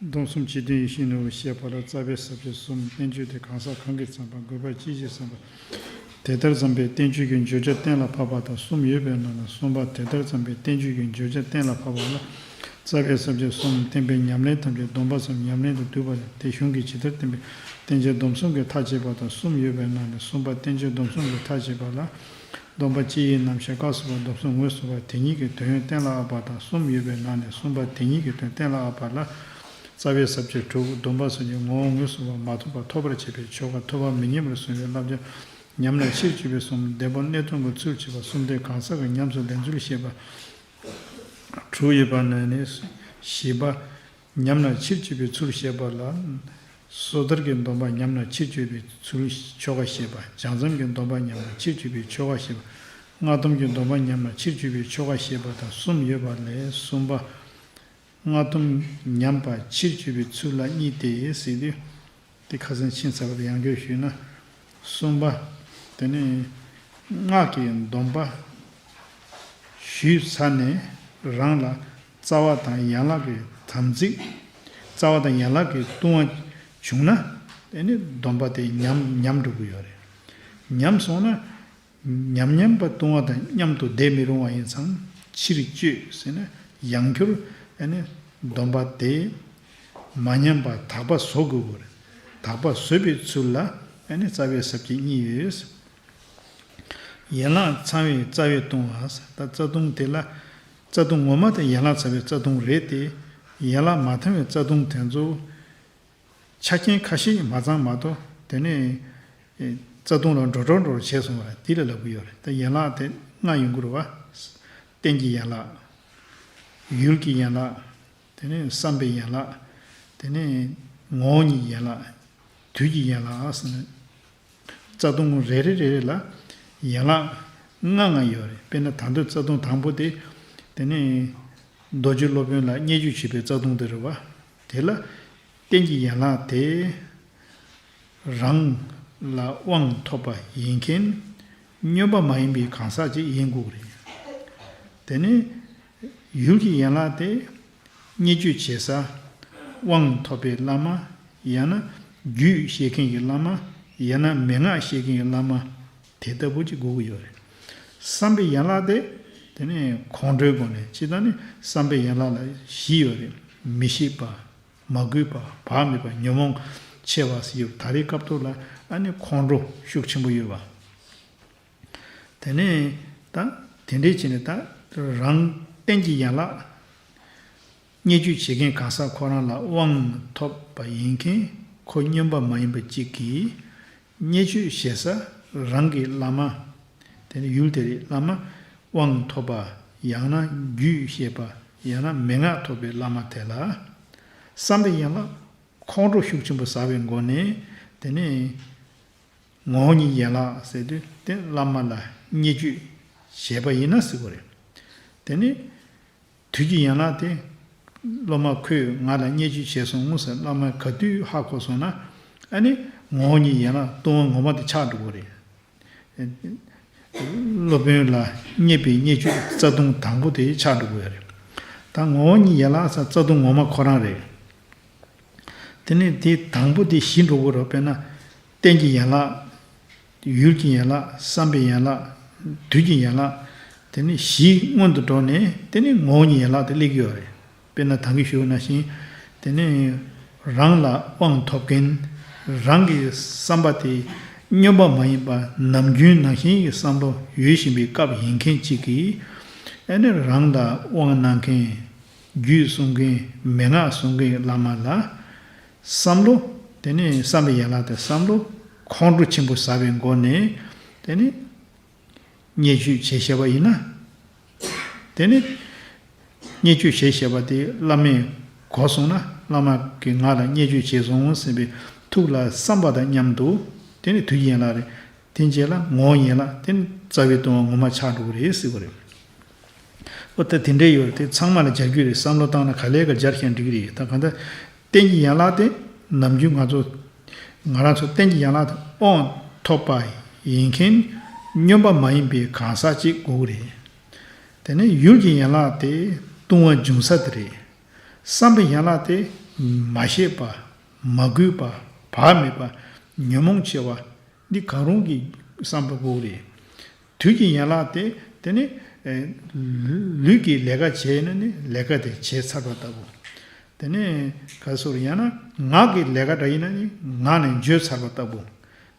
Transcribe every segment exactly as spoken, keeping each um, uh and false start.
སྡོམ་གསུམ་ཇི་ལྟར་ཡིད་བཞིན་ནོར་བུ་བཤད་པ་ལ། རྩ་བའི་ཟབ་ཆོས་གསུམ་བསྟན་བཅོས་དེ་གང་ཟག་གང་གིས་བརྩམས་པ། དགོས་པ་ཅི་ཞིག་བསམ་པ། དེ་ལྟར་བརྩམས་པའི་བསྟན་བཅོས་ཀྱི་བརྗོད་བྱ་གཏན་ལ་ཕབ་པ་དང་གསུམ་ཡོད་པའི་ནང་ནས། གསུམ་པ། དེ་ལྟར་བརྩམས་པའི་བསྟན་བཅོས་ཀྱི་བརྗོད་བྱ་གཏན་ལ་ཕབ་པ་ལ། རྩ་བའི་ཟབ་ཆོས་གསུམ་བསྟན་པའི་ཉམས་ལེན་ཐམས་ཅད་སྡོམ་པ་གསུམ་ཉམས་ལེན་དུ་བསྡུས་པ་ལས། དེ་གཞུང་གིས་ཇི་ལྟར་བསྟན་པའི་བསྟན་བྱའི་སྡོམ་གསུམ་གྱིས་ཐག་བཅད་པ་དང་གསུམ་ཡོད་པའི་ནང་ནས། གསུམ་པ། བསྟན་བྱའི་སྡོམ་གསུམ་གྱིས་ཐག་བཅད་པ་ལ། སྡོམ་པ་སྤྱི་ཡི་རྣམ་གཞག་སྐབས་སུ་བབ་སྡོམ་གསུམ་ངོས་སུ་བབ་དེ་ཉིད་ཀྱི་དོན་གཏན་ལ་དབབ་པ་དང་གསུམ་ཡོད་པའི་ནང་ནས། གསུམ་པ། དེ་ཉིད་ཀྱི་དོན་གཏན་ལ་དབབ་པ་ལ། རྩ་བའི་ཟབ་ཆོས་དྲུག་སྡོམ་པ་གསུམ་གྱི་ངོ་བོ་ངོས་སུ་བབ་མ་ཐོབ་པ་ཐོབ་པར་བྱེད་པའི་ཆོ་ག་ཐོབ་པ་མི་ཉམས་པར་གསུངས་པའི་བསླབ་བྱ་ཉམས་ལ་ཕྱིར་བཅོས་པའི་གསུམ། བདེན་པ་གནས་སྟངས་ཀྱི་ཚུལ་བྱེད་པ་གསུམ་སྟེ། གང་ཟག་གི་ཉམས་སུ་ལེན་ཚུལ་བཤད་པ་དྲུག་ཡོད་པ་ནང་ནས། བཞི་པ། ཉམས་ལ་ཕྱིར་བཅོས་པའི་ཚུལ་བཤད་པ་ལ། སོ་ཐར་གྱི་སྡོམ་པ་ཉམས་ལ་ཕྱིར་བཅོས་པའི་ཚུལ་ཆོ་ག་བཤད་པ། བྱང་སེམས་ཀྱི་སྡོམ་པ་ཉམས་ལ་ཕྱིར་བཅོས་པའི་ཆོ་ག་བཤད་པ། སྔགས་སྡོམ་གྱི་སྡོམ་པ་ཉམས་ལ་ཕྱིར་བཅོས་པའི་ཆོ་ག་བཤད་པ་དང་གསུམ་ཡོད་པ་ལས། གསུམ་པ། སྔགས་སྡོམ་ཉམས་པ་ཕྱིར་བཅོས་པའི་ཚུལ་ལ་གཉིས་ཏེ་ཟེར་དུས། དེ་ཁ་སང་ཕྱིན་ཚར་བར་ཡང་བསྐྱར་ཞུས་ན། གསུམ་པ། དེ་ནི་སྔགས་ཀྱི་སྡོམ་པ་ཞུས་ཚར་ནས། རང་ལ་རྩ་བ་དང་ཡན་ལག་གི་དམ་ཚིག་རྩ་བ་དང་ཡན་ལག་གི་ལྟུང་བ་བྱུང་ན། དེ་ནི་སྡོམ་པ་དེ་ཉམས་ཉམས་འགྲོ་གི་ཡོད་རེད། ཉམས་སོང་ན། ཉམས་ཉམས་པ་ལྟུང་བ་དང་མཉམ་དུ་བསྡད་མི་རུང་བ་ཡིན་ཙང་། ཕྱིར་བཅོས་ཟེར་ན་ཡང་བསྐྱར་ཨ་ནི་སྡོམ་པ་དེ་མ་ཉམས་པ་དག་པ་བཟོ་དགོས་པ་རེད། དག་པ་བཟོས་པའི་ཚུལ་ལ་ཨ་ནི་རྩ་བའི་ཟབ་ཆོས་གཉིས་ཡོད། ཡན་ལག་ཚང་བའི་རྩ་བའི་ལྟུང་བ། ད་རྩ་ལྟུང་དེ་ལ། རྩ་ལྟུང་ངོ་མ་དེ་ཡན་ལག་ཚང་བའི་རྩ་ལྟུང་རེད་དེ། ཡན་ལག་མ་ཚང་བའི་རྩ་ལྟུང་དེ་ཚོ། ཆ་རྐྱེན་ཁ་ཤས་མ་ཚང་མ་གཏོགས། དེ་ནས་རྩ་ལྟུང་ལ་འགྲོ་གྲོགས་འགྲོ་བྱས་སོང་བ་དེ་ལ་ལབ་ཀྱི་ཡོད་རེད། ད་ཡན་ལག་དེ་ལྔ་ཡོང་གི་རེད་བ། རྟེན་གྱི་ཡན་ལག་རྒྱུད་ཀྱི་ཡན་ལག་དེ་ནས་བསམ་པའི་ཡན་ལག་དེ་ནས་ངོ་བོ་ཉིད་ཡན་ལག་དུས་ཀྱི་ཡན་ལག་ཟེར་ནས། རྩ་ལྟུང་རེ་རེ་རེ་རེ་ལ་ཡན་ལག་ལྔ་ལྔ་ཡོད་རེད། དཔེར་ན་ད་དུང་རྩ་ལྟུང་དང་པོ་དེ། དེ་ནས་རྡོ་རྗེ་སློབ་དཔོན་ལ་བརྙས་བཅོས་བྱེད་པའི་རྩ་ལྟུང་དེ་རེད་བ། དེ་ལ་རྟེན་གྱི་ཡན་ལག་དེ་རང་ལ་དབང་ཐོབ་པ་ཡིན་མཁན་སྨྱོན་པ་མ་ཡིན་པའི་གང་ཟག་ཅིག་ཡིན་དགོས་རེད། དེ་ནས་ཡུལ་གྱི་ཡན་ལག་དེ་བརྙས་བཅོས་བྱེད་ས་དབང་ཐོབ་པའི་བླ་མ། ཡང་ན་རྒྱུད་བཤད་མཁན་གྱི་བླ་མ། ཡང་ན་མན་ངག་བཤད་མཁན་གྱི་བླ་མ། དེ་ལྟ་བུ་ཅིག་དགོས་ཀྱི་ཡོད་རེད། བསམ་པའི་ཡན་ལག་དེ། དེ་ནས་ཁོང་ཁྲོའི་སྒོ་ནས། སྤྱིར་བཏང་ནི་བསམ་པའི་ཡན་ལག་ལ་བཞི་ཡོད་རེད། མི་ཤེས་པ། མ་གུས་པ། བག་མེད་པ། ཉོན་མོངས་ཆེ་བ་ཟེར་ཡོད། ད་རེས་སྐབས་ཐོག་ལ་ཨ་ནི་ཁོང་ཁྲོ་ཤུགས་ཆེན་པོ་ཡོད་པ། དེ་ནས་ད་དེ་འདྲའི་བྱས་ནས། ད་རང་རྟེན་གྱི་ཡན་ལག་བརྙས་བཅོས་བྱེད་མཁན་གང་ཟག་ཁོ་རང་ལ་དབང་ཐོབ་པ་ཡིན་མཁན་ཁོ་སྨྱོན་པ་མ་ཡིན་པ་གཅིག་གིས། བརྙས་བཅོས་བྱེད་ས་རང་གི་བླ་མ། དེ་ནི་ཡུལ་དེ་རེད། བླ་མ་དབང་ཐོབ་པ། ཡང་ན་རྒྱུད་བཤད་པ། ཡང་ན་མན་ངག་ཐོབ་པའི་བླ་མ་དེ་ལ། བསམ་པའི་ཡན་ལག་ཁོང་ཁྲོ་ཤུགས་ཆེན་པོ་ཟ་བའི་སྒོ་ནས། དེ་ནས་ངོ་བོ་ཉིད་ཡན་ལག་ཟེར་དུས་དེ་བླ་མ་ལ་བརྙས་བཅོས་བྱས་པ་ཡིན་ན་ཟེར་དགོས་རེད། དེ་ནི་དུས་ཀྱི་ཡན་ལག་དེ། སློབ་མ་ཁོས་ང་ལ་བརྙས་བཅོས་བྱས་སོང་ཟེར་བླ་མས་ག་དུས་ཧ་གོ་སོང་ན། ཨ་ནི་ངོ་བོ་ཉིད་ཡན་ལག་ལྟུང་བ་ངོ་མ་དེ་ཆགས་འགྲོ་གི་རེད། སློབ་དཔོན་ལ་བརྙས་པའི་བརྙས་བཅོས་རྩ་ལྟུང་དང་པོ་དེ་ཆགས་འགྲོ་གི་ཡོད་རེད། ད་ངོ་བོ་ཉིད་ཡན་ལག་ཟེར་རྩ་ལྟུང་ངོ་མ་ཁོ་རང་རེད། དེ་ནས་དེ་དང་པོ་དེ་ཞི་འགྲོ་གི་རེད། དཔེར་ན་རྟེན་གྱི་ཡན་ལག་ཡུལ་གྱི་ཡན་ལག་བསམ་པའི་ཡན་ལག་དུས་ཀྱི་ཡན་ལག་དེ་ནི་ཞི་སྔོན་དུ་འགྲོ་ནས། དེ་ནི་ངོ་བོ་ཉིད་ཡན་ལག་དེ་སླེབས་ཀྱི་ཡོད་རེད། དཔེར་ན་ད་གིན་ཞུས་པ་ནང་བཞིན། དེ་ནི་རང་ལ་དབང་ཐོབ་མཁན། རང་གི་བསམ་པ་དེ་སྨྱོན་པ་མ་ཡིན་པ་ནམ་རྒྱུན་ནང་བཞིན་གྱི་བསམ་བློ་ཡོད་བཞིན་པའི་སྐབས་ཡིན་མཁན་གཅིག་གིས། ཨ་ནི་རང་ལ་དབང་གནང་མཁན། རྒྱུད་གསུང་མཁན། མན་ངག་གསུང་མཁན་བླ་མ་ལ་བསམ་བློ། དེ་ནི་བསམ་པའི་ཡན་ལག་དེ་བསམ་བློ་ཁོང་ཁྲོ་ཆེན་པོ་ཟ་བའི་སྒོ་ནས། དེ་ནི་བརྙས་བཅོས་བྱས་བཞག་པ་ཡིན་ན། དེ་ནི་བརྙས་བཅོས་བྱས་བཞག་པ་དེ་བླ་མས་གོ་སོང་ན། བླ་མ་གིས་ང་ལ་བརྙས་བཅོས་བྱས་སོང་ཟེར་བའི་ཐུགས་ལ་བསམ་པ་དང་མཉམ་དུ། དེ་ནི་དུས་ཀྱི་ཡན་ལག་རེད། དེ་རྗེས་ལ་ངོ་བོ་ཡན་ལག་དེ་ནི་རྩ་བའི་ལྟུང་བ་ངོ་མ་ཆགས་འགྲོ་གི་རེད་ཟེར་བ་རེད། ཨོ་ད་དེ་འདྲ་ཡོད་རེད། དེ་ཚང་མ་ལ་སྦྱར་རྒྱུ་རེད། བསམ་བློ་བཏང་ན་ག་ལེ་ག་སྦྱར་ཤེས་འགྲིག་གི་རེད། ད་གང་ལྟར་རྟེན་གྱི་ཡན་ལག་དེ་ནམ་རྒྱུན་ང་ཚོ་ང་རང་ཚོ་རྟེན་གྱི་ཡན་ལག་དེ་དབང་ཐོབ་པ་ཡིན་མཁན་སྨྱོན་པ་མ་ཡིན་པའི་གང་ཟག་ཅིག་དགོས་ཀྱི་རེད། དེ་ནས་ཡུལ་གྱི་ཡན་ལག་དེ་ལྟུང་བ་འབྱུང་ས་དེ་རེད། བསམ་པའི་ཡན་ལག་དེ་ མ་ཤེས་པ། མ་གུས་པ། བག་མེད་པ། ཉོན་མོངས་ཆེ་བ། འདི་གང་རུང་གི་བསམ་པ་དགོས་རེད། དུས་ཀྱི་ཡན་ལག་དེ་དེ་ནི་ལུས་ཀྱི་ལས་ཀ་བྱས་ན་ནི་ལས་ཀ་དེ་བྱས་ཚར་བ་ལྟ་བུ། དེ་ནས་ག་སོར་ཡང་ན་ངག་གི་ལས་ཀ་འདྲ་ཡིན་ན་ནི་ངག་ནས་བརྗོད་ཚར་བ་ལྟ་བུ།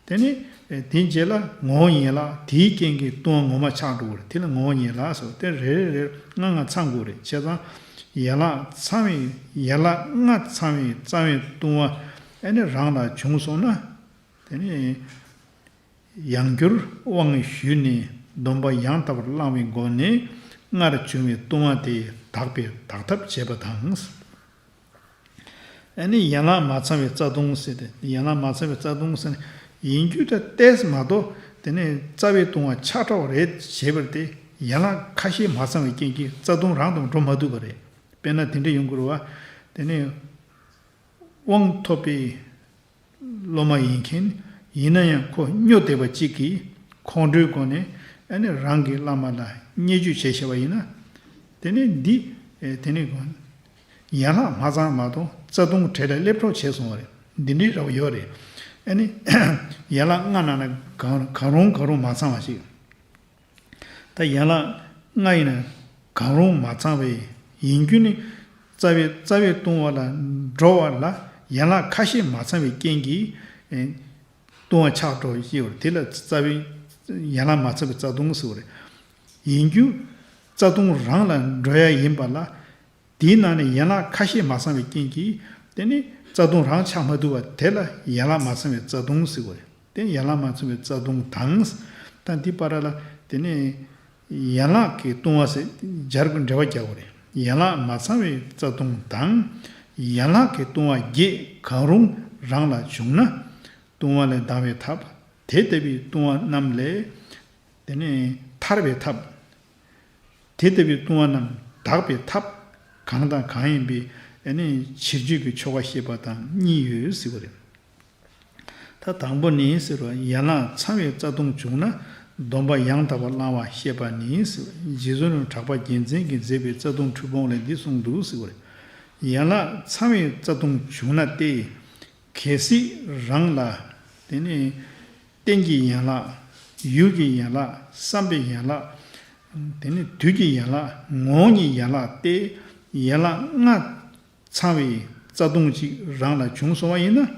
དེ་ནས་དེའི་རྗེས་ལ་ངོ་བོ་ཡན་ལག་དེའི་རྐྱེན་གྱིས་ལྟུང་བ་ངོ་མ་ཆགས་འགྲོ་གི་རེད། དེ་ལ་ངོ་བོ་ཡན་ལག་ཟེར། དེ་རེ་རེ་རེ་ལྔ་ལྔ་ཚང་དགོས་རེད། བྱས་ཙང་ཡན་ལག་ཚང་བའི་ཡན་ལག་ལྔ་ཚང་བའི་རྩ་བའི་ལྟུང་བ་ཨ་ནི་རང་ལ་བྱུང་སོང་ན། དེ་ནས་ཡང་བསྐྱར་དབང་ཞུས་ནས་སྡོམ་པ་ཡང་དག་པར་བླང་བའི་སྒོ་ནས་སྔར་བྱུང་བའི་ལྟུང་བ་དེ་དག་པས་དག་ཐབས་བྱེད་པ་དང་། ཨ་ནི་ཡན་ལག་མ་ཚང་བའི་རྩ་ལྟུང་ཟེར་ཏེ། ཡན་ལག་མ་ཚང་བའི་རྩ་ལྟུང་ཟེར་ན་ཡིན་རྒྱུ་དང་ཏོག་ཙམ་མ་གཏོགས། དེ་ནས་རྩ་བའི་ལྟུང་བ་ཆགས་འགྲོ་བ་རེད་བྱས་པར་ཏེ། ཡན་ལག་ཁ་ཤས་མ་ཚང་བའི་རྐྱེན་གྱིས་རྩ་ལྟུང་རང་དང་འགྲོ་མ་ཐུབ་པ་རེད། དཔེར་ན་དེ་འདྲ་ཡོང་དགོས་རེད་བ། དེ་ནས་དབང་ཐོབ་པའི་སློབ་མ་ཡིན་མཁན་ཡིན་ན་ཡང་ཁོ་སྨྱོ་བསྡད་པ་གཅིག་གིས་ཁོང་ཁྲོའི་སྒོ་ནས་ཨ་ནི་རང་གི་བླ་མ་ལ་བརྙས་བཅོས་བྱས་བྱས་པ་ཡིན་ན། དེ་ནས་འདི་དེ་ནས་ཡན་ལག་མ་ཚང་མ་གཏོགས་རྩ་ལྟུང་གྲལ་ལ་སླེབས་གྲབས་བྱས་སོང་བ་རེད། འདི་འདྲའི་རེ་བ་ཡོད་རེད། ཨ་ནི་ཡན་ལག་ལྔ་ནང་ནས་གང་གང་རུང་གང་རུང་མ་ཚང་བ་ཞིག་ད་ཡན་ལག་ལྔ་ཡིན་ན་གང་རུང་མ་ཚང་བའི་ཡིན་རྒྱུ་ནི། རྩ་བའི་རྩ་བའི་ལྟུང་བ་ལ་འགྲོ་བ་ལ་ཡན་ལག་ཁ་ཤས་མ་ཚང་བའི་རྐྱེན་གྱིས་ལྟུང་བ་ཆགས་འགྲོ་ཞེས་པ་དེ་ལ་རྩ་བའི་ཡན་ལག་མ་ཚང་བའི་རྩ་ལྟུང་ཟེར་བ་རེད། ཡིན་རྒྱུ་རྩ་ལྟུང་རང་ལ་འགྲོ་ཡ་ཡིན་པ་ལ། དེའི་ནང་ནས་ཡན་ལག་ཁ་ཤས་མ་ཚང་བའི་རྐྱེན་གྱིས་དེ་ནི་རྩ་ལྟུང་རང་ཆགས་མ་ཐུབ་པ་དེ་ལ་ཡན་ལག་མ་ཚང་བའི་རྩ་ལྟུང་ཟེར་བ་རེད། དེ་ཡན་ལག་མ་ཚང་བའི་རྩ་ལྟུང་དང་། ད་འདི་བར་ལ་དེ་ནས་ཡན་ལག་གི་ལྟུང་བ་ཟེར་སྦྱར་དགོས། འགྲེལ་པ་རྒྱག་དགོས་རེད། ཡན་ལག་མ་ཚང་བའི་རྩ་ལྟུང་དང་། ཡན་ལག་གི་ལྟུང་བ་བརྒྱད་གང་རུང་རང་ལ་བྱུང་ན། ལྟུང་བ་ལས་ལྡང་བའི་ཐབས། དེ་ལྟ་བུའི་ལྟུང་བ་རྣམས་ལས་དེ་ནས་ཐར་བའི་ཐབས། དེ་ལྟ་བུའི་ལྟུང་བ་རྣམས་དག་པའི་ཐབས་གང་དང་གང་ཡིན་པའི་ཨ་ནི་ཕྱིར་བཅོས་ཀྱི་ཆོ་ག་བཤད་པ་དང་གཉིས་ཡོད་ཟེར་བ་རེད། ད་དང་པོ་ནི་ཟེར་བ་ཡན་ལག་ཚང་བའི་རྩ་ལྟུང་བྱུང་ན་སྡོམ་པ་ཡང་དག་པར་བླང་བ་བཤད་པ་ནི་ཟེར་བ། རྗེ་བཙུན་གྲགས་པ་རྒྱལ་མཚན་གྱིས་མཛད་པའི་རྩ་ལྟུང་འཁྲུལ་སྤོང་ལས་འདི་གསུངས་འདུག་ཟེར་བ་རེད། ཡན་ལག་ཚང་བའི་རྩ་ལྟུང་བྱུང་ན་སྟེ། གལ་སྲིད་རང་ལ་དེ་ནི་རྟེན་གྱི་ཡན་ལག་ཡུལ་གྱི་ཡན་ལག་བསམ་པའི་ཡན་ལག་དེ་ནི་དུས་ཀྱི་ཡན་ལག་ངོ་བོ་ཉིད་ཡན་ལག་སྟེ། ཡན་ལག་ལྔ་ཚང་བའི་རྩ་ལྟུང་གཅིག་རང་ལ་བྱུང་སོང་བ་ཡིན་ན།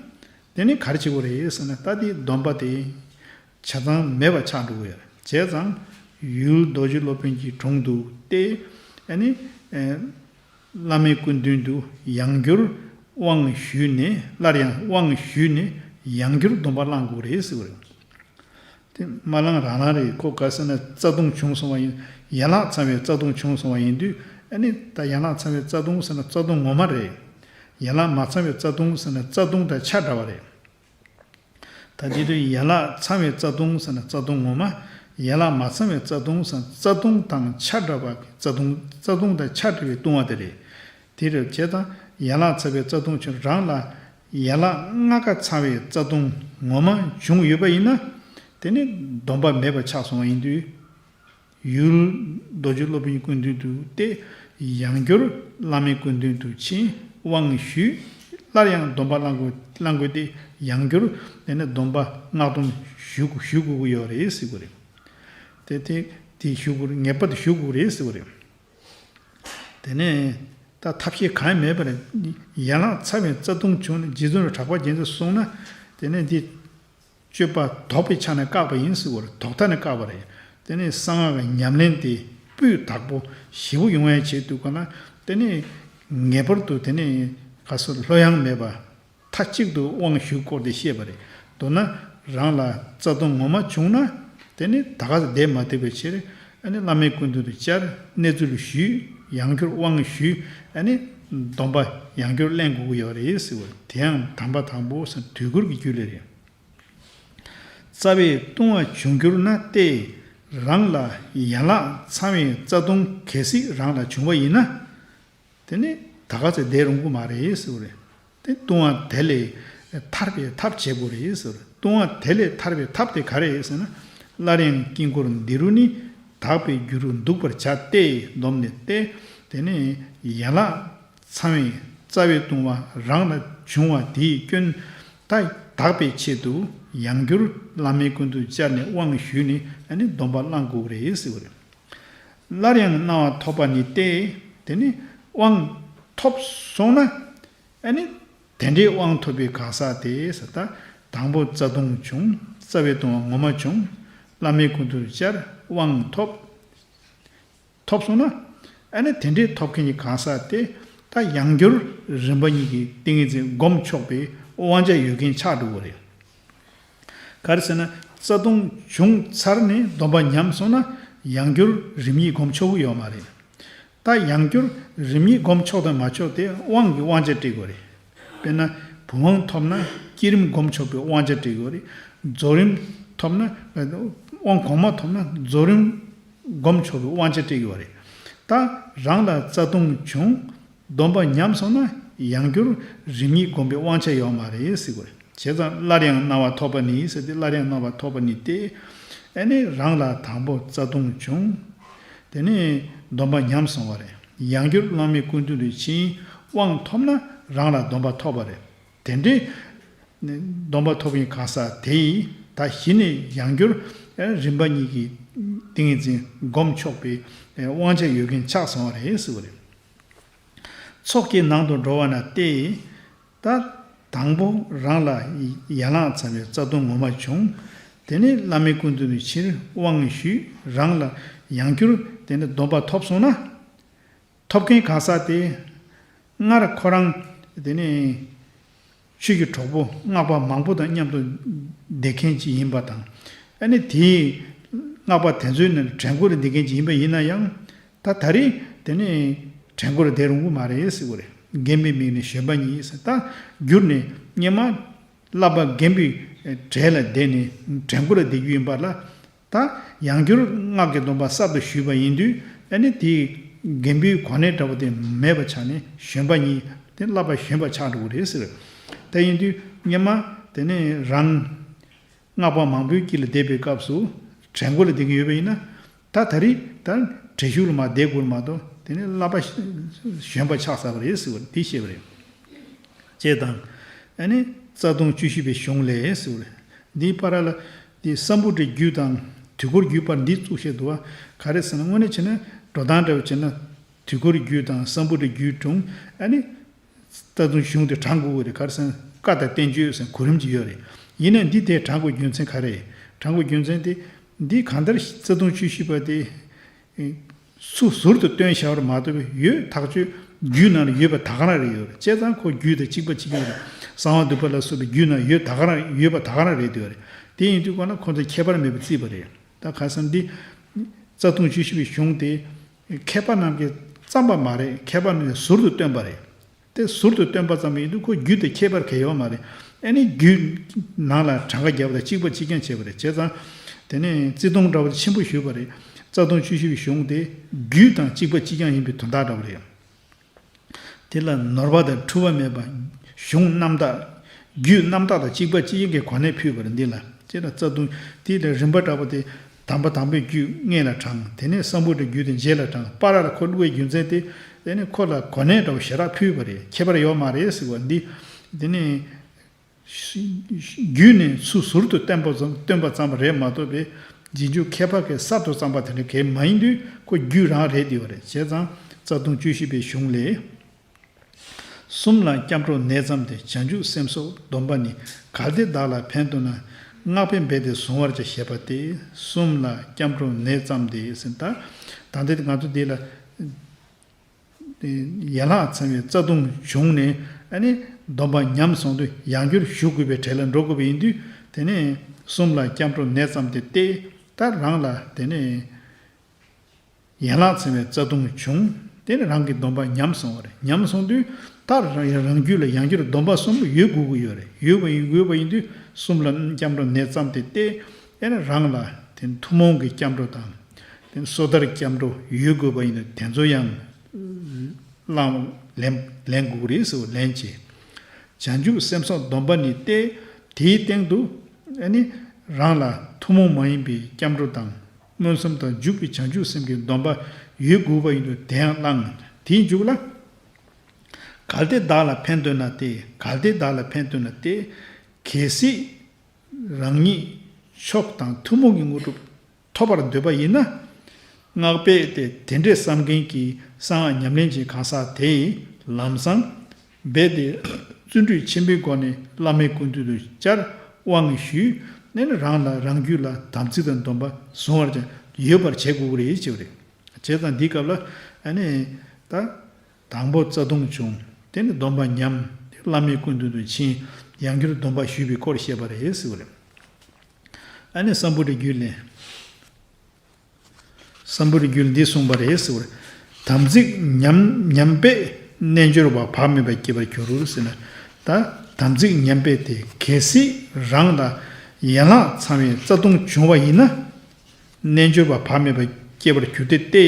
དེ་ནི་ག་རེ་བྱེད་དགོས་རེད་ཟེར་ན། ད་དེ་སྡོམ་པ་དེ་ཆ་ཚང་མེད་པ་ཆགས་འགྲོ་གི་ཡོད་རེད། བྱས་ཙང་ཡུལ་རྡོ་རྗེ་སློབ་དཔོན་གྱི་དྲུང་དུ་བལྟས། ཨ་ནི་ཨེ་བླ་མའི་སྐུ་མདུན་དུ་ཡང་བསྐྱར་དབང་ཞུས་ནས། སླར་ཡང་དབང་ཞུས་ནས་ཡང་བསྐྱར་སྡོམ་པ་བླང་དགོས་རེད་ཟེར་བ་རེད། དེ་མ་བླངས་རང་བླངས་རེད། ཁོ་ག་ཟེར་ན་རྩ་ལྟུང་བྱུང་སོང་བ་ཡིན། ཡན་ལག་ཚང་བའི་རྩ་ལྟུང་བྱུང་སོང་བ་ཡིན་དུས། ཨ་ནི་ད་ཡན་ལག་ཚང་བའི་རྩ་ལྟུང་ཟེར་ན་རྩ་ལྟུང་ངོ་མ་རེད། ཡན་ལག་མ་ཚང་བའི་རྩ་ལྟུང་ཟེར་ན་རྩ་ལྟུང་དང་ཆ་འདྲ་བ་རེད། ད་དེ་དུས་ཡན་ལག་ཚང་བའི་རྩ་ལྟུང་ཟེར་ན་རྩ་ལྟུང་ངོ་མ། ཡན་ལག་མ་ཚང་བའི་རྩ་ལྟུང་ཟེར་ན་རྩ་ལྟུང་དང་ཆ་འདྲ་བ། རྩ་ལྟུང་རྩ་ལྟུང་དང་ཆ་འདྲ་བའི་ལྟུང་བ་དེ་རེད། དེ་རེད། བྱས་ཙང་ཡན་ལག་ཚང་བའི་རྩ་ལྟུང་བྱུང་རང་ལ་ཡན་ལག་ལྔ་ཀ་ཚང་བའི་རྩ་ལྟུང་ངོ་མ་བྱུང་ཡོད་པ་ཡིན་ན། དེ་ནི་སྡོམ་པ་མེད་པ་ཆགས་སོང་བ་ཡིན་དུས། ཡུལ་རྡོ་རྗེ་སློབ་དཔོན་གྱི་སྐུ་མདུན་དུ་བལྟས། ཡང་བསྐྱར་བླ་མའི་སྐུ་མདུན་དུ་ཕྱིན། དབང་ཞུས། སླར་ཡང་སྡོམ་པ་བླང་དགོས་བླང་དགོས་ཏེ། ཡང་བསྐྱར་དེ་ནས་སྡོམ་པ་སྔགས་སྡོམ་ཞུ་ཞུ་དགོས་ཀྱི་ཡོད་རེད་ཟེར་གྱི་རེད། དེ་དེ་དེ་ཞུ་དགོས་རེད། ངེས་པར་དུ་ཞུ་དགོས་རེད་ཟེར་གྱི་རེད། དེ་ནས་ད་ཐབས་ཤེས་གང་ཡང་མེད་པར་ཡན་ལག་ཚང་བའི་རྩ་ལྟུང་བྱུང་ནས་རྗེ་བཙུན་གྲགས་པ་རྒྱལ་མཚན་གསུངས་ན། དེ་ནས་འདི་སྤྱོད་པ་ལྡོག་པའི་ཆ་ནས་བཀག་པ་ཡིན་ཟེར་བ་རེད། ལྡོག་ཐབས་ནས་བཀག་པ་རེད། དེ་ནས་གསང་སྔགས་ཀྱི་ཉམས་ལེན་དེ་སྤུས་དག་པོ་ཞེ་པོ་ཡོང་ཡའི་ཆེད་དུ་ག་ན། དེ་ནས་ངེས་པར་དུ་དེ་ནས་ག་སོ་ལྷོད་ཡངས་མེད་པ། མཐའ་གཅིག་ཏུ་དབང་ཞུ་སྐོར་དེ་བཤད་པ་རེད། མདོར་ན་རང་ལ་རྩ་ལྟུང་ངོ་མ་བྱུང་ན། དེ་ནི་ད་ག་ས་བསྡད་མ་ཐུབ་པའི་ཕྱིར། ཨ་ནི་བླ་མའི་སྐུ་མདུན་དུ་བཅར། གནས་ཚུལ་ཞུས། ཡང་བསྐྱར་དབང་ཞུས། ཨ་ནི་སྡོམ་པ་ཡང་བསྐྱར་ལེན་དགོས་ཀྱི་ཡོད་རེད་ཟེར་བ་རེད། དེའང་དམ་པ་དང་པོ་ཟེར་དུས་འཁོར་གྱི་རྒྱུད་ལས་རེད། རྩ་བའི་ལྟུང་བ་བྱུང་གྱུར་ན་སྟེ། རང་ལ་ཡན་ལག་ཚང་བའི་རྩ་ལྟུང་གལ་སྲིད་རང་ལ་བྱུང་བ་ཡིན་ན། དེ་ནི་ད་ག་ཚོད་བསྡད་རུང་གི་མ་རེད་ཟེར་བ་རེད། དེ་ལྟུང་བ་དེ་ལས་ཐར་པའི་ཐབས་བྱེད་དགོས་རེད་ཟེར་བ་རེད། ལྟུང་བ་དེ་ལས་ཐར་པའི་ཐབས་དེ་ག་རེ་རེད་ཟེར་ན། སླར་ཡང་དཀྱིལ་འཁོར་འདི་རུ་ནི། དག་པའི་རྒྱུ་རུ་འདུག་པར་བྱ་སྟེ། སྡོམ་ནས་ཏེ། དེ་ནས་ཡན་ལག་ཚང་བའི་ རྩ་བའི་ལྟུང་བ་རང་ལ་བྱུང་བ་དེའི་སྐྱོན་ད་དག་པའི་ཆེད་དུ་ཡང་བསྐྱར་བླ་མའི་སྐུ་མདུན་བཅར་ནས་དབང་ཞུས་ནས་ཨ་ནི་སྡོམ་པ་བླང་དགོས་རེད་ཟེར་བ་རེད། སླར་ཡང་གནང་བ་ཐོབ་པ་ནི་སྟེ། དེ་ནི་དབང་ཐོབ་སོང་ན་ཨ་ནི་དེ་འདྲའི་དབང་ཐོབ་པའི་གང་ཟག་དེ་ཟེར་ད་དང་པོ་རྩ་ལྟུང་བྱུང་། རྩ་བའི་ལྟུང་བ་ངོ་མ་བྱུང་། བླ་མའི་སྐུ་མདུན་བཅར་དབང་ཐོབ། ཐོབ་སོང་ན། ཨ་ནི་དེ་འདྲའི་ཐོབ་མཁན་གྱི་གང་ཟག་དེ་ད་ཡང་བསྐྱར་རིམ་པ་གཉིས་ཀྱི་ཏིང་ངེ་འཛིན་སྒོམ་ཆོག་པའི་དབང་ཆ་ཡོད་མཁན་ཆགས་འགྲོ་གི་རེད། ག་རེ་ཟེར་ན་རྩ་ལྟུང་བྱུང་ཚར་ནས་སྡོམ་པ་ཉམས་སོང་ན་ཡང་བསྐྱར་རིམ་གཉིས་སྒོམ་ཆོག་གི་ཡོད་མ་རེད། ད་ཡང་བསྐྱར་རིམ་གཉིས་སྒོམ་ཆོག་དང་མ་ཆོག་དེ་དབང་གི་དབང་ཆ་སྤྲད་དགོས་རེད། དཔེར་ན་བུམ་དབང་ཐོབ་ན་བསྐྱེད་རིམ་སྒོམ་ཆོག་པའི་དབང་ཆ་སྤྲད་དགོས་རེད། རྫོགས་རིམ་ཐོབ་ན་དབང་གོང་མ་ཐོབ་ན་རྫོགས་རིམ་སྒོམ་ཆོག་པའི་དབང་ཆ་སྤྲད་ཡོད་རེད། ད་རང་ལ་རྩ་ལྟུང་བྱུང་། སྡོམ་པ་ཉམས་སོང་ན་ཡང་བསྐྱར་རིམ་གཉིས་སྒོམ་པའི་དབང་ཆ་ཡོད་མ་རེད་ཟེར་དགོས་རེད། བྱས་ཙང་སླར་ཡང་གནང་བ་ཐོབ་པ་ནི་ཟེར་ཏེ་སླར་ཡང་གནང་བ་ཐོབ་པ་ནི་སྟེ། ཨ་ནི་རང་ལ་དང་པོ་རྩ་ལྟུང་བྱུང་། དེ་ནས་སྡོམ་པ་ཉམས་སོང་བ་རེད། ཡང་བསྐྱར་བླ་མའི་སྐུ་མདུན་དུ་ཕྱིན་དབང་ཐོབ་ན་རང་ལ་སྡོམ་པ་ཐོབ་པ་རེད། དེ་འདྲའི་སྡོམ་པ་ཐོབ་མཁན་གང་ཟག་དེ་ཡིས་ད་གཞི་ནས་ཡང་བསྐྱར་རིམ་པ་གཉིས་ཀྱི་ཏིང་ངེ་འཛིན་སྒོམ་ཆོག་པའི་དབང་ཆ་ཡོད་མཁན་ཆགས་སོང་བ་རེད་ཟེར་བ་རེད། ཚོགས་ཀྱི་ནང་དུ་འགྲོ་བ་ན་སྟེ། ད་དང་པོ་རང་ལ་ཡན་ལག་ཚང་བའི་རྩ་ལྟུང་ངོ་མ་བྱུང་། དེ་ནས་བླ་མའི་སྐུ་མདུན་དུ་ཕྱིར་དབང་ཞུས། རང་ལ་ཡང་བསྐྱར་དེ་ནས་སྡོམ་པ་ཐོབ་སོང་ན། ཐོབ་མཁན་གང་ཟག་དེ་སྔར་ཁོ་རང་དེ་ནས་ཆོས་ཀྱི་གྲོགས་པོ་སྔགས་པ་མང་པོ་དང་མཉམ་དུ་བསྡད་མཁན་ཅིག་ཡིན་པ་དང་། ཨ་ནི་དེའི་སྔགས་པ་དེ་ཚོའི་ནང་བྲན་བཀོལ་ལ་བསྡད་མཁན་ཅིག་ཡིན་པ་ཡིན་ན་ཡང་། ད་ད་རེས་དེ་ནས་བྲན་བཀོལ་ལ་བསྡད་རུང་གི་མ་རེད་ཟེར་གི་རེད། རྒན་པའི་མིང་ནས་གཞོན་པ་ཉིད་ཟེར། ད་བསྒྱུར་ནས་སྔོན་མ་བསླབ་པ་རྒན་པའི་གྲས་ལ་བསྡད་ནས་བྲན་བཀོལ་ལ་བསྡད་རྒྱུ་ཡིན་པ་ལ། ད་ཡང་བསྐྱར་སྔགས་ཀྱི་སྡོམ་པ་གསར་དུ་ཞུས་པ་ཡིན་དུས། ཨ་ནི་དེའི་རྒན་པའི་གོ་གནས་འདྲ་པོ་དེ་མེད་པ་ཆགས་ནས་གཞོན་པ་ཉིད་དེ་བསླབ་པ་གཞོན་པ་ཆགས་འགྲོ་གི་རེད་ཟེར། ད་ཡིན་དུས་སྔོན་མ་དེ་ནས་རང་སྔགས་པ་མང་པོའི་དཀྱིལ་ལ་བསྡད་པའི་སྐབས་སུ་བྲན་བཀོལ་ལ་བསྡད་ཀྱི་ཡོད་པ་ཡིན་ན། ད་ད་རེས་ད་བྲན་བཞུགས་ལ་མ་བསྡད་དགོས་མ་གཏོགས་དེ་ནས་བསླབ་པ་གཞོན་པ་ཆགས་ཚར་བ་རེད་ཟེར་བ་འདི་བཤད་པ་རེད། ཅེས་དང་། ཨ་ནི་རྩ་ལྟུང་བཅུ་བཞི་པའི་གཞུང་ལས་ཟེར་བ་རེད། འདིའི་བར་ལ་འདི་སམ་བྷོ་ཊའི་རྒྱུད་དང་དུས་འཁོར་རྒྱུད་བར་འདི་བཙུགས་བཤད་འདུག་བ། ག་རེ་ཟེར་ན་དངོས་གནས་བྱས་ན་འགྲོ་སྟངས་འདྲ་བ་བྱས་ན་དུས་འཁོར་རྒྱུད་དང་སམ་བྷོ་ཊའི་རྒྱུད་དྲུང་ཨ་ནི་རྩ་ལྟུང་གཞུང་དེ་དྲངས་དགོས་ཀྱི་རེད། ག་རེ་ཟེར་ན་བཀའ་དང་བསྟན་བཅོས་ཟེར་གོ་རིམ་གྱི་ཡོད་རེད། ཡིན་ནའང་འདི་དེ་དྲངས་དགོས་རྒྱུ་མཚན་ག་རེ་རེད། དྲངས་དགོས་རྒྱུ་མཚན་དེ་འདི་གང་ལྟར་རྩ་ལྟུང་བཅུ་བཞི་པ་དེ། ཚུར་ཟུར་དུ་བཏོན་བཞག་པར་མ་གཏོགས་པའི་ཡོད་ཐག་ཆོད་རྒྱུད་ནང་ལ་ཡོད་པ་ད་ག་རང་རེད་ཡོད་རེད། བྱས་ཙང་ཁོ་རྒྱུད་དང་གཅིག་པ་གཅིག་རྐྱང་རེད། གསང་བ་འདུས་པ་ལ་སོགས་པའི་རྒྱུད་ནང་ཡོད་ད་ག་རང་ཡོད་པ་ད་ག་རང་རེད་འདོད་རེད། དེ་ཡིན་དུས་ཁོ་ན་ཁོ་ཚོ་ཁྱད་པར་མེད་པར་བརྩིས་པ་རེད། ད་ག་ས་འདི་རྩ་ལྟུང་བཅུ་བཞི་པའི་གཞུང་དེ་མཁས་པ་རྣམས་ཀྱིས་བརྩམས་པ་མ་རེད། མཁས་པ་རྣམས་ཀྱིས་ཟུར་དུ་བཏོན་པ་རེད། དེ་ཟུར་དུ་བཏོན་པ་ཙམ་ཡིན་དུས་ཁོ་རྒྱུད་དང་ཁྱད་པར་གང་ཡང་ཡོད་མ་རེད། ཨ་ནི་རྒྱུད་ནང་ལ་གྲངས་ཀ་བརྒྱབ་པ་དང་གཅིག་པ་གཅིག་རྐྱང་བྱས་པ་རེད། བྱས་ཙང་དེ་ནས་བརྩི་མཐོང་འདྲ་བོ་ཆེན་པོ་ཞུས་པ་རེད། རྩ་ལྟུང་བཅུ་བཞི་པའི་གཞུང་དེ་རྒྱུད་དང་གཅིག་པ་གཅིག་རྐྱང་ཡིན་པའི་དོན་དག་འདྲ་བོ་རེད། དེ་ལ་ནོར་བ་དང་འཁྲུལ་བ་མེད་པ། གཞུང་རྣམ་དག་རྒྱུད་རྣམ་དག་དང་གཅིག་པ་གཅིག་རྐྱང་གི་གོ་གནས་ཕུལ་བ་རེད། འདི་ལ་དེ་ལ་རྩ་ལྟུང་དེ་ལ་རིམ་པ་འདྲ་བོ་དེ། དང་པོ་དང་པོའི་རྒྱུད་སྔོན་ལ་དྲངས། དེ་ནས་སམ་བྷོ་ཊའི་རྒྱུད་དེ་རྗེས་ལ་དྲངས། བར་ལ་ཁོ་བླུགས་པའི་རྒྱུ་མཚན་དེ། དེ་ནས་ཁོ་ལ་གོ་གནས་འདྲ་བོ་ཞེ་དྲག་ཕུལ་བ་རེད། ཁྱད་པར་ཡོད་མ་རེད་ཟེར་བ་འདི། དེ་ནས་རྒྱུད་ནས་ཚུར་ཟུར་དུ་བཏོན་པ་ཙམ་བཏོན་པ་ཙམ་རེད་མ་གཏོགས་པའི་རྗེས་འཇུག་མཁས་པ་གིས་གསར་དུ་བརྩམས་པ་དེ་འདྲ་གང་ཡང་མ་ཡིན་དུས་ཁོ་རྒྱུད་རང་རེད་འདི་བ་རེད། བྱས་ཙང་རྩ་ལྟུང་བཅུ་བཞི་པའི་གཞུང་ལས། གསུམ་ལ་སྐྱབས་འགྲོ་ནས་བརྩམས་ཏེ། བྱང་ཆུབ་སེམས་སོགས་སྡོམ་པ་ནི། གལ་ཏེ་བདག་ལ་ཕན་འདོད་ན། སྔགས་ཕན་འབད་དེ་གཟུང་བར་བྱ། ཞེས་པ་སྟེ། གསུམ་ལ་སྐྱབས་འགྲོ་ནས་བརྩམས་ཏེ་ཟེར། ད་ད་ལྟ་ང་ཚོ་འདི་ལ་ཡན་ལག་ཚང་བའི་རྩ་ལྟུང་བྱུང་ནས་ཨ་ནི་སྡོམ་པ་ཉམས་སོང་དུས་ཡང་བསྐྱར་ཞུ་དགོས་པའི་གྲས་ལ་འགྲོ་དགོས་པ་ཡིན་དུས། དེ་ནས་གསུམ་ལ་སྐྱབས་འགྲོ་ནས་བརྩམས་ཏེ་སྟེ། ད་རང་ལ་དེ་ནས། ཡན་ལག་ཚང་བའི་རྩ་ལྟུང་བྱུང་། དེ་ནི་རང་གི་སྡོམ་པ་ཉམས་སོང་བ་རེད། ཉམས་སོང་དུས་ད་རང་རང་རྒྱུད་ལ་ཡང་བསྐྱར་སྡོམ་པ་གསུམ་པོ་ཡོད་དགོས་ཀྱི་ཡོད་རེད། ཡོད་པ་ཡིན་དགོས་པ་ཡིན་དུས་གསུམ་ལ་སྐྱབས་འགྲོ་ནས་བརྩམས་ཏེ་སྟེ། ཨེ་ནི་རང་ལ་དེ་ཐུན་མོང་གི་སྐྱབས་འགྲོ་དང་། དེ་སོ་ཐར་སྐྱབས་འགྲོ་ཡོད་དགོས་པ་ཡིན་དུས་དེ་ཚོ་ཡང་བླང་ལེན་ལེན་དགོས་ཀྱི་རེད་ཟེར་བ་ལེན་བྱེད། བྱང་ཆུབ་སེམས་སོགས་སྡོམ་པ་ནི་སྟེ། དེའི་སྟེང་དུ་ཨ་ནི་རང་ལ་ཐུན་མོང་མ་ཡིན་པའི་སྐྱབས་འགྲོ་དང་། མངོན་སུམ་དང་འཇུག་པའི་བྱང་ཆུབ་སེམས་ཀྱི་སྡོམ་པ་ཡོད་དགོས་པ་ཡིན་དུས་དེ་ཡང་བླང་། དེའི་མཇུག་ལ། གལ་ཏེ་བདག་ལ་ཕན་འདོད་ན་སྟེ། གལ་ཏེ་བདག་ལ་ཕན་འདོད་ན་སྟེ། གལ་སྲིད་རང་ཉིད་མཆོག་དང་ཐུན་མོང་གི་དངོས་གྲུབ་ཐོབ་པར་འདོད་པ་ཡིན་ན། སྔགས་པས་ཏེ་དེ་འདྲའི་བསམ་མཁན་གྱི་གསང་སྔགས་ཉམས་ལེན་གྱི་གང་ཟག་དེས་ལམ་སང་རྦད་དེ་བརྩོན་འགྲུས་ཆེན་པོའི་སྒོ་ནས་བླ་མའི་སྐུ་མདུན་དུ་བཅར། དབང་ཞུས་ནས་རང་ལ་རང་རྒྱུད་ལ་དམ་ཚིག་དང་སྡོམ་པ་བཟུང་བར་ཡོད་པར་བྱེད་དགོས་ཀྱི་རེད་ཅེས་པ་རེད། བྱས་ཙང་འདིའི་སྐབས་ལ་ཨ་ནི་ད། དང་པོ་རྩ་ལྟུང་བྱུང་། དེ་ནི་སྡོམ་པ་ཉམས། བླ་མའི་སྐུ་མདུན་དུ་ཕྱིན། ཡང་བསྐྱར་སྡོམ་པ་ཞུས་པའི་སྐོར་བཤད་པ་རེད་ཟེར་བ་རེད། ཨ་ནི་སམ་བྷོ་ཊའི་རྒྱུད་ལས། སམ་བྷོ་ཊའི་རྒྱུད་ལས་འདི་གསུངས་པ་རེད་ཟེར་བ་རེད། དམ་ཚིག་ཉམས་ཉམས་པས་རྣལ་འབྱོར་པ་བག་མེད་པ་སྐྱེ་བར་འགྱུར་ཟེར་ན། ད་དམ་ཚིག་ཉམས་པས་དེ་གལ་སྲིད་རང་ལ་ཡན་ལག་ཚང་བའི་རྩ་ལྟུང་བྱུང་བ་ཡིན་ན། རྣལ་འབྱོར་པ་བག་མེད་པ་སྐྱེ་བར་འགྱུར་ཏེ་སྟེ།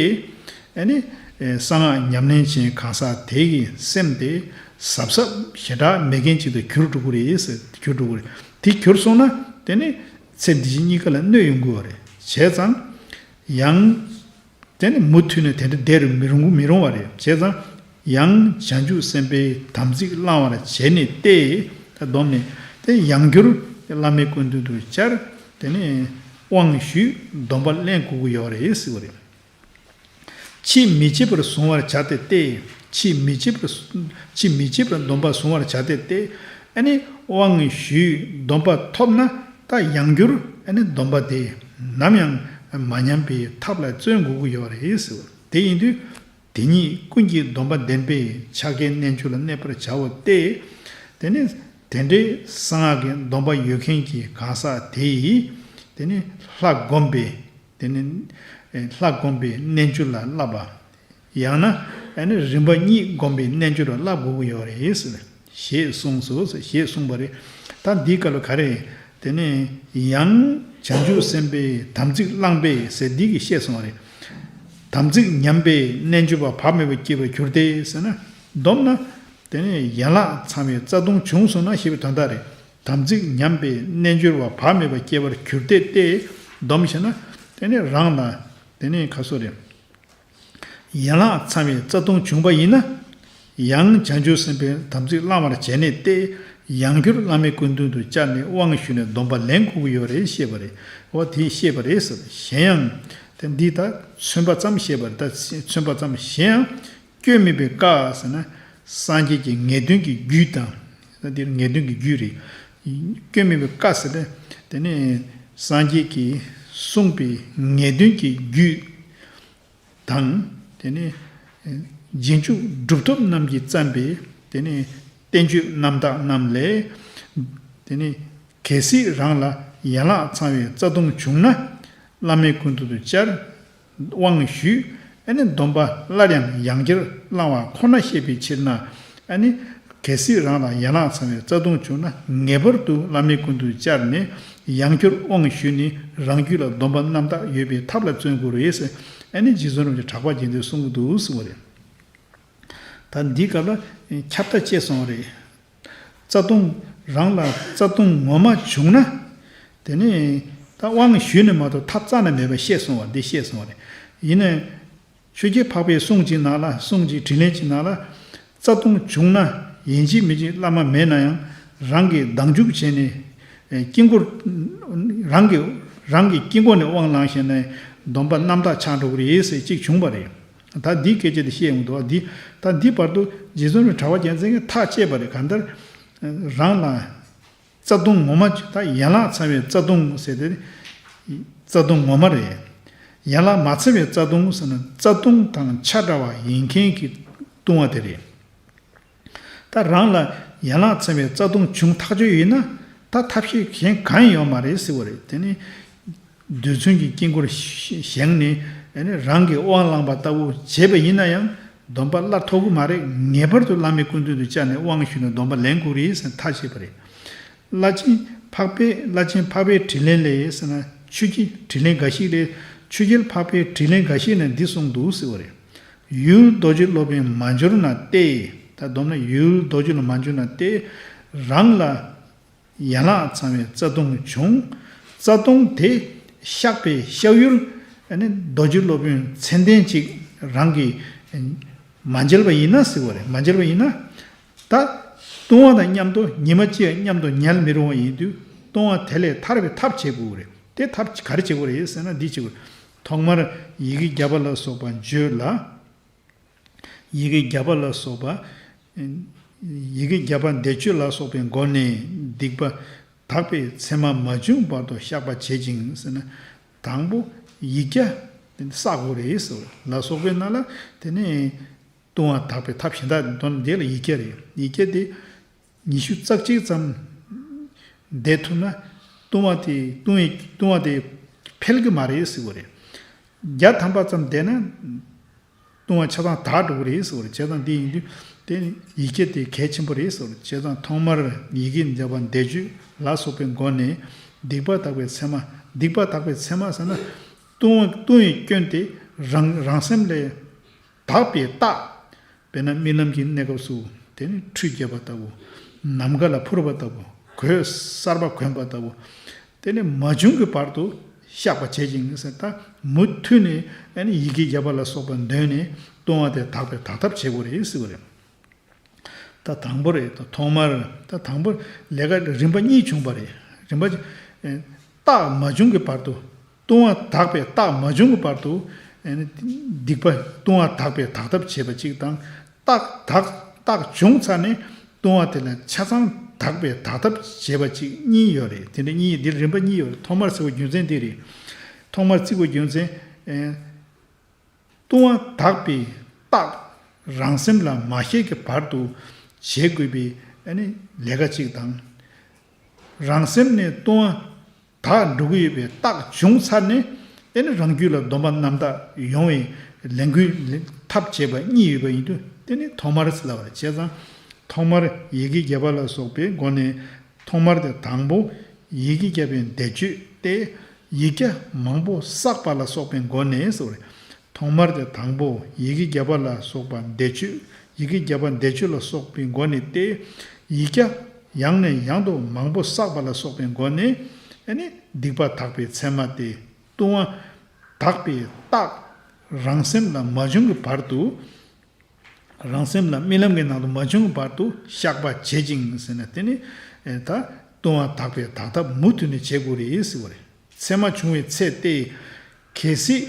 ཨ་ནི། གསང་སྔགས་ཉམས་ལེན་བྱེད་གང་ཟག་དེ་གི་སེམས་དེ་གཟབ་གཟབ་ཞེ་དྲག་མེད་མཁན་ཅིག་ཏུ་གྱུར་འགྲོ་གི་རེད་ཟེར། གྱུར་འགྲོ་གི་རེད། དེ་གྱུར་སོང་ན་དེ་ནི་ཚེ་འདི་ཕྱི་གཉིས་ཀ་ལ་གནོད་ཡོང་གི་རེད། བྱས་ཙང་། ཡང་། དེ་ནི་མུ་མཐུད་ནས་དེ་འདྲ་བསྡད་རུ་མི་རུང་མི་རུང་བ་རེད། བྱས་ཙང་། ཡང་བྱང་ཆུབ་སེམས་དཔའི་དམ་ཚིག་བླང་བར་བྱས་ནས་ཏེ། ད་སྡོམ་ནས་དེ་ཡང་བསྐྱར་བླ་མའི་སྐུ་མདུན་དུ་བཅར། དེ་ནས་དབང་ཞུས་སྡོམ་པ་ལེན་དགོས་ཀྱི་ཡོད་རེད་ཟེར་བ་རེད། ཕྱིས་མི་བྱེད་པར་གཟུང་བར་བྱ་སྟེ་སྟེ། ཕྱིས་མི་བྱེད་པར། ཕྱིས་མི་བྱེད་པར་སྡོམ་པ་གཟུང་བར་བྱ་སྟེ་སྟེ། ཨ་ནི་དབང་ཞུས་སྡོམ་པ་ཐོབ་ན་ད་ཡང་བསྐྱར་ཨ་ནི་སྡོམ་པ་དེ་ནམ་ཡང་མ་ཉམས་པའི་ཐབས་ལ་བརྩོན་དགོས་ཀྱི་ཡོད་རེད་ཟེར་བ། དེ་ཡིན་དུས། དེ་ཉིད་ཀུན་གྱི་སྡོམ་པ་ལྡན་པས་ཕྱག་རྒྱའི་རྣལ་འབྱོར་ལ་གནས་པར་བྱའོ་སྟེ། དེ་ནི་དེ་འདྲའི་གསང་སྔགས་ཀྱི་སྡོམ་པ་ཡོད་མཁན་གྱི་གང་ཟག་དེ་ཡིས་དེ་ནི་ལྷ་བསྒོམས་པའི་དེ་ནི་ལྷ་བསྒོམས་པའི་རྣལ་འབྱོར་ལ་བསླབ་པ། ཡང་ན་ཨ་ནི་རིམ་པ་གཉིས་བསྒོམས་པའི་རྣལ་འབྱོར་ལ་བསླབ་དགོས་ཀྱི་ཡོད་རེད་ཟེར། ཞེས་གསུངས་སོ། ཞེས་གསུངས་པ་རེད། ད་འདིའི་སྐབས་ལ་ག་རེ། དེ་ནས་ཡང་བྱང་ཆུབ་སེམས་དཔའི་དམ་ཚིག་བླངས་པས་ཟེར་འདི་གིས་བཤད་སོང་བ་རེད། དམ་ཚིག་ཉམས་པས་རྣལ་འབྱོར་པ་བག་མེད་པར་སྐྱེ་བར་འགྱུར་ཏེ་ཟེར་ན། སྡོམ་ན། དེ་ནས་ཡན་ལག་ཚང་བའི་རྩ་ལྟུང་བྱུང་སོང་ན་ཞེས་པའི་དོན་དག་རེད། དམ་ཚིག་ཉམས་པས་རྣལ་འབྱོར་པ་བག་མེད་པར་སྐྱེ་བར་འགྱུར་ཏེ་སྟེ། སྡོམ་ཞེ་ན། དེ་ནས་རང་ལ། དེ་ནས་ཁ་སོ་རེད། ཡན་ལག་ཚང་བའི་རྩ་ལྟུང་བྱུང་བ་ཡིན་ན། ཡང་བྱང་ཆུབ་སེམས་དཔའི་དམ་ཚིག་བླང་བར་བྱས་ནས་ཏེ། ཡང་བསྐྱར་བླ་མའི་སྐུ་མདུན་དུ་བཅར་ནས་དབང་ཞུས་ནས་སྡོམ་པ་ལེན་དགོས་ཀྱི་ཡོད་རེད་ཞེས་པ་རེད། འོ་དེ་ཤེས་པ་རེད་ཟེར། གཞན་ཡང་། དེ་འདི་ལྟར་མཚོན་པ་ཙམ་བཤད་པ་རེད། ད་མཚོན་པ་ཙམ། གཞན་ཡང་། སྐྱོན་མེད་པའི་བཀའ་ཟེར་ན། སངས་རྒྱས་ཀྱི་ངེས་དོན་གྱི་རྒྱུད་དང་། ད་འདིར་ངེས་དོན་གྱི་རྒྱུད་རེད། སྐྱོན་མེད་པའི་བཀའ་ཟེར་ན། དེ་ནས་སངས་རྒྱས་ཀྱིས་གསུངས་པའི་ངེས་དོན་གྱི་རྒྱུད། དང་། དེ་ནས། རྗེས་འཇུག་གྲུབ་ཐོབ་རྣམས་ཀྱིས་བརྩམས་པའི། དེ་ནས། བསྟན་བཅོས་རྣམ་དག་རྣམས་ལས། དེ་ནས། གལ་སྲིད་རང་ལ་ཡན་ལག་ཚང་བའི་རྩ་ལྟུང་བྱུང་ན། བླ་མའི་སྐུ་མདུན་དུ་བཅར། དབང་ཞུས། ཨ་ནི་སྡོམ་པ་སླར་ཡང་ཡང་བསྐྱར་བླང་བ་ཁོ་ན་བཤད་པའི་ཕྱིར་ན། ཨ་ནི། གལ་སྲིད་རང་ལ་ཡན་ལག་ཚང་བའི་རྩ་ལྟུང་བྱུང་ན། ངེས་པར་དུ་བླ་མའི་སྐུ་མདུན་བཅར་ནས་ཡང་བསྐྱར་དབང་ཞུས་ནས་རང་རྒྱུད་ལ་སྡོམ་པ་རྣམ་དག་ཡོད་པའི་ཐབས་ལ་བརྩོན་དགོས་རེད་ཟེར། ཨ་ནི་རྗེ་བཙུན་རིན་པོ་ཆེ་གྲགས་པ་རྒྱལ་མཚན་གསུང་གི་འདུག་གསུང་བ་རེད། ད་འདིའི་སྐབས་ལ་ཁྱབ་བརྡལ་བཅས་སོང་བ་རེད། རྩ་ལྟུང་། རང་ལ་རྩ་ལྟུང་ངོ་མ་བྱུང་ན། དེ་ནས་ད་དབང་ཞུས་ནས་མ་གཏོགས་ཐབས་རྩ་ནས་མེད་པ་བཤད་སོང་བ་འདི་བཤད་སོང་བ་རེད། ཡིན་ནའི། ཆོས་རྒྱལ་འཕགས་པའི་གསུང་གཅིག་ནང་ལ། གསུང་གཅིག་དྲིས་ལན་གཅིག་ནང་ལ། རྩ་ལྟུང་བྱུང་ན་ཡིན་གཅིག་མིན་གཅིག་བླ་མ་མེད་ན་ཡང་རང་གིས་སྡང་ཇུག་བྱས་ནས། ཨེ། དཀྱིལ་འཁོར། རང་གི། རང་གི་དཀྱིལ་འཁོར་ནས་དབང་བླངས་བྱས་ནས་སྡོམ་པ་རྣམ་དག་ཆགས་འགྲོ་གི་རེད་ཟེར་གཅིག་བྱུང་བ་རེད། ད་འདིའི་སྐད་ཆ་དེ་བཤད་ཡོང་འདུག་འདི། ད་འདི་བར་དུ་རྗེ་བཙུན་རིན་གྲགས་པ་རྒྱལ་མཚན་གྱིས་ཐག་བཅད་པ་རེད། གང་ལྟར། རང་ལ། རྩ་ལྟུང་ངོ་མ། ད་ཡན་ལག་ཚང་བའི་རྩ་ལྟུང་ཟེར་དེ། རྩ་ལྟུང་ངོ་མ་རེད། ཡན་ལག་མ་ཚང་བའི་རྩ་ལྟུང་ཟེར་ན་རྩ་ལྟུང་དང་ཆ་འདྲ་བ་ཡིན་མཁན་གྱི་ལྟུང་བ་དེ་རེད། ད་རང་ལ་ཡན་ལག་ཚང་བའི་རྩ་ལྟུང་བྱུང་ཐག་ཆོད་ཡིན་ན། ད་ཐབས་ཤེས་གཞན་གང་ཡང་ཡོད་མ་རེད་ཟེར་བ་རེད། དེ་ནི། རྡུལ་ཚོན་གྱི་དཀྱིལ་འཁོར་བཞེངས་ནས། ཨ་ནི་རང་གིས་དབང་བླངས་པ་ལྟ་བུ་བྱས་པ་ཡིན་ན་ཡང་སྡོམ་པ་སླར་ཐོབ་ཀྱི་མ་རེད། ངེས་པར་དུ་བླ་མའི་སྐུ་མདུན་དུ་བཅར་ནས་དབང་ཞུས་ནས་སྡོམ་པ་ལེན་དགོས་རེད་ཟེར་ཐག་བཅད་པ་རེད། བླ་ཆེན་འཕགས་པའི། བླ་ཆེན་འཕགས་པའི་དྲིས་ལན་ལས་ཟེར་ན། ཆོས་ཀྱི་དྲིས་ལན་འགའ་ཞིག་ལས། ཆོས་རྒྱལ་འཕགས་པའི་དྲིས་ལན་འགའ་ཞིག་ནས་འདི་གསུངས་འདུག་ཟེར་བ་རེད། ཡུལ་རྡོ་རྗེ་སློབ་དཔོན་མ་འབྱོར་ན་སྟེ། ད་སྡོམ་ན་ཡུལ་རྡོ་རྗེ་ལ་མ་འབྱོར་ན་སྟེ། རང་ལ་ཡན་ལག་ཚང་བའི་རྩ་ལྟུང་བྱུང་། རྩ་ལྟུང་དེ་བཤགས་པའི་བཤགས་ཡུལ། ཨ་ནི་རྡོ་རྗེ་སློབ་དཔོན་མཚན་ལྡན་ཅིག་རང་གིས་མ་མཇལ་བ་ཡིན་ན་ཟེར་བ་རེད། མ་མཇལ་བ་ཡིན་ན། ད་ལྟུང་བ་དང་མཉམ་དུ་ཉི་མ་གཅིག་མཉམ་དུ་ཉལ་མི་རུང་བ་ཡིན་དུས་ལྟུང་བ་དེ་ལས་ཐར་བའི་ཐབས་བྱེད་དགོས་རེད། དེ་ཐབས་ག་རེ་བྱེད་དགོས་རེད་ཟེར་ན་འདི་བྱེད་དགོས། ཐོག་མར་ཡི་གེ་བརྒྱ་པ་ལ་སོགས་པ་བརྗོད་ལ། ཡི་གེ་བརྒྱ་པ་ལ་སོགས་པ། ཡི་གེ་བརྒྱ་པ་བཟླས་བརྗོད་ལ་སོགས་པའི་སྒོ་ནས་སྡིག་པ་དག་པའི་མཚན་མ་མ་བྱུང་བར་དུ་བཤགས་པ་བྱེད་ཅིང་ཟེར་ན། དང་པོ་ཡིག་བརྒྱ་བསགས་དགོས་རེད་ཟེར་ལ་སོགས་པའི་ནང་ལ་དེ་ནས་ལྟུང་བ་དག་པའི་ཐབས་གཞན་དག་དོན་འདི་ལ་ཡིག་བརྒྱ་རེད། ཡིག་བརྒྱ་དེ་ཉི་ཤུ་རྩ་གཅིག་ཙམ་བཟླས་ཐུབ་ན་ལྟུང་བ་དེ་ལྟུང་བའི་ལྟུང་བ་དེ་འཕེལ་གི་མ་རེད་ཟེར་བ་རེད། བརྒྱ་ཐམ་པ་ཙམ་བཟླས་ན་ལྟུང་བ་ཆ་ཚང་དག་འགྲོ་གི་རེད་ཟེར་བ་རེད། བྱས་ཙང་འདི་ཡིན་དུས་དེ་ཡིག་བརྒྱ་དེ་གལ་ཆེན་པོ་རེད་ཟེར་བ་རེད། བྱས་ཙང་ཐོག་མར་ཡི་གེ་བརྒྱ་པ་བཟླས་བརྗོད་ལ་སོགས་པའི་སྒོ་ནས་སྡིག་པ་དག་པའི་མཚན་མ། སྡིག་པ་དག་པའི་མཚན་མ་ཟེར་ན་ལྟུང་བ་ལྟུང་བའི་སྐྱོན་དེ་རང་རང་སེམས་ལས་དག་པའི་རྟགས། དཔེར་ན་རྨི་ལམ་གྱི་གནས་སྐབས་སུ་དེ་ནི་ཁྲུས་བརྒྱབ་པ་ལྟ་བུ། ནམ་མཁའ་ལ་འཕུར་བ་ལྟ་བུ། གོས་གསར་པ་གོན་པ་ལྟ་བུ། དེ་ནི་མ་བྱུང་གི་བར་དུ་བཤགས་པ་བྱེད་ཅིང་ཟེར། ད་མུ་མཐུད་ནས་ཨ་ནི་ཡི་གེ་བརྒྱ་པ་ལ་སོགས་པ་འདོན་ནས་ལྟུང་བ་དེ་དག་པའི་དག་ཐབས་བྱེད་དགོས་རེད་ཟེར་བ་རེད། ད་དང་པོ་རེད། ད་ཐོག་མར་ད་དང་པོ་ལས་ཀ་རིམ་པ་གཉིས་བྱུང་བ་རེད། རིམ་པ་རྟགས་མ་བྱུང་གི་བར་དུ། ལྟུང་བ་དག་པའི་རྟགས་མ་བྱུང་གི་བར་དུ་ཨ་ནི་སྡིག་པ་ལྟུང་བ་དག་པའི་དག་ཐབས་བྱེད་པ་གཅིག་དང་། རྟགས་དག་རྟགས་བྱུང་ཚར་ནས་ལྟུང་བ་དེ་ལ་ཆ་ཚང་དག་པའི་དག་ཐབས་བྱེད་པ་གཅིག་གཉིས་ཡོད་རེད། དེ་འདྲ་གཉིས། འདིར་རིམ་པ་གཉིས་ཡོད་རེད། ཐོག་མར་བརྩི་བའི་རྒྱུ་མཚན་འདི་རེད། ཐོག་མར་བརྩི་བའི་རྒྱུ་མཚན། ཨེ། ལྟུང་བ་དག་པའི་རྟགས་རང་སེམས་ལ་མ་ཤར་གྱི་བར་དུ་བྱེད་དགོས་པའི་ཨ་ནི་ལས་ཀ་གཅིག་དང་། རང་སེམས་ནས་ལྟུང་བ་དག་འགྲོ་གི་ཡོད་པའི་རྟགས་བྱུང་ཚར་ནས་ཨ་ནི་རང་རྒྱུད་ལ་སྡོམ་པ་རྣམ་དག་ཡོང་བའི་ལས་འགུལ་ཐབས་བྱེད་པ་གཉིས་ཡོད་པ་ཡིན་དུས་དེ་ནི་ཐོག་མར་ཟེར་ལབ་པ་རེད། བྱས་ཙང་ཐོག་མར་ཡི་གེ་བརྒྱ་པ་ལ་སོགས་པའི་སྒོ་ནས། ཐོག་མར་དེ་དང་པོ་ཡི་གེ་བརྒྱ་པའི་བཟླས་བརྗོད་དེ་ཡིག་བརྒྱ་མང་པོ་བསགས་པ་ལ་སོགས་པའི་སྒོ་ནས་ཟེར་བ་རེད། ཐོག་མར་དེ་དང་པོ་ཡི་གེ་བརྒྱ་པ་ལ་སོགས་པ་བཟླས་བརྗོད། ཡི་གེ་བརྒྱ་པ་བཟླས་བརྗོད་ལ་སོགས་པའི་སྒོ་ནས་ཏེ། ཡིག་བརྒྱ་ཡང་ནས་ཡང་དུ་མང་པོ་བསགས་པ་ལ་སོགས་པའི་སྒོ་ནས་ཨ་ནི་སྡིག་པ་དག་པའི་མཚན་མ་སྟེ། ལྟུང་བ་དག་པའི་རྟགས་རང་སེམས་ལ་མ་བྱུང་གི་བར་དུ། རང་སེམས་ལ་རྨི་ལམ་གྱི་ནང་དུ་མ་བྱུང་བར་དུ་བཤགས་པ་བྱེད་ཅིང་ཟེར་ན་དེ་ནི་ད་ལྟུང་བ་དག་པའི་དག་ཐབས་མུ་མཐུད་ནས་བྱེད་དགོས་རེད་ཟེར་བ་རེད། མཚན་མ་བྱུང་བའི་ཚེ་སྟེ། གལ་སྲིད་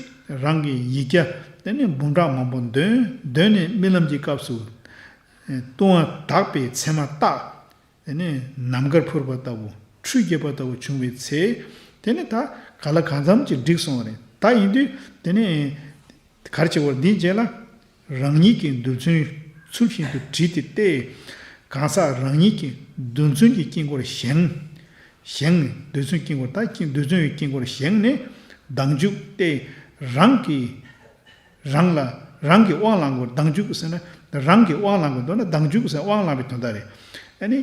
རང་གི་ཡིག་བརྒྱ་དེ་ནི་འབུམ་ཕྲག་མང་པོ་འདོན་འདོན་ནས་རྨི་ལམ་གྱི་སྐབས་སུ་ལྟུང་བ་དག་པའི་མཚན་མ་བཏགས། དེ་ནས་ནམ་མཁར་འཕུར་བ་ལྟ་བུ། ཁྲུས་བརྒྱབ་པ་ལྟ་བུ་བྱུང་བའི་ཚེ། དེ་ནས་ད་ག་ལ་གང་འཚམ་ཅིག་འགྲིག་སོང་བ་རེད། ད་ཡིན་དུས་དེ་ནས་ག་རེ་བྱེད་དགོས་རེད། འདིའི་རྗེས་ལ་རང་ཉིད་ཀྱི་རྡུལ་ཚོན་ཚུལ་བཞིན་དུ་བྲིས་ཏེ་སྟེ། གང་ཟག་རང་ཉིད་ཀྱི་རྡུལ་ཚོན་གྱི་དཀྱིལ་འཁོར་བཞེངས། བཞེངས་ནས་རྡུལ་ཚོན་དཀྱིལ་འཁོར་ད་རྡུལ་ཚོན་གྱི་དཀྱིལ་འཁོར་བཞེངས་ནས་ལྡང་འཇུག་སྟེ། རང་གི་རང་ལ་རང་གི་དབང་བླང་དགོས། ལྡང་འཇུག་ཟེར་ན་རང་གི་དབང་བླང་དགོས། མདོར་ན་ལྡང་འཇུག་ཟེར་དབང་བླང་བའི་དོན་དག་རེད། ཨ་ནི།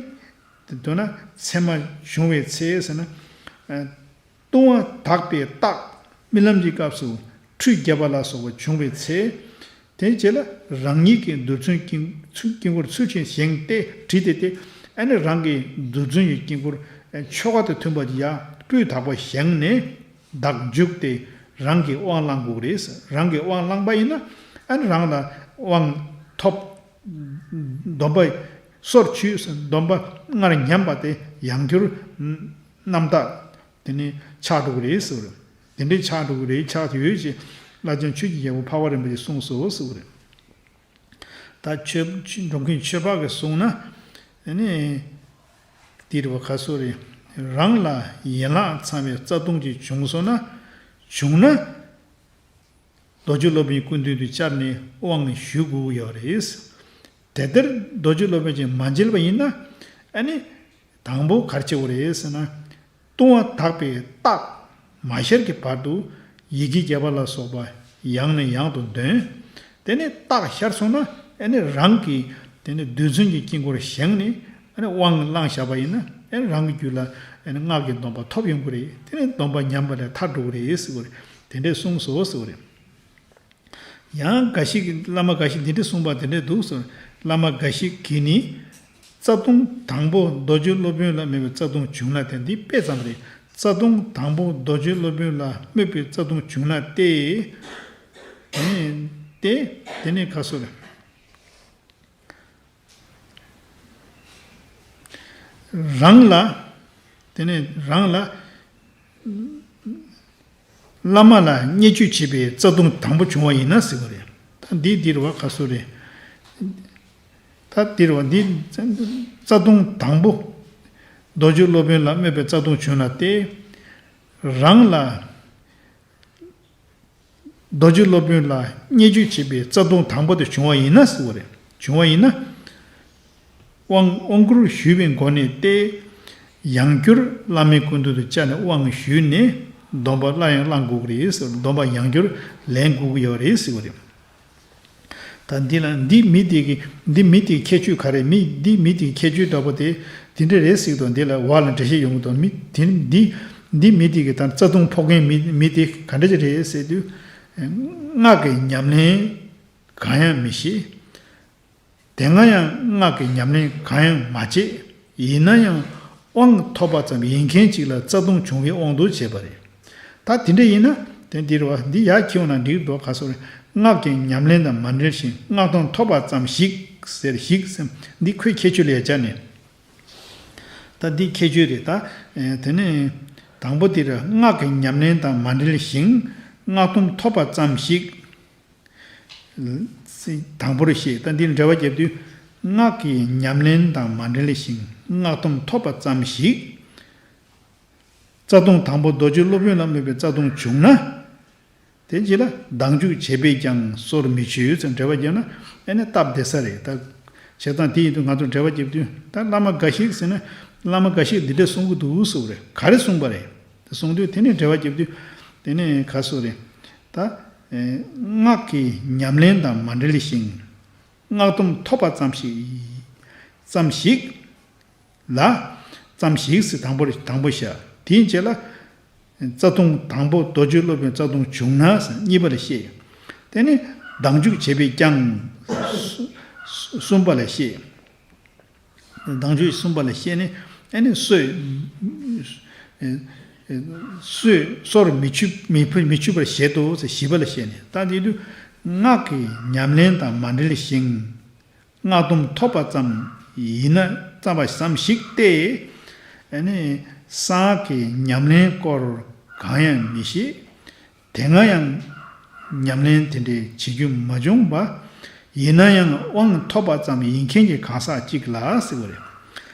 མདོར་ན་མཚན་མ་བྱུང་བའི་ཚེ་ཟེར་ན། ལྟུང་བ་དག་པའི་རྟགས་རྨི་ལམ་གྱི་སྐབས་སུ་ཁྲུས་བརྒྱབ་པ་ལ་སོགས་པ་བྱུང་བའི་ཚེ། དེའི་རྗེས་ལ་རང་ཉིད་ཀྱི་རྡུལ་ཚོན་དཀྱིལ་ཚུལ་དཀྱིལ་འཁོར་ཚུལ་བཞིན་བཞེངས་ཏེ་བྲིས་ཏེ་སྟེ། ཨ་ནི་རང་གི་རྡུལ་ཚོན་གྱི་དཀྱིལ་འཁོར་ཆོ་ག་དང་མཐུན་པ་ཡ་སྤུས་དག་པོ་བཞེངས་ནས། ལྡང་འཇུག་སྟེ་རང་གི་དབང་བླང་དགོས་རེད། རང་གི་དབང་བླངས་པ་ཡིན་ན་ཨ་ནི་རང་ལ་དབང་ཐོབ། སྡོམ་པ་སོར་ཆུད། སྡོམ་པ་སྔར་ཉམས་པ་དེ་ཡང་བསྐྱར་རྣམ་དག་དེ་ནི་ཆགས་འགྲོ་གི་རེད་ཟེར་བ་རེད། དེ་འདྲའི་ཆགས་འགྲོ་གི་རེད། ཆགས་ཡོད་ཅེས་བླ་ཆེན་ཆོས་ཀྱི་རྒྱལ་པོ་འཕགས་པ་རིན་པོ་ཆེས་གསུངས་སོ་ཟེར་བ་རེད། ད་ཆོས་འགྲོ་མཁན་ཆོས་འཕགས་ཀྱིས་གསུངས་ན། ཨ་ནི། འདི་རེད་པ། ག་སོ་རེད། རང་ལ་ཡན་ལག་ཚང་བའི་རྩ་ལྟུང་ཅིག་བྱུང་སོང་ན། བྱུང་ན། རྡོ་རྗེ་སློབ་དཔོན་སྐུ་མདུན་དུ་བཅར་ནས་དབང་ཞུ་དགོས་ཡོད་རེད། དེ་ལྟར་རྡོ་རྗེ་སློབ་དཔོན་གྱིས་མ་མཇལ་བ་ཡིན་ན། ཨ་ནི། དང་པོ་ག་རེ་བྱེད་དགོས་རེད་ཟེར་ན། ལྟུང་བ་དག་པའི་རྟགས་མ་ཤར་གྱི་བར་དུ་ཡི་གེ་བརྒྱ་པ་ལ་སོགས་པ་ཡང་ནས་ཡང་དུ་འདོན། དེ་ནས་རྟགས་ཤར་སོང་ན་ཨ་ནི་རང་གིས་དེ་ནས་རྡུལ་ཚོན་གྱི་དཀྱིལ་འཁོར་བཞེངས་ནས་ཨ་ནི་དབང་བླངས་བཞག་པ་ཡིན་ན་ཨ་ནི་རང་གི་རྒྱུད་ལ་ཨ་ནི་སྔགས་ཀྱི་སྡོམ་པ་ཐོབ་ཡོང་གི་རེད། དེ་ནས་སྡོམ་པ་ཉམས་པ་ལས་ཐར་འགྲོ་གི་རེད་ཟེར་བ་རེད། དེ་འདྲས་གསུངས་སོ་ཟེར་བ་རེད། ཡང་འགའ་ཞིག་གིས་བླ་མ་འགའ་ཞིག་འདི་འདྲ་གསུངས་པ་དེ་འདྲ་འདུག་ཟེར། བླ་མ་འགའ་ཞིག་གིས་ནི། རྩ་ལྟུང་དང་པོ་རྡོ་རྗེ་སློབ་དཔོན་ལ་སྨོད་པའི་རྩ་ལྟུང་བྱུང་ན་སྟེ། འདི་དཔེ་ཙམ་རེད། རྩ་ལྟུང་དང་པོ་རྡོ་རྗེ་སློབ་དཔོན་ལ་སྨོད་པའི་རྩ་ལྟུང་བྱུང་ན་སྟེ། དེ་ནས་དེ་དེ་ནས་ཁ་གསོ་རེད། རང་ལ། དེ་ནས་རང་ལ། བླ་མ་ལ་བརྙས་བཅོས་བྱེད་པའི་རྩ་ལྟུང་དང་པོ་བྱུང་བ་ཡིན་ན་ཟེར་བ་རེད། ད་འདི་འདིར་བ་ག་སོ་རེད། ད་འདིར་བ་འདི་རྩ་ལྟུང་དང་པོ། རྡོ་རྗེ་སློབ་དཔོན་ལ་སྨོད་པའི་རྩ་ལྟུང་བྱུང་ན་སྟེ། རང་ལ། རྡོ་རྗེ་སློབ་དཔོན་ལ་བརྙས་བཅོས་བྱེད་པའི་རྩ་ལྟུང་དང་པོ་དེ་བྱུང་བ་ཡིན་ན་ཟེར་བ་རེད། བྱུང་བ་ཡིན་ན། དབང་དབང་བསྐུར་ཞུས་པའི་སྒོ་ནས་ཏེ། ཡང་བསྐྱར་བླ་མའི་སྐུ་མདུན་དུ་བཅར་ནས་དབང་ཞུས་ནས་སྡོམ་པ་སླར་ཡང་བླང་དགོས་ཀྱི་རེད་ཟེར། སྡོམ་པ་ཡང་བསྐྱར་ལེན་དགོས་ཀྱི་ཡོད་རེད་ཟེར་བ་རེད། ད་འདི་ལ་འདི་མི་དེ་གི་འདི་མི་དེ་གི་ཁྱད་ཆོས་ག་རེ། མི་འདི་མི་དེ་གི་ཁྱད་ཆོས་འདྲ་པོ་དེ་དེ་འདྲ་རེད་ཟེར་དང་། འདི་ལ་བ་ལ་འགྲེལ་བཤད་ཡོང་གི་འདུག་མི་དེ་འདི་འདི་མི་དེ་གི་ད་རྩ་ལྟུང་ཕོག་མཁན་མི་མི་དེ་ག་འདྲ་ཅིག་རེད་ཟེར་དུས། སྔགས་ཀྱི་ཉམས་ལེན་གང་ཡང་མི་ཤེས། དེ་སྔ་ཡང་སྔགས་ཀྱི་ཉམས་ལེན་གང་ཡང་མ་བྱས། ཡིན་ན་ཡང་དབང་ཐོབ་པ་ཙམ་ཡིན་མཁན་ཅིག་ལ་རྩ་ལྟུང་བྱུང་བའི་དབང་དུ་བྱས་པ་རེད། ད་དེ་འདྲ་ཡིན་ན་དེ་འདིར་བ་འདི་ཡར་འཁྱེར་ན་འགྲིག་འདུག་ག་སོ་རེད། སྔགས་ཀྱི་ཉམས་ལེན་དང་མ་འབྲེལ་ཞིང་སྔགས་སྡོམ་ཐོབ་པ་ཙམ་ཞིག་ཟེར་ཞིག་ཟེར། འདི་ཁོའི་ཁྱད་ཆོས་ལ་སྦྱར་ནས། ད་འདི་ཁྱད་ཆོས་རེད། ད་དེ་ནས་དང་པོ་འདིར་སྔགས་ཀྱི་ཉམས་ལེན་དང་མ་འབྲེལ་ཞིང་སྔགས་སྡོམ་ཐོབ་པ་ཙམ་ཞིག་དང་པོར་བཤད། ད་འདིར་འགྲེལ་པ་བརྒྱབ་དུས། སྔགས་ཀྱི་ཉམས་ལེན་དང་མ་འབྲེལ་ཞིང་སྔགས་སྡོམ་ཐོབ་པ་ཙམ་ཞིག་རྩ་ལྟུང་དང་པོ་རྡོ་རྗེ་སློབ་དཔོན་ལ་སྨོད་པའི་རྩ་ལྟུང་བྱུང་ན། དེ་རྗེས་ལ་བདག་འཇུག་བྱས་པས་ཀྱང་སོར་མི་ཆུད་ཟེར་འགྲེལ་པ་བརྒྱབ་ན་ཨེ་ནི་སྟབས་བདེ་ས་རེད། ད་བྱས་ཙང་དེ་ཡིན་དུས་ང་ཚོ་འགྲེལ་པ་བརྒྱབ་དུས། ད་བླ་མ་འགའ་ཞིག་ཟེར་ན་བླ་མ་འགའ་ཞིག་འདི་འདྲ་གསུང་གི་འདུག་ཟེར་བ་རེད། ག་རེ་གསུངས་པ་རེད། དེ་གསུངས་དུས་དེ་ནས་འགྲེལ་པ་བརྒྱབ་དུས། དེ་ནས་ག་སོ་རེད། ད་སྔགས་ཀྱི་ཉམས་ལེན་དང་མ་འབྲེལ་ཞིང་། སྔགས་སྡོམ་ཐོབ་པ་ཙམ་ཞིག་ཙམ་ཞིག་ལ། ཙམ་ཞིག་ཟེར་དང་པོ་དང་པོ་བཞག་དེའི་རྗེས་ལ། རྩ་ལྟུང་དང་པོ་རྡོ་རྗེ་སློབ་དཔོན་རྩ་ལྟུང་བྱུང་ན་ཟེར་གཉིས་པ་ལ་བཤད། དེ་ནི་བདག་འཇུག་བྱས་པས་ཀྱང་གསུམ་པ་ལ་བཤད། བདག་འཇུག་གསུམ་པ་ལ་བཤད་ནས་ཨ་ནི་སོས། སོས་སོར་མི་ཆུད་མི་ཕུ་མི་ཆུད་པར་བཞེད་དོ་ཟེར་བཞི་པ་ལ་བཤད་ནས། ད་དེ་དུས་སྔགས་ཀྱི་ཉམས་ལེན་དང་མ་འབྲེལ་ཞིང་། སྔགས་སྡོམ་ཐོབ་པ་ཙམ་ཡིན་ན་ཙམ་པ་ཙམ་ཞིག་སྟེ། ཨ་ནི་གསང་སྔགས་ཀྱི་ཉམས་ལེན་སྐོར་གང་ཡང་མི་ཤེས། དེ་སྔ་ཡང་ཉམས་ལེན་དེ་འདྲའི་བྱེད་རྒྱུ་མ་བྱུང་བ། ཡིན་ན་ཡང་དབང་ཐོབ་པ་ཙམ་ཡིན་མཁན་གྱི་གང་ཟག་ཅིག་ལ་ཟེར་བ་རེད།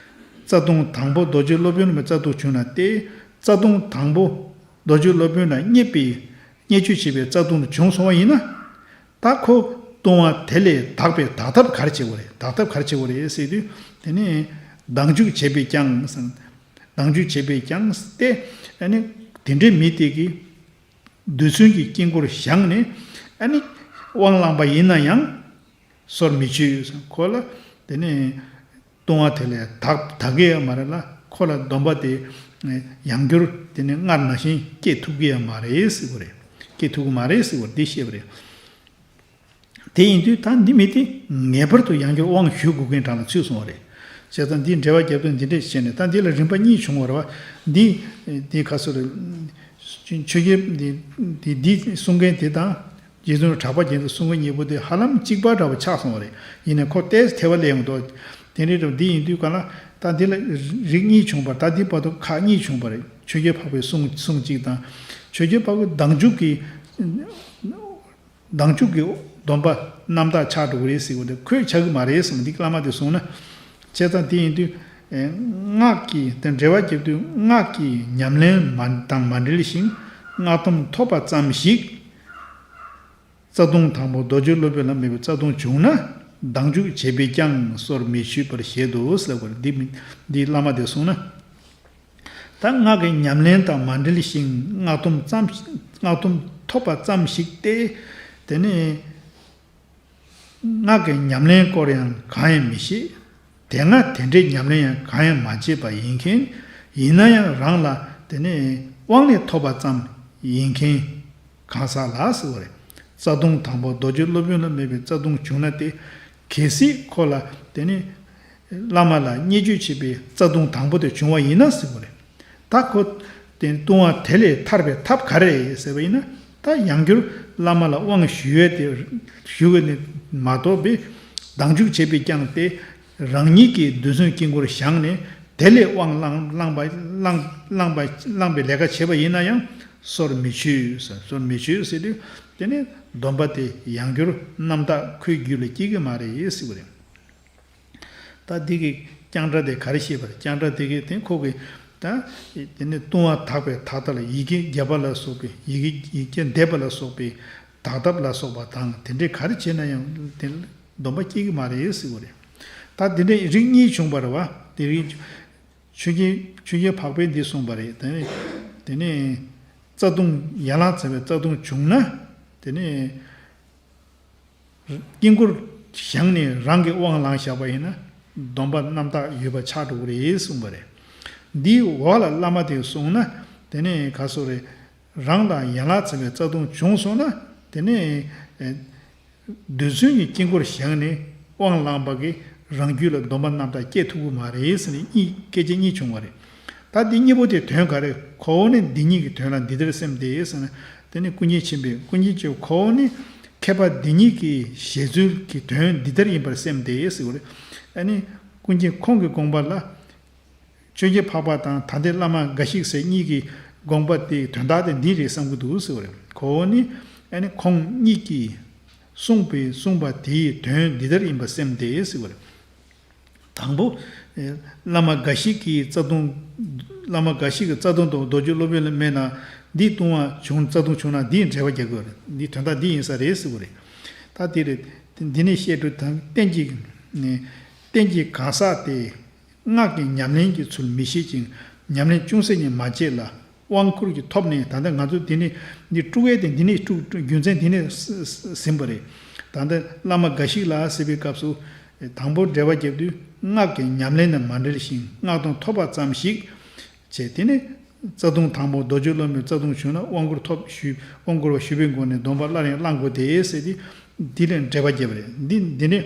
རྩ་ལྟུང་དང་པོ་རྡོ་རྗེ་སློབ་དཔོན་ལ་རྩ་ལྟུང་བྱུང་ན་སྟེ། རྩ་ལྟུང་དང་པོ་རྡོ་རྗེ་སློབ་དཔོན་ལ་བརྙས་པའི་བརྙས་བཅོས་བྱེད་པའི་རྩ་ལྟུང་དུ་བྱུང་སོང་བ་ཡིན་ན། ད་ཁོ་ལྟུང་བ་དེ་ལས་དག་པའི་དག་ཐབས་ག་རེ་བྱེད་དགོས་རེད། དག་ཐབས་ག་རེ་བྱེད་དགོས་རེད་ཟེར་དུས། དེ་ནས་བདག་འཇུག་བྱས་པས་ཀྱང་ཟེར། བདག་འཇུག་བྱས་པས་ཀྱང་སྟེ། ཨ་ནི་དེ་འདྲའི་མི་དེ་གིས་རྡུལ་ཚོན་གྱི་དཀྱིལ་འཁོར་བཞེངས་ནས་ཨ་ནི་དབང་བླངས་པ་ཡིན་ན་ཡང་སོར་མི་ཆུད། ཁོ་ལ་དེ་ནས་ལྟུང་བ་དེ་ལས་དག་དག་གི་ཡོད་མ་རེད་ལ། ཁོ་ལ་སྡོམ་པ་དེ་ཡང་བསྐྱར་དེ་ནས་སྔར་ནང་བཞིན་སྐྱེ་ཐུབ་ཀྱི་ཡོད་མ་རེད་ཟེར་བ་རེད། སྐྱེ་ཐུབ་ཀྱི་མ་རེད་ཟེར་བ་འདི་བཤད་པ་རེད། དེ་ཡིན་དུས་ད་འདི་མི་དེ་ངེས་པར་དུ་ཡང་བསྐྱར་དབང་ཞུ་དགོས་མཁན་གྲས་ལ་ཚུད་སོང་བ་རེད། བྱས་ཙང་འདིའི་འགྲེལ་པ་རྒྱབ་དུས་འདི་འདྲས་བྱས་ནས། ད་འདི་ལ་རིམ་པ་གཉིས་བྱུང་བ་རེད་བ། འདི་འདི་ག་སོ་རེད། ཆོས་རྒྱལ་འདི་འདི་འདི་གསུང་མཁན་དེ་དང་། རྗེ་བཙུན་གྲགས་པ་རྒྱལ་མཚན་གསུང་མཁན་གཉིས་པོ་དེ་ཧ་ལམ་གཅིག་པ་འདྲ་བོ་ཆགས་སོང་བ་རེད། ཡིན་ནའི་ཁོ་ཏོག་ཙམ་ཐལ་བ་སླེབས་ཡོང་འདུག་དེ་འདྲའི་འདྲ་བོ་འདི་ཡིན་དུས་ག་ལ། ད་འདི་ལ་རིགས་གཉིས་བྱུང་བ་རེད། ད་འདི་བར་དུ་ཁག་གཉིས་བྱུང་བ་རེད། ཆོས་རྒྱལ་འཕགས་པའི་གསུང་གསུང་གཅིག་དང་། ཆོས་རྒྱལ་འཕགས་པའི་བདག་འཇུག་གི་བདག་འཇུག་གི་སྡོམ་པ་རྣམ་དག་ཆགས་འགྲོ་གི་རེད་ཟེར་བ་དེ་ཁོས་བྱ་གི་མ་རེད་གསུངས། འདི་བླ་མ་དེ་གསུངས་ན། བྱས་ཙང་དེ་ཡིན་དུས། ཨེ། སྔགས་ཀྱི་དེ་འགྲེལ་པ་རྒྱབ་དུས། སྔགས་ཀྱི་ཉམས་ལེན་མ་དང་མ་འབྲེལ་ཞིང་སྔགས་སྡོམ་ཐོབ་པ་ཙམ་ཞིག་རྩ་ལྟུང་དང་པོ་རྡོ་རྗེ་སློབ་དཔོན་ལ་སྨོད་པའི་རྩ་ལྟུང་བྱུང་ན། བདག་འཇུག་བྱས་པས་ཀྱང་སོར་མི་ཆུད་པར་བཞེད་དོ་ཟེར་བ་རེད། འདི་མི་འདི་བླ་མ་དེ་གསུངས་ན། ད་སྔགས་ཀྱི་ཉམས་ལེན་དང་མ་འབྲེལ་ཞིང་སྔགས་སྡོམ་ཙམ་སྔགས་སྡོམ་ཐོབ་པ་ཙམ་ཞིག་སྟེ། དེ་ནས་སྔགས་ཀྱི་ཉམས་ལེན་སྐོར་ཡང་གང་ཡང་མི་ཤེས། དེ་སྔ་དེ་འདྲའི་ཉམས་ལེན་ཡང་གང་ཡང་མ་བྱས་པ་ཡིན་མཁན། ཡིན་ན་ཡང་རང་ལ་དེ་ནས་དབང་ལས་ཐོབ་པ་ཙམ་ཡིན་མཁན་གང་ཟག་ལ་ཟེར་བ་རེད། རྩ་ལྟུང་དང་པོ་རྡོ་རྗེ་སློབ་དཔོན་ལ་སྨོད་པའི་རྩ་ལྟུང་བྱུང་ན་སྟེ། གལ་སྲིད་ཁོ་ལ་དེ་ནས་བླ་མ་ལ་བརྙས་བཅོས་བྱེད་པའི་རྩ་ལྟུང་དང་པོ་དེ་བྱུང་བ་ཡིན་ན་ཟེར་བ་རེད། ད་ཁོ་དེ་ལྟུང་བ་དེ་ལས་ཐར་པའི་ཐབས་ག་རེ་རེད་ཟེར་བ་ཡིན་ན། ད་ཡང་བསྐྱར་བླ་མ་ལ་དབང་ཞུ་ཡས་དེ་ཞུ་བ་ནི་མ་གཏོགས་པའི་བདག་འཇུག་བྱས་པས་ཀྱང་སྟེ། རང་ཉིད་ཀྱིས་རྡུལ་ཚོན་དཀྱིལ་འཁོར་བཞེངས་ནས་ དེ་ལས་དབང་བླངས་བླངས་པ་བླངས་བླངས་པ་བླངས་པའི་ལས་ཀ་བྱས་པ་ཡིན་ན་ཡང་སོར་མི་ཆུད་ཟེར། སོར་མི་ཆུད་ཟེར་དུས་དེ་ནི་སྡོམ་པ་དེ་ཡང་བསྐྱར་རྣམ་དག་ཁོའི་རྒྱུད་ལ་སྐྱེ་གི་མ་རེད་ཟེར་བ་རེད། ད་འདི་གི་རྐྱང་སྒྲ་དེ་ག་རེ་བཤད་པ་རེད། རྐྱང་སྒྲ་དེ་གི་དེ་ཁོ་གི་ད་དེ་ནི་ལྟུང་བ་དག་པའི་དག་མཐའ་ལ་ཡི་གེ་བརྒྱ་པ་ལ་སོགས་པའི་ཡི་གེ་ཡི་གེ་འདེབས་པ་ལ་སོགས་པའི་དག་ཐབས་ལ་སོགས་པ་དང་དེ་འདྲའི་ག་རེ་བྱས་ན་ཡང་དེ་སྡོམ་པ་སྐྱེ་གི་མ་རེད་ཟེར་བ་རེད། ད་དེ་འདྲའི་རིགས་གཉིས་བྱུང་བ་རེད་བ། དེ་རིགས་ཆོས་རྒྱལ་ཆོས་རྒྱལ་འཕགས་པས་འདི་གསུངས་པ་རེད། དེ་ནི་དེ་ནི་རྩ་ལྟུང་ཡན་ལག་ཚང་བའི་རྩ་ལྟུང་བྱུང་ན་དེ་ནི། དཀྱིལ་འཁོར་བཞེངས་ནས་རང་གི་དབང་བླངས་བཞག་པ་ཡིན་ན་སྡོམ་པ་རྣམ་དག་ཡོད་པ་ཆགས་འགྲོ་གི་རེད་གསུངས་པ་རེད། འདིའི་འོག་ལ་བླ་མ་དེས་གསུངས་ན་དེ་ནས་ག་སོ་རེད། རང་ལ་ཡན་ལག་ཚང་བའི་རྩ་ལྟུང་བྱུང་སོང་ན་དེ་ནས་རྡུལ་ཚོན་གྱི་དཀྱིལ་འཁོར་བཞེངས་ནས་དབང་བླངས་པ་གིས་རང་རྒྱུད་ལ་སྡོམ་པ་རྣམ་དག་སྐྱེ་ཐུབ་ཀྱི་མ་རེད་ཟེར་ནས་གཉིས་སྐད་ཆ་གཉིས་བྱུང་བ་རེད། ད་འདི་གཉིས་པོ་དེ་དོན་ག་རེ། ཁོ་བོ་ནི་འདི་གཉིས་ཀྱི་དོན་ལ་འདི་ལྟར་སེམས་ཏེ་ཟེར་ན། དེ་ནི་ཀུན་མཁྱེན་ཆེན་པོས་ཀུན་མཁྱེན་ཆེན་པོས་ཁོ་བོ་ནི་མཁས་པ་འདི་གཉིས་ཀྱི་བཞེད་ཚུལ་གྱི་དོན་འདི་ལྟར་ཡིན་པར་སེམས་ཏེ་ཟེར་བ་རེད། ཨ་ནི་ཀུན་མཁྱེན་ཁོང་གི་དགོངས་པ་ལ། ཆོས་རྒྱལ་འཕགས་པ་དང་ད་ལྟའི་བླ་མ་འགའ་ཞིག་ཟེར་གཉིས་ཀྱི་དགོངས་པ་དེའི་དོན་དག་དེ་འདི་རེད་བསམ་གྱི་འདུག་ཟེར་བ་རེད། ཁོ་བོ་ནི་ཨ་ནི་ཁོང་གཉིས་ཀྱིས་གསུངས་པའི་གསུངས་པ་དེའི་དོན་འདི་ལྟར་ཡིན་པར་སེམས་ཏེ་ཟེར་བ་རེད། དང་པོ། ཨེ། བླ་མ་འགའ་ཞིག་གིས་རྩ་ལྟུང་། བླ་མ་འགའ་ཞིག་གིས་རྩ་ལྟུང་དང་མདོ་རྒྱུད་སློབ་དཔོན་ལ་སྨྲས་ན་འདིས་ལྟུང་བ་བྱུང་རྩ་ལྟུང་བྱུང་ན་འདིས་འགྲེལ་པ་རྒྱག་དགོས་རེད། འདི་དོན་དག་འདི་ཡིན་ས་རེད་ཟེར་བ་རེད། ད་དེ་རེད། འདི་ནས་བཤད་འགྲོ་དང་རྟེན་གྱི། རྟེན་གྱི་གང་ཟག་དེ་སྔགས་ཀྱི་ཉམས་ལེན་གྱི་ཚུལ་མི་ཤེས་ཅིང་ཉམས་ལེན་ཅུང་ཟད་ཉིད་མ་བྱས་ལ། དབང་བསྐུར་གྱི་ཐོབ་ནས། ད་ལྟ་ང་ཚོ་འདི་ནས་འདི་དཀྲུག་ཡས་དེ་འདི་ནས་དཀྲུག་དཀྲུག་རྒྱུ་མཚན་འདི་ནས་ཟིན་པ་རེད། ད་ལྟ་བླ་མ་འགའ་ཞིག་ལ་ཟེར་བའི་སྐབས་སུ་དང་པོ་འགྲེལ་པ་རྒྱབ་དུས་སྔགས་ཀྱི་ཉམས་ལེན་དང་མ་འབྲེལ་ཞིང་སྔགས་དང་ཐོབ་པ་ཙམ་ཞིག་བྱས། དེ་ནས་རྩ་ལྟུང་དང་པོ་མདོ་རྒྱུད་སློབ་དཔོན་རྩ་ལྟུང་བྱུང་ན་དབང་བསྐུར་ཐོབ་ཞུས། དབང་བསྐུར་བ་ཞུས་པའི་སྒོ་ནས་སྡོམ་པ་སླར་ཡང་བླང་དགོས་ཏེ་ཟེར་ཏེ་འདི་ལ་འགྲེལ་པ་རྒྱབ་པ་རེད། འདི་འདི་ནས།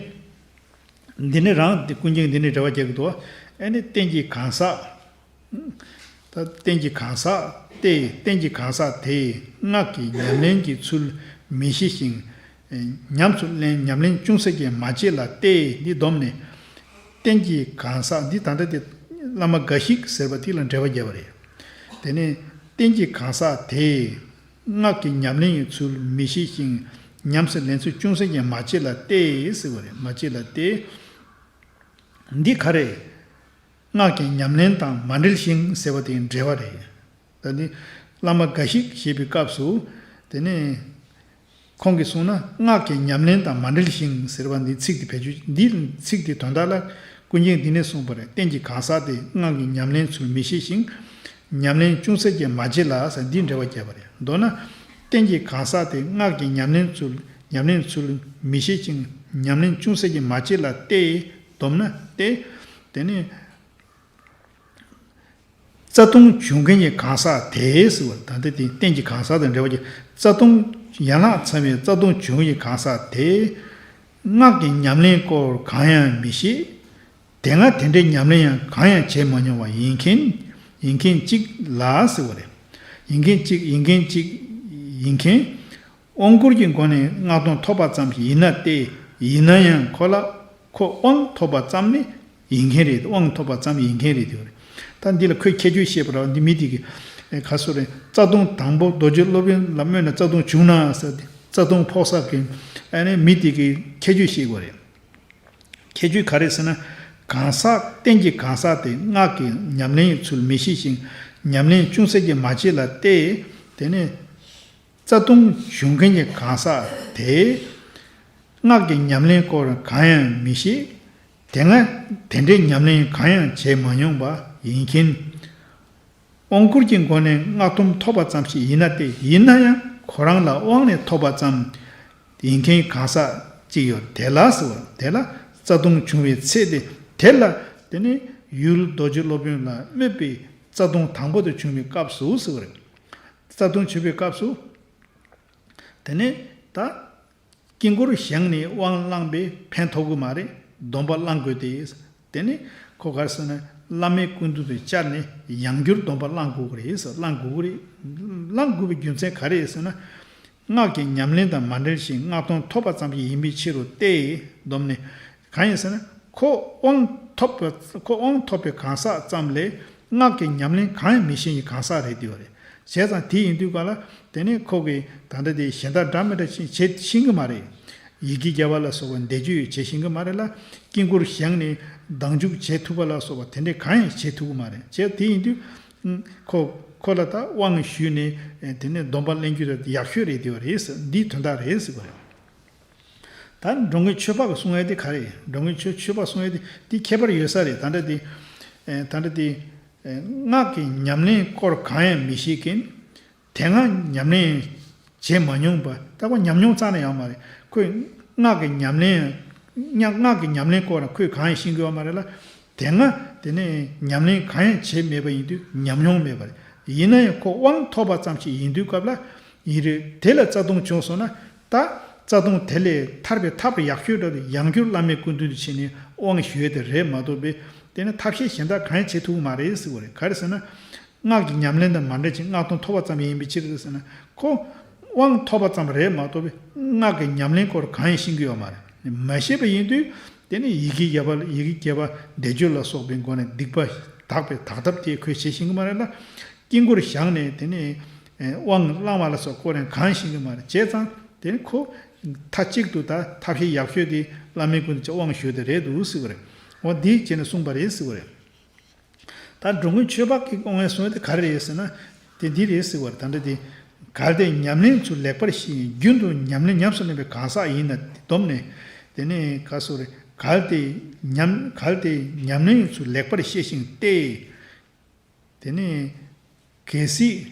འདི་ནི་རང་འདི་ཀུན་མཁྱེན་འདི་ནི་འགྲེལ་པ་རྒྱག་གི་འདུག་ཨ་ནི་རྟེན་གྱི་གང་ཟག་ད་རྟེན་གྱི་གང་ཟག་སྟེ། རྟེན་གྱི་གང་ཟག་དེས་སྔགས་ཀྱི་ཉམས་ལེན་གྱི་ཚུལ་མི་ཤེས་ཤིང་། ཉམས་སུ་ལེན་ཉམས་ལེན་ཅུང་ཟད་ཀྱང་མ་བྱས་ལ་སྟེ། འདི་སྡོམ་ནས། རྟེན་གྱི་གང་ཟག་འདི་ད་ལྟ་དེ་བླ་མ་འགའ་ཞིག་ཟེར་བ་དེ་ལ་འགྲེལ་པ་རྒྱབ་པ་རེད། དེ་ནས་རྟེན་གྱི་གང་ཟག་དེས། སྔགས་ཀྱི་ཉམས་ལེན་གྱི་ཚུལ་མི་ཤེས་ཤིང་། ཉམས་སུ་ལེན་ཚུལ་ཅུང་ཟད་ཀྱང་མ་བྱས་ལ་སྟེ་ཟེར་བ་རེད། མ་བྱས་ལ་སྟེ། འདི་ག་རེ། སྔགས་ཀྱི་ཉམས་ལེན་དང་མ་འབྲེལ་ཞིང་ཟེར་བ་དེའི་འགྲེལ་པ་རེད། ད་ནི་བླ་མ་འགའ་ཞིག་ཞེས་པའི་སྐབས་སུ་དེ་ནི། ཁོང་གིས་གསུངས་ན་སྔགས་ཀྱི་ཉམས་ལེན་དང་མ་འབྲེལ་ཞིང་ཟེར་བ་འདི་ཚིག་དེ་བེད་སྤྱོད། འདིའི་ཚིག་དེ་དོན་དག་ལ་ཀུན་མཁྱེན་འདི་ནས་གསུངས་པ་རེད། རྟེན་གྱི་གང་ཟག་དེ་སྔགས་ཀྱི་ཉམས་ལེན་ཚུལ་མི་ཤེས་ཤིང་། ཉམས་ལེན་ཅུང་ཟད་ཀྱང་མ་བྱས་ལ་ཟེར་འདིའི་འགྲེལ་པ་རྒྱབ་པ་རེད། མདོར་ན། རྟེན་གྱི་གང་ཟག་དེ་སྔགས་ཀྱི་ཉམས་ལེན་ཚུལ་ཉམས་ལེན་ཚུལ་མི་ཤེས་ཤིང་ཉམས་ལེན་ཅུང་ཟད་ཀྱང་མ་བྱས་ལ་སྟེ། སྡོམ་ན་སྟེ། དེ་ནི། རྩ་ལྟུང་བྱུང་མཁན་གྱི་གང་ཟག་དེས་ཟེར་བ། ད་ལྟ་དེ་རྟེན་གྱི་གང་ཟག་དང་འབྲེལ་བ་གྱི། རྩ་ལྟུང་ཡན་ལག་ཚང་བའི་རྩ་ལྟུང་བྱུང་མཁན་གྱི་གང་ཟག་དེས། སྔགས་ཀྱི་ཉམས་ལེན་སྐོར་གང་ཡང་མི་ཤེས། དེ་སྔ་དེ་འདྲའི་ཉམས་ལེན་ཡང་གང་ཡང་བྱས་མ་མྱོང་བ་ཡིན་མཁན། ཡིན་མཁན་གཅིག་ལ་ཟེར་བ་རེད། ཡིན་མཁན་གཅིག་ཡིན་མཁན་གཅིག་ཡིན་མཁན། དབང་བསྐུར་གྱི་སྒོ་ནས་སྔགས་དང་ཐོབ་པ་ཙམ་ཞིག་ཡིན་ན་སྟེ། ཡིན་ན་ཡང་ཁོ་ལ་ཁོ་དབང་ཐོབ་པ་ཙམ་ནི་ཡིན་མཁན་རེད། དབང་ཐོབ་པ་ཙམ་ཡིན་མཁན་རེད་དེ་རེད། ད་འདི་ལ་ཁོས་ཁྱད་ཆོས་བཤད་པ་རེད། འདི་མི་དེ་གི་ཁ་སོ་རེད། རྩ་ལྟུང་དང་པོ་རྡོ་རྗེ་སློབ་དཔོན་ལ་སྨོས་ན་རྩ་ལྟུང་བྱུང་ན་ཟེར་ཏེ་རྩ་ལྟུང་ཕོག་ས་གི་ཨ་ནི་མི་དེ་གི་ཁྱད་ཆོས་བཤད་དགོས་རེད། ཁྱད་ཆོས་ག་རེ་ཟེར་ན། གང་ཟག་རྟེན་གྱི་གང་ཟག་དེ་སྔགས་ཀྱི་ཉམས་ལེན་ཡི་ཚུལ་མི་ཤེས་ཤིང་ཉམས་ལེན་ཅུང་ཟད་ཀྱང་མ་བྱས་ལ་སྟེ། དེ་ནས། རྩ་ལྟུང་བྱུང་མཁན་གྱི་གང་ཟག་དེས། སྔགས་ཀྱི་ཉམས་ལེན་སྐོར་གང་ཡང་མི་ཤེས། དེ་སྔ་དེ་འདྲའི་ཉམས་ལེན་གང་ཡང་བྱས་མ་མྱོང་བ་ཡིན་མཁན། དབང་བསྐུར་གྱི་སྒོ་ནས་སྔགས་དང་ཐོབ་པ་ཙམ་ཞིག་ཡིན་ན་སྟེ། ཡིན་ན་ཡང་ཁོ་རང་ལ་དབང་ནས་ཐོབ་པ་ཙམ་ཡིན་མཁན་གང་ཟག་ཅིག་ཡོད་དེ་ལ་ཟེར་བ། དེ་ལ་རྩ་ལྟུང་བྱུང་བའི་ཚེ་དེ། དེ་ལ་དེ་ནི་ཡུལ་རྡོ་རྗེ་སློབ་དཔོན་ལ་སྨོས་པའི་རྩ་ལྟུང་དང་པོ་དེ་བྱུང་བའི་སྐབས་སུ་ཟེར་བ་རེད། རྩ་ལྟུང་བྱུང་བའི་སྐབས་སུ། དེ་ནས་ད། དཀྱིལ་འཁོར་བཞེངས་ནས་དབང་བླངས་པས་ཕན་ཐོགས་ཀྱི་མ་རེད། སྡོམ་པ་བླང་དགོས་ཏེ། དེ་ནས་ཁོ་ག་རེ་ཟེར་ན། བླ་མའི་སྐུ་མདུན་དུ་བཅར་ནས་ཡང་བསྐྱར་སྡོམ་པ་བླང་དགོས་ཀྱི་རེད་ཟེར། བླང་དགོས་ཀྱི་རེད། བླང་དགོས་པའི་རྒྱུ་མཚན་ག་རེ་རེད་ཟེར་ན། སྔགས་ཀྱི་ཉམས་ལེན་དང་མ་འབྲེལ་ཞིང་སྔགས་དང་ཐོབ་པ་ཙམ་ཞིག་ཡིན་པའི་ཕྱིར་རོ་སྟེ། སྡོམ་ནས་གང་ཡིན་ཟེར་ན། ཁོ་དབང་ ཐོབ་པ་ཁོ་དབང་ཐོབ་པའི་གང་ཟག་ཙམ་ལས་སྔགས་ཀྱི་ཉམས་ལེན་གང་ཡང་མི་ཤེས་པའི་གང་ཟག་རེད་འདུག་རེད། བྱས་ཙང་དེ་ཡིན་དུས་ག་ལ་དེ་ནས་ཁོ་གིས་ད་ལྟ་དེ་གཞན་དག་འདྲ་མི་འདྲ་ཞིག་བྱེད་ཤེས་ཀྱི་མ་རེད། ཡི་གེ་བརྒྱ་པ་ལ་སོགས་པ་བཟླས་བརྗོད་བྱེད་ཤེས་ཀྱི་མ་རེད་ལ། དཀྱིལ་འཁོར་བཞེངས་ནས་མདངས་འཇུག་བྱེད་ཐུབ་པ་ལ་སོགས་པ་དེ་འདྲས་གང་ཡང་བྱེད་ཐུབ་ཀྱི་མ་རེད། བྱས་དེ་ཡིན་དུས་ཁོ་ཁོ་ལ་ད་དབང་ཞུས་ནས་དེ་ནས་སྡོམ་པ་ལེན་རྒྱུ་དེ་ཡག་ཤོས་རེད། དེ་བ་རེད་ཟེར། འདིའི་དོན་དག་རེད་ཟེར་བ་རེད། ད་འགྲོ་མགོན་ཆོས་འཕགས་ཀྱིས་གསུང་ཡ་དེ་ག་རེ་ཡིན། འགྲོ་མགོན་ཆོས་ཆོས་འཕགས་གསུང་ཡ་དེ་དེ་ཁྱད་པར་ཡོད་ས་རེད། ད་ལྟ་དེ་ད་ལྟ་དེ་སྔགས་ཀྱི་ཉམས་ལེན་སྐོར་གང་ཡང་མི་ཤེས་མཁན། དེ་སྔ་ཉམས་ལེན་བྱས་མ་མྱོང་པ། ད་ཁོ་ཉམས་མྱོང་རྩ་ནས་ཡོད་མ་རེད། ཁོས་སྔགས་ཀྱི་ཉམས་ལེན་སྔགས་ཀྱི་ཉམས་ལེན་སྐོར་ལ་ཁོས་གང་ཡང་ཤེས་ཀྱི་ཡོད་མ་རེད་ལ། དེ་སྔ་དེ་ནས་ཉམས་ལེན་གང་ཡང་བྱས་མེད་པ་ཡིན་དུས་ཉམས་མྱོང་མེད་པ་རེད། ཡིན་ན་ཡང་ཁོ་དབང་ཐོབ་པ་ཙམ་ཞིག་ཡིན་དུས་སྐབས་ལ་ཡིན་རེད། དེ་ལ་རྩ་ལྟུང་བྱུང་སོང་ན་ད་རྩ་ལྟུང་དེ་ལས་ཐར་པའི་ཐབས་ཡག་ཤོས་འདྲ་རེད། ཡང་བསྐྱར་བླ་མའི་སྐུ་མདུན་དུ་ཕྱིན་ནས་དབང་ཞུ་ཡས་དེ་རེད་མ་གཏོགས་པའི་དེ་ནས་ཐབས་ཤེས་གཞན་དག་གང་ཡང་བྱེད་ཐུབ་ཀྱི་མ་རེད་ཟེར་བ་རེད། ག་རེ་ཟེར་ན། སྔགས་ཀྱི་ཉམས་ལེན་དང་མ་འབྲེལ་ཅིང་སྔགས་དང་ཐོབ་པ་ཙམ་ཡིན་པའི་ཕྱིར་ཟེར་ན། ཁོ་དབང་ཐོབ་པ་ཙམ་རེད་མ་གཏོགས་སྔགས་ཀྱི་ཉམས་ལེན་སྐོར་གང་ཡང་ཤེས་ཀྱི་ཡོད་མ་རེད། མ་ཤེས་པ་ཡིན་དུས་དེ་ནི་ཡི་གེ་བརྒྱ་པ་ཡི་གེ་བརྒྱ་པ་བཟླས་བརྗོད་ལ་སོགས་པའི་སྒོ་ནས་སྡིག་པ་དག་པའི་དག་ཐབས་དེ་ཁོས་བྱེད་ཤེས་ཀྱི་མ་རེད་ལ། དཀྱིལ་འཁོར་བཞེངས་ནས་དེ་ནི་དབང་བླང་བ་ལ་སོགས་སྐོར་ཡང་གང་ཤེས་ཀྱི་མ་རེད། བྱས་ཙང་དེ་ནི་ཁོ་མཐའ་གཅིག་ཏུ་ད་ཐབས་ཤེས་ཡག་ཤོས་དེ་བླ་མའི་སྐུ་མདུན་དུ་དབང་ཞུ་དེ་རེད་འདུག་ཟེར་བ་རེད། འོ་འདི་བྱས་ནས་གསུངས་པ་རེད་ཟེར་བ་རེད། ད་འགྲོ་མགོན་ཆོས་འཕགས་ཀྱིས་དབང་བའི་གསུང་དེ་ག་རེ་རེད་ཟེར་ན། དེ་འདི་རེད་ཟེར་བར་ད་འདྲ་དེ། གལ་ཏེ་ཉམས་ལེན་ཚུལ་ལེགས་པར་ཤེས་ཤིང་རྒྱུན་དུ་ཉམས་ལེན་ཉམས་སུ་ལེན་པའི་གང་ཟག་ཡིན་ན་སྡོམ་ནས། དེ་ནས་ག་སོ་རེ། གལ་ཏེ་ཉམས་གལ་ཏེ་ཉམས་ལེན་ཚུལ་ལེགས་པར་ཤེས་ཤིང་ཏེ། དེ་ནས་གལ་སྲིད་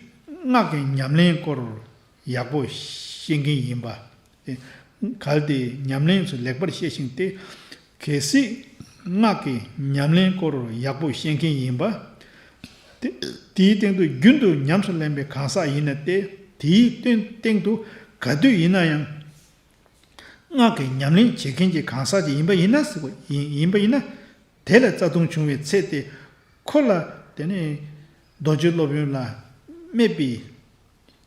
སྔགས་ཀྱི་ཉམས་ལེན་སྐོར་ཡག་པོ་ཤེས་མཁན་ཡིན་པ། གལ་ཏེ་ཉམས་ལེན་ཚུལ་ལེགས་པར་ཤེས་ཤིང་སྟེ། གལ་སྲིད་སྔགས་ཀྱི་ཉམས་ལེན་སྐོར་ཡག་པོ་ཤེས་མཁན་ཡིན་པ། དེ་དེའི་སྟེང་དུ་རྒྱུན་དུ་ཉམས་སུ་ལེན་པའི་གང་ཟག་ཡིན་ན་སྟེ། དེའི་སྟེང་སྟེང་དུ་ག་དུས་ཡིན་ན་ཡང་སྔགས་ཀྱི་ཉམས་ལེན་བྱེད་མཁན་གྱི་གང་ཟག་ཅིག་ཡིན་པ་ཡིན་ན་ཟེར་བ་ཡིན་ཡིན་པ་ཡིན་ན། དེ་ལ་རྩ་ལྟུང་བྱུང་བའི་ཚེ་སྟེ། ཁོ་ལ་དེ་ནས་རྡོ་རྗེ་སློབ་དཔོན་ལ་སྨྲས་པའི་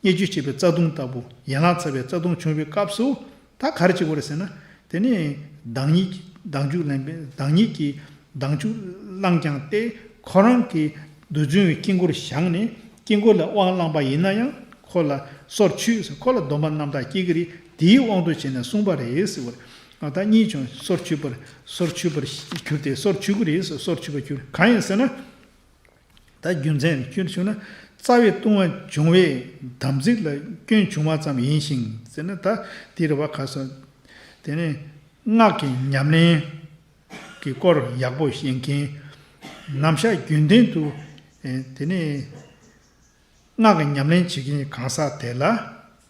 བརྙས་བཅོས་བྱས་པའི་རྩ་ལྟུང་ལྟ་བུ་ཡན་ལག་ཚར་བའི་རྩ་ལྟུང་བྱུང་བའི་སྐབས་སུ་ད་ག་རེ་བྱེད་དགོས་རེད་ཟེར་ན། དེ་ནས་བདག་ཉིད་བདག་འཇུག་ལེན་པའི་བདག་ཉིད་ཀྱིས་བདག་འཇུག་བླངས་ཀྱང་སྟེ། ཁོ་རང་གིས་རྡུལ་ཚོན་གྱི་དཀྱིལ་འཁོར་བཞེངས་ནས་དཀྱིལ་འཁོར་ལ་དབང་བླངས་པ་ཡིན་ན་ཡང་ཁོ་ལ་སོར་ཆུད་ཟེར་ཁོ་ལ་སྡོམ་པ་རྣམ་དག་སྐྱེ་གི་རེད། དེའི་དབང་དུ་བྱས་ནས་གསུངས་པ་རེད་ཟེར་བ་རེད། ད་གཉིས་བྱུང་སོར་ཆུད་པར་སོར་ཆུད་པར་གྱུར་ཏེ་སོར་ཆུད་ཀྱི་རེད་ཟེར། སོར་ཆུད་པར་གྱུར་གང་ཡིན་ཟེར་ན། ད་རྒྱུ་མཚན་ཁྱོད་བྱུང་ན་རྩ་བའི་ལྟུང་བ་འབྱུང་བའི་དམ་ཚིག་ལ་སྐྱོན་བྱུང་བ་ཙམ་ཡིན་ཞིང་ཟེར་ན། ད་དེ་རེད་བ། ག་སོ། དེ་ནས་སྔགས་ཀྱི་ཉམས་ལེན་གྱི་སྐོར་ཡག་པོ་ཤེས་མཁན། ནམ་ཞག་རྒྱུན་ལྡན་དུ་དེ་ནས་སྔགས་ཀྱི་ཉམས་ལེན་བྱེད་མཁན་གང་ཟག་དེ་ལ་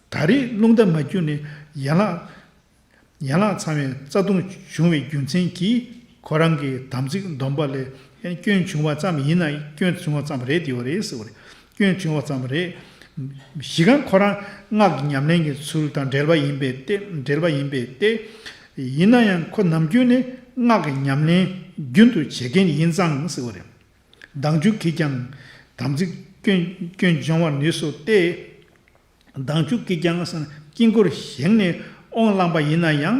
ད་རེས་རླུང་རྟ་མ་རྒྱུག་ནས་ཡན་ལག་ཡན་ལག་ཚང་བའི་རྩ་ལྟུང་བྱུང་བའི་རྒྱུ་མཚན་གྱིས་ཁོ་རང་གི་དམ་ཚིག་སྡོམ་པ་ལས་སྐྱོན་བྱུང་བ་ཙམ་ཡིན་ན་སྐྱོན་བྱུང་བ་ཙམ་རེད་དེ་བ་རེད་ཟེར་བ་རེད། སྐྱོན་བྱུང་བ་ཙམ་རེད། གཞི་གང་ཁོ་རང་སྔགས་ཀྱི་ཉམས་ལེན་གྱི་ཚུལ་དང་འབྲེལ་བ་ཡིན་པས་ཏེ། འབྲེལ་བ་ཡིན་པས་ཏེ། ཡིན་ན་ཡང་ཁོ་ནམ་རྒྱུན་ནས་སྔགས་ཀྱི་ཉམས་ལེན་རྒྱུན་དུ་བྱེད་མཁན་ཡིན་ཙང་ཟེར་བ་རེད། བདག་འཇུག་གིས་ཀྱང་དམ་ཚིག་སྐྱོན་སྐྱོན་སྦྱོང་བར་ནུས་སོ་སྟེ། བདག་འཇུག་གིས་ཀྱང་དཀྱིལ་འཁོར་བཞེངས་ནས་དབང་བླངས་པ་ཡིན་ན་ཡང་།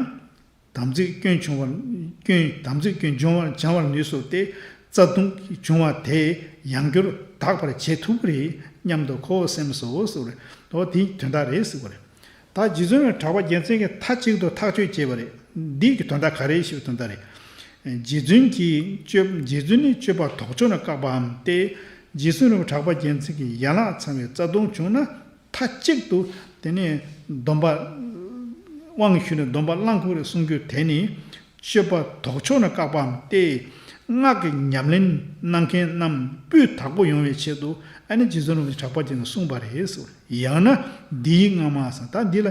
དམ་ཚིག་སྐྱོན་བྱུང་བར་སྐྱོན་དམ་ཚིག་སྐྱོན་སྦྱོང་བར་སྦྱང་བར་ནུས་སོ་སྟེ། རྩ་ལྟུང་བྱུང་བ་དེ་ཡང་བསྐྱར་དག་པར་བྱེད་ཐུབ་ཀྱི་རེད་སྙམ་དུ་ཁོ་བོ་སེམས་སོ་ཟེར་བ་རེད། དོ་དེའི་དོན་དག་རེད་ཟེར་བ་རེད། ད་རྗེ་བཙུན་གྲགས་པ་རྒྱལ་མཚན་གྱིས་མཐའ་གཅིག་ཏུ་ཐག་གཅོད་བྱས་པ་རེད། འདི་གི་དོན་དག་ག་རེ་ཞེས་པའི་དོན་དག་རེད། རྗེ་བཙུན་གྱིས་སྤྱོད་རྗེ་བཙུན་ནི་སྤྱོད་པ་ལྡོག་ཕྱོགས་ན་བཀག་པའམ་སྟེ། རྗེ་བཙུན་རིན་པོ་ཆེ་གྲགས་པ་རྒྱལ་མཚན་གྱིས་ཡན་ལག་ཚང་བའི་རྩ་ལྟུང་བྱུང་ན་མཐའ་གཅིག་ཏུ་དེ་ནས་སྡོམ་པ་དབང་ཞུས་ནས་སྡོམ་པ་བླང་དགོས་རེད་གསུང་རྒྱུ་དེ་ནི་སྤྱོད་པ་ལྡོག་ཕྱོགས་ན་བཀག་པའམ་སྟེ། སྔགས་ཀྱི་ཉམས་ལེན་གནང་མཁན་རྣམས་སྤུས་དག་པོ་ཡོང་བའི་ཆེད་དུ་ཨ་ནི་རྗེ་བཙུན་རིན་པོ་ཆེ་གྲགས་པ་རྒྱལ་མཚན་གསུངས་པ་རེད་ཟེར། ཡང་ན་འདིའི་སྔ་མ་ཟེར། ད་འདི་ལ་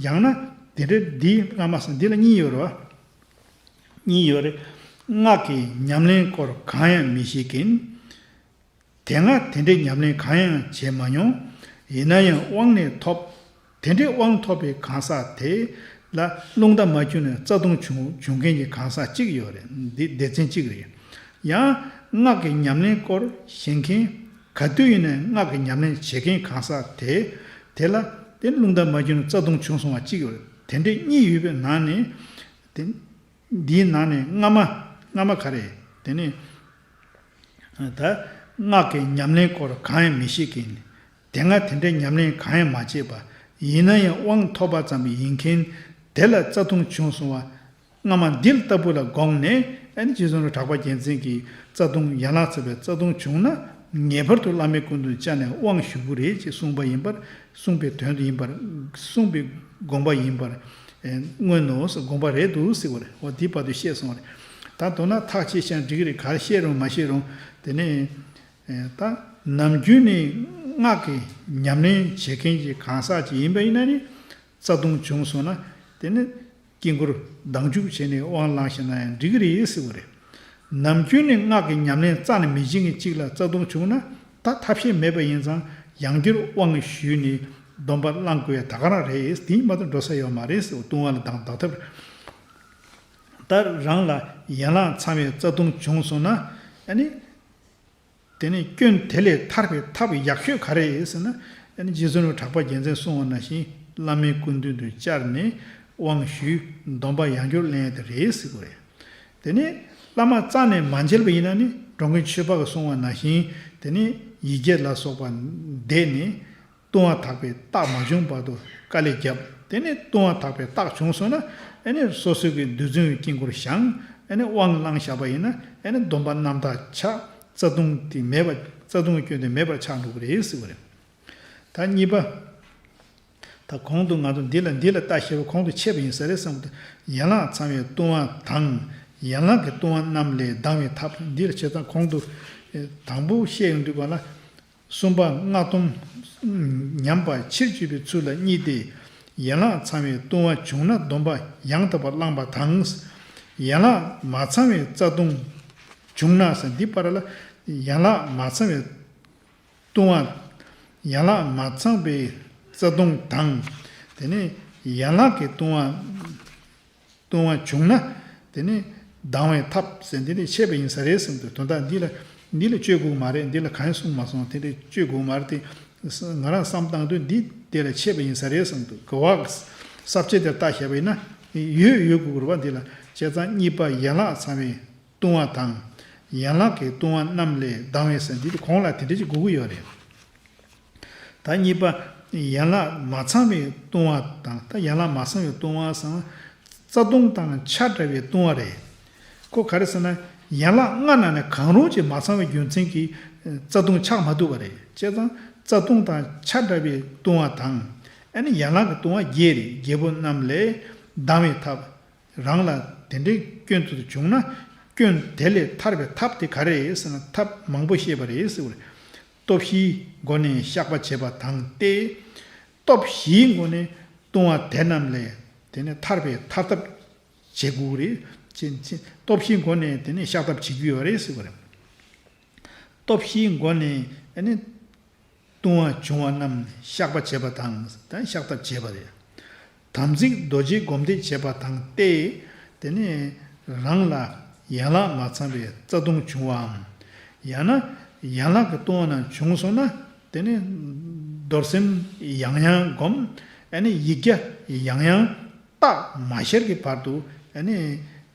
ཡང་ན་དེ་འདྲ་འདིའི་སྔ་མ་ཟེར། འདི་ལ་གཉིས་ཡོད་རེད་བ། གཉིས་ཡོད་རེད། སྔགས་ཀྱི་ཉམས་ལེན་སྐོར་གང་ཡང་མི་ཤེས་མཁན། དེ་སྔ་དེ་འདྲའི་ཉམས་ལེན་གང་ཡང་བྱས་མ་མྱོང་། ཡིན་ན་ཡང་དབང་ནི་ཐོབ། དེ་འདྲའི་དབང་ཐོབ་པའི་གང་ཟག་དེ་ལ་རླུང་རྟ་མ་རྒྱུག་ནས་རྩ་ལྟུང་བྱུང་བྱུང་མཁན་གྱི་གང་ཟག་གཅིག་ཡོད་རེད། འདི་སྡེ་ཚན་གཅིག་རེད། ཡང་སྔགས་ཀྱི་ཉམས་ལེན་སྐོར་ཤེས་མཁན། ག་དུས་ཡིན་ནའང་སྔགས་ཀྱི་ཉམས་ལེན་བྱེད་མཁན་གང་ཟག་དེ་དེ་ལ་དེ་རླུང་རྟ་མ་རྒྱུག་ནས་རྩ་ལྟུང་བྱུང་སོང་བ་གཅིག་ཡོད་རེད། དེ་འདྲའི་གཉིས་ཡོད་པའི་ནང་ནས་དེ། འདིའི་ནང་ནས་སྔ་མ། སྔ་མ་ག་རེ། དེ་ནས་ད་སྔགས་ཀྱི་ཉམས་ལེན་སྐོར་གང་ཡང་མི་ཤེས་མཁན། དེ་སྔ་དེ་འདྲའི་ཉམས་ལེན་གང་ཡང་མ་བྱས་པ། ཡིན་ན་ཡང་དབང་ཐོབ་པ་ཙམ་ཡིན་མཁན། དེ་ལ་རྩ་ལྟུང་བྱུང་སོང་བ། སྔ་མ་འདི་ལྟ་བུ་ལ་དགོངས་ནས། ཨ་ནི་རྗེ་བཙུན་གྲགས་པ་རྒྱལ་མཚན་གྱིས་རྩ་ལྟུང་ཡན་ལག་ཚར་བའི་རྩ་ལྟུང་བྱུང་ན། ངེས་པར་དུ་བླ་མའི་སྐུ་མདུན་བཅར་ནས་དབང་ཞུ་དགོས་རེད་ཅེས་གསུངས་པ་ཡིན་པར། གསུངས་པའི་དོན་དུ་ཡིན་པར། གསུངས་པའི་དགོངས་པ་ཡིན་པར། ཨེ། མངོན་ནོ་ཟེར། དགོངས་པ་རེད་འདུག་ཟེར་བ་རེད། འོ་འདི་བར་དུ་བཤད་སོང་བ་རེད། ད་མདོར་ན་ཐག་བཅད་ཤིང་འགྲིག་གི་རེད། ག་རེ་བཤད་རུང་མ་བཤད་རུང་། དེ་ནས་ཨེ། ད་ནམ་རྒྱུན་ནས་སྔགས་ཀྱི་ཉམས་ལེན་བྱེད་མཁན་གྱི་གང་ཟག་ཅིག་ཡིན་པ་ཡིན་ན་ནི། རྩ་ལྟུང་བྱུང་སོང་ན། དེ་ནི་དཀྱིལ་འཁོར་ལྡང་འཇུག་བྱས་ནས་དབང་བླངས་ཤིང་ན་ཡང་འགྲིག་གི་རེད་ཟེར་བ་རེད། ནམ་རྒྱུན་ནས་སྔགས་ཀྱི་ཉམས་ལེན་རྩ་ནས་མི་བྱེད་མཁན་གཅིག་ལ་རྩ་ལྟུང་བྱུང་ན། ད་ཐབས་ཤེས་མེད་པ་ཡིན་ཙང་། ཡང་བསྐྱར་དབང་ཞུས་ནས་སྡོམ་པ་བླང་དགོས་ཡ་ད་ག་རང་རེད། དེ་མ་གཏོགས་འགྲོ་ས་ཡོད་མ་རེད་ཟེར། ལྟུང་བ་ལ་སྡང་སྡང་ཐབས། ད་རང་ལ་ཡན་ལག་ཚང་བའི་རྩ་ལྟུང་བྱུང་སོང་ན། ཨ་ནི། དེ་ནས་སྐྱོན་དེ་ལས་ཐར་པའི་ཐབས་ཡག་ཤོས་ག་རེ་ཡིན་ཟེར་ན། ཨ་ནི་རྗེ་བཙུན་གྲགས་པ་རྒྱལ་མཚན་གསུངས་པ་ནང་བཞིན་བླ་མའི་སྐུ་མདུན་དུ་བཅར་ནས་དབང་ཞུས། སྡོམ་པ་ཡང་བསྐྱར་ལེན་ཡ་དེ་རེད་ཟེར་དགོས་རེད། དེ་ནས་བླ་མ་རྩ་ནས་མ་མཇལ་བ་ཡིན་ན་ནི། འགྲོ་མགོན་ཆོས་འཕགས་ཀྱིས་གསུངས་པ་ནང་བཞིན། དེ་ནས་ཡིག་བརྒྱ་ལ་སོགས་པ་བཟླས་ནས། ལྟུང་བ་དག་པའི་རྟགས་མ་བྱུང་བར་དུ་དཀའ་ལས་བརྒྱབ། དེ་ནས་ལྟུང་བ་དག་པའི་རྟགས་བྱུང་སོང་ན། ཨ་ནི་སོ་སོའི་གི་རྡུལ་ཚོན་གྱི་དཀྱིལ་འཁོར་བཞེངས། ཨ་ནི་དབང་བླངས་བཞག་པ་ཡིན་ན། ཨ་ནི་སྡོམ་པ་རྣམ་དག་ཆགས། རྩ་ལྟུང་དེ་མེད་པ། རྩ་ལྟུང་གི་སྐྱོན་དེ་མེད་པར་ཆགས་འགྲོ་གི་རེད་ཟེར་བ་རེད། ད་གཉིས་པ། ད་གོང་དུ་ང་ཚོ་འདི་ལ་འདི་ལ་ལྟ་ཞེས་པ་གོང་དུ་འཆད་པ་ཡིན་ས་རེད་བསམ་གི་འདུག་ཡན་ལག་ཚང་བའི་ལྟུང་བ་དང་། ཡན་ལག་གི་ལྟུང་བ་རྣམས་ལས་ལྡང་བའི་ཐབས། འདི་ལ་བྱས་ཙང་གོང་དུ་དང་པོ་བཤད་ཡོང་དུས་ག་ལ། གསུམ་པ་སྔགས་སྡོམ་ཉམས་པ་ཕྱིར་བཅོས་པའི་ཚུལ་ལ་གཉིས་ཏེ། ཡན་ལག་ཚང་བའི་ལྟུང་བ་བྱུང་ན་སྡོམ་པ་ཡང་དག་པར་བླངས་པ་དང་། ཡན་ལག་མ་ཚང་བའི་རྩ་ལྟུང་བྱུང་ན་ཟེར། འདི་བར་ལ་ཡན་ལག་མ་ཚང་བའི་ལྟུང་བ། ཡན་ལག་མ་ཚང་བའི་རྩ་ལྟུང་དང་། དེ་ནས་ཡན་ལག་གི་ལྟུང་བ། ལྟུང་བ་བྱུང་ན། དེ་ནི་ལྡང་བའི་ཐབས་ཟེར་འདི་ནི་འཆད་པ་ཡིན་ས་རེད་གསུངས་འདུག་དོན་དག་འདི་ལ། འདི་ལ་བཅོས་དགོས་མ་རེད། འདི་ལ་གང་ཡང་གསུངས་མ་སོང་། དེ་འདྲ་བཅོས་དགོས་མ་རེད་དེ། ང་རང་བསམ་བཏང་དུས་འདི་དེ་ལ་འཆད་པ་ཡིན་ས་རེད་གསུངས་འདུག་ག་བ་ས་བཅད་དེར་བལྟ་བྱས་པ་ཡིན་ན། ཡོད་ཡོད་དགོས་རེད་པ། འདི་ལ་བྱས་ཙང་གཉིས་པ་ཡན་ལག་ཚང་བའི་ལྟུང་བ་དང་། ཡན་ལག་གི་ལྟུང་བ་རྣམས་ལས་ལྡང་བའི་ཟེར་འདི་དེ་གོང་ལ་དེ་འདྲ་ཅིག་དགོས་ཀྱི་ཡོད་རེད། ད་གཉིས་པ། ཡན་ལག་མ་ཚང་བའི་ལྟུང་བ་དང་། ད་ཡན་ལག་མ་ཚང་བའི་ལྟུང་བ་ཟེར་ན། རྩ་ལྟུང་དང་ཆ་འདྲ་བའི་ལྟུང་བ་རེད། ཁོ་ག་རེ་ཟེར་ན། ཡན་ལག་ལྔ་ནང་ནས་གང་རུང་ཅིག་མ་ཚང་བའི་རྒྱུ་མཚན་གྱིས་རྩ་ལྟུང་ཆགས་མ་ཐུབ་པ་རེད། བྱས་ཙང་རྩ་ལྟུང་དང་ཆ་འདྲ་བའི་ལྟུང་བ་དང་། ཨ་ནི་ཡན་ལག་གི་ལྟུང་བ་བརྒྱད་རེད། བརྒྱད་པོ་རྣམས་ལས་ལྡང་བའི་ཐབས། རང་ལ་དེ་འདྲའི་སྐྱོན་དུ་བྱུང་ན། སྐྱོན་དེ་ལས་ཐར་བའི་ཐབས་དེ་ག་རེ་རེད་ཟེར་ན། ཐབས་མང་པོ་བཤད་པ་རེད་ཟེར་བ་རེད། སྟོབས་བཞིའི་སྒོ་ནས་བཤགས་པ་བྱེད་པ་དང་སྟེ། སྟོབས་བཞིའི་སྒོ་ནས་ལྟུང་བ་དེ་རྣམས་ལས་དེ་ནས་ཐར་པའི་ཐར་ཐབས་བྱེད་དགོས་རེད། ཅེས་ཅེས་སྟོབས་བཞིའི་སྒོ་ནས་དེ་ནས་བཤགས་ཐབས་བྱེད་རྒྱུ་ཡོད་རེད་ཟེར་བ་རེད། སྟོབས་བཞིའི་སྒོ་ནས་ཨ་ནི་ལྟུང་བ་བྱུང་བ་རྣམས་བཤགས་པ་བྱེད་པ་དང་། ད་བཤགས་ཐབས་བྱེད་པ་རེད། དམ་ཚིག་རྡོ་རྗེ་སྒོམ་བཟླས་བྱེད་པ་དང་སྟེ། དེ་ནས་རང་ལ་ཡན་ལག་མ་ཚང་བའི་རྩ་ལྟུང་བྱུང་བའམ། ཡང་ན་ཡན་ལག་གི་ལྟུང་བ་རྣམས་བྱུང་སོང་ན། དེ་ནས་རྡོར་སེམས་ཡང་ཡང་སྒོམ། ཨ་ནི་ཡིག་བརྒྱ་ཡང་ཡང་བརྟག་མ་ཤར་གྱི་བར་དུ། ཨ་ནི་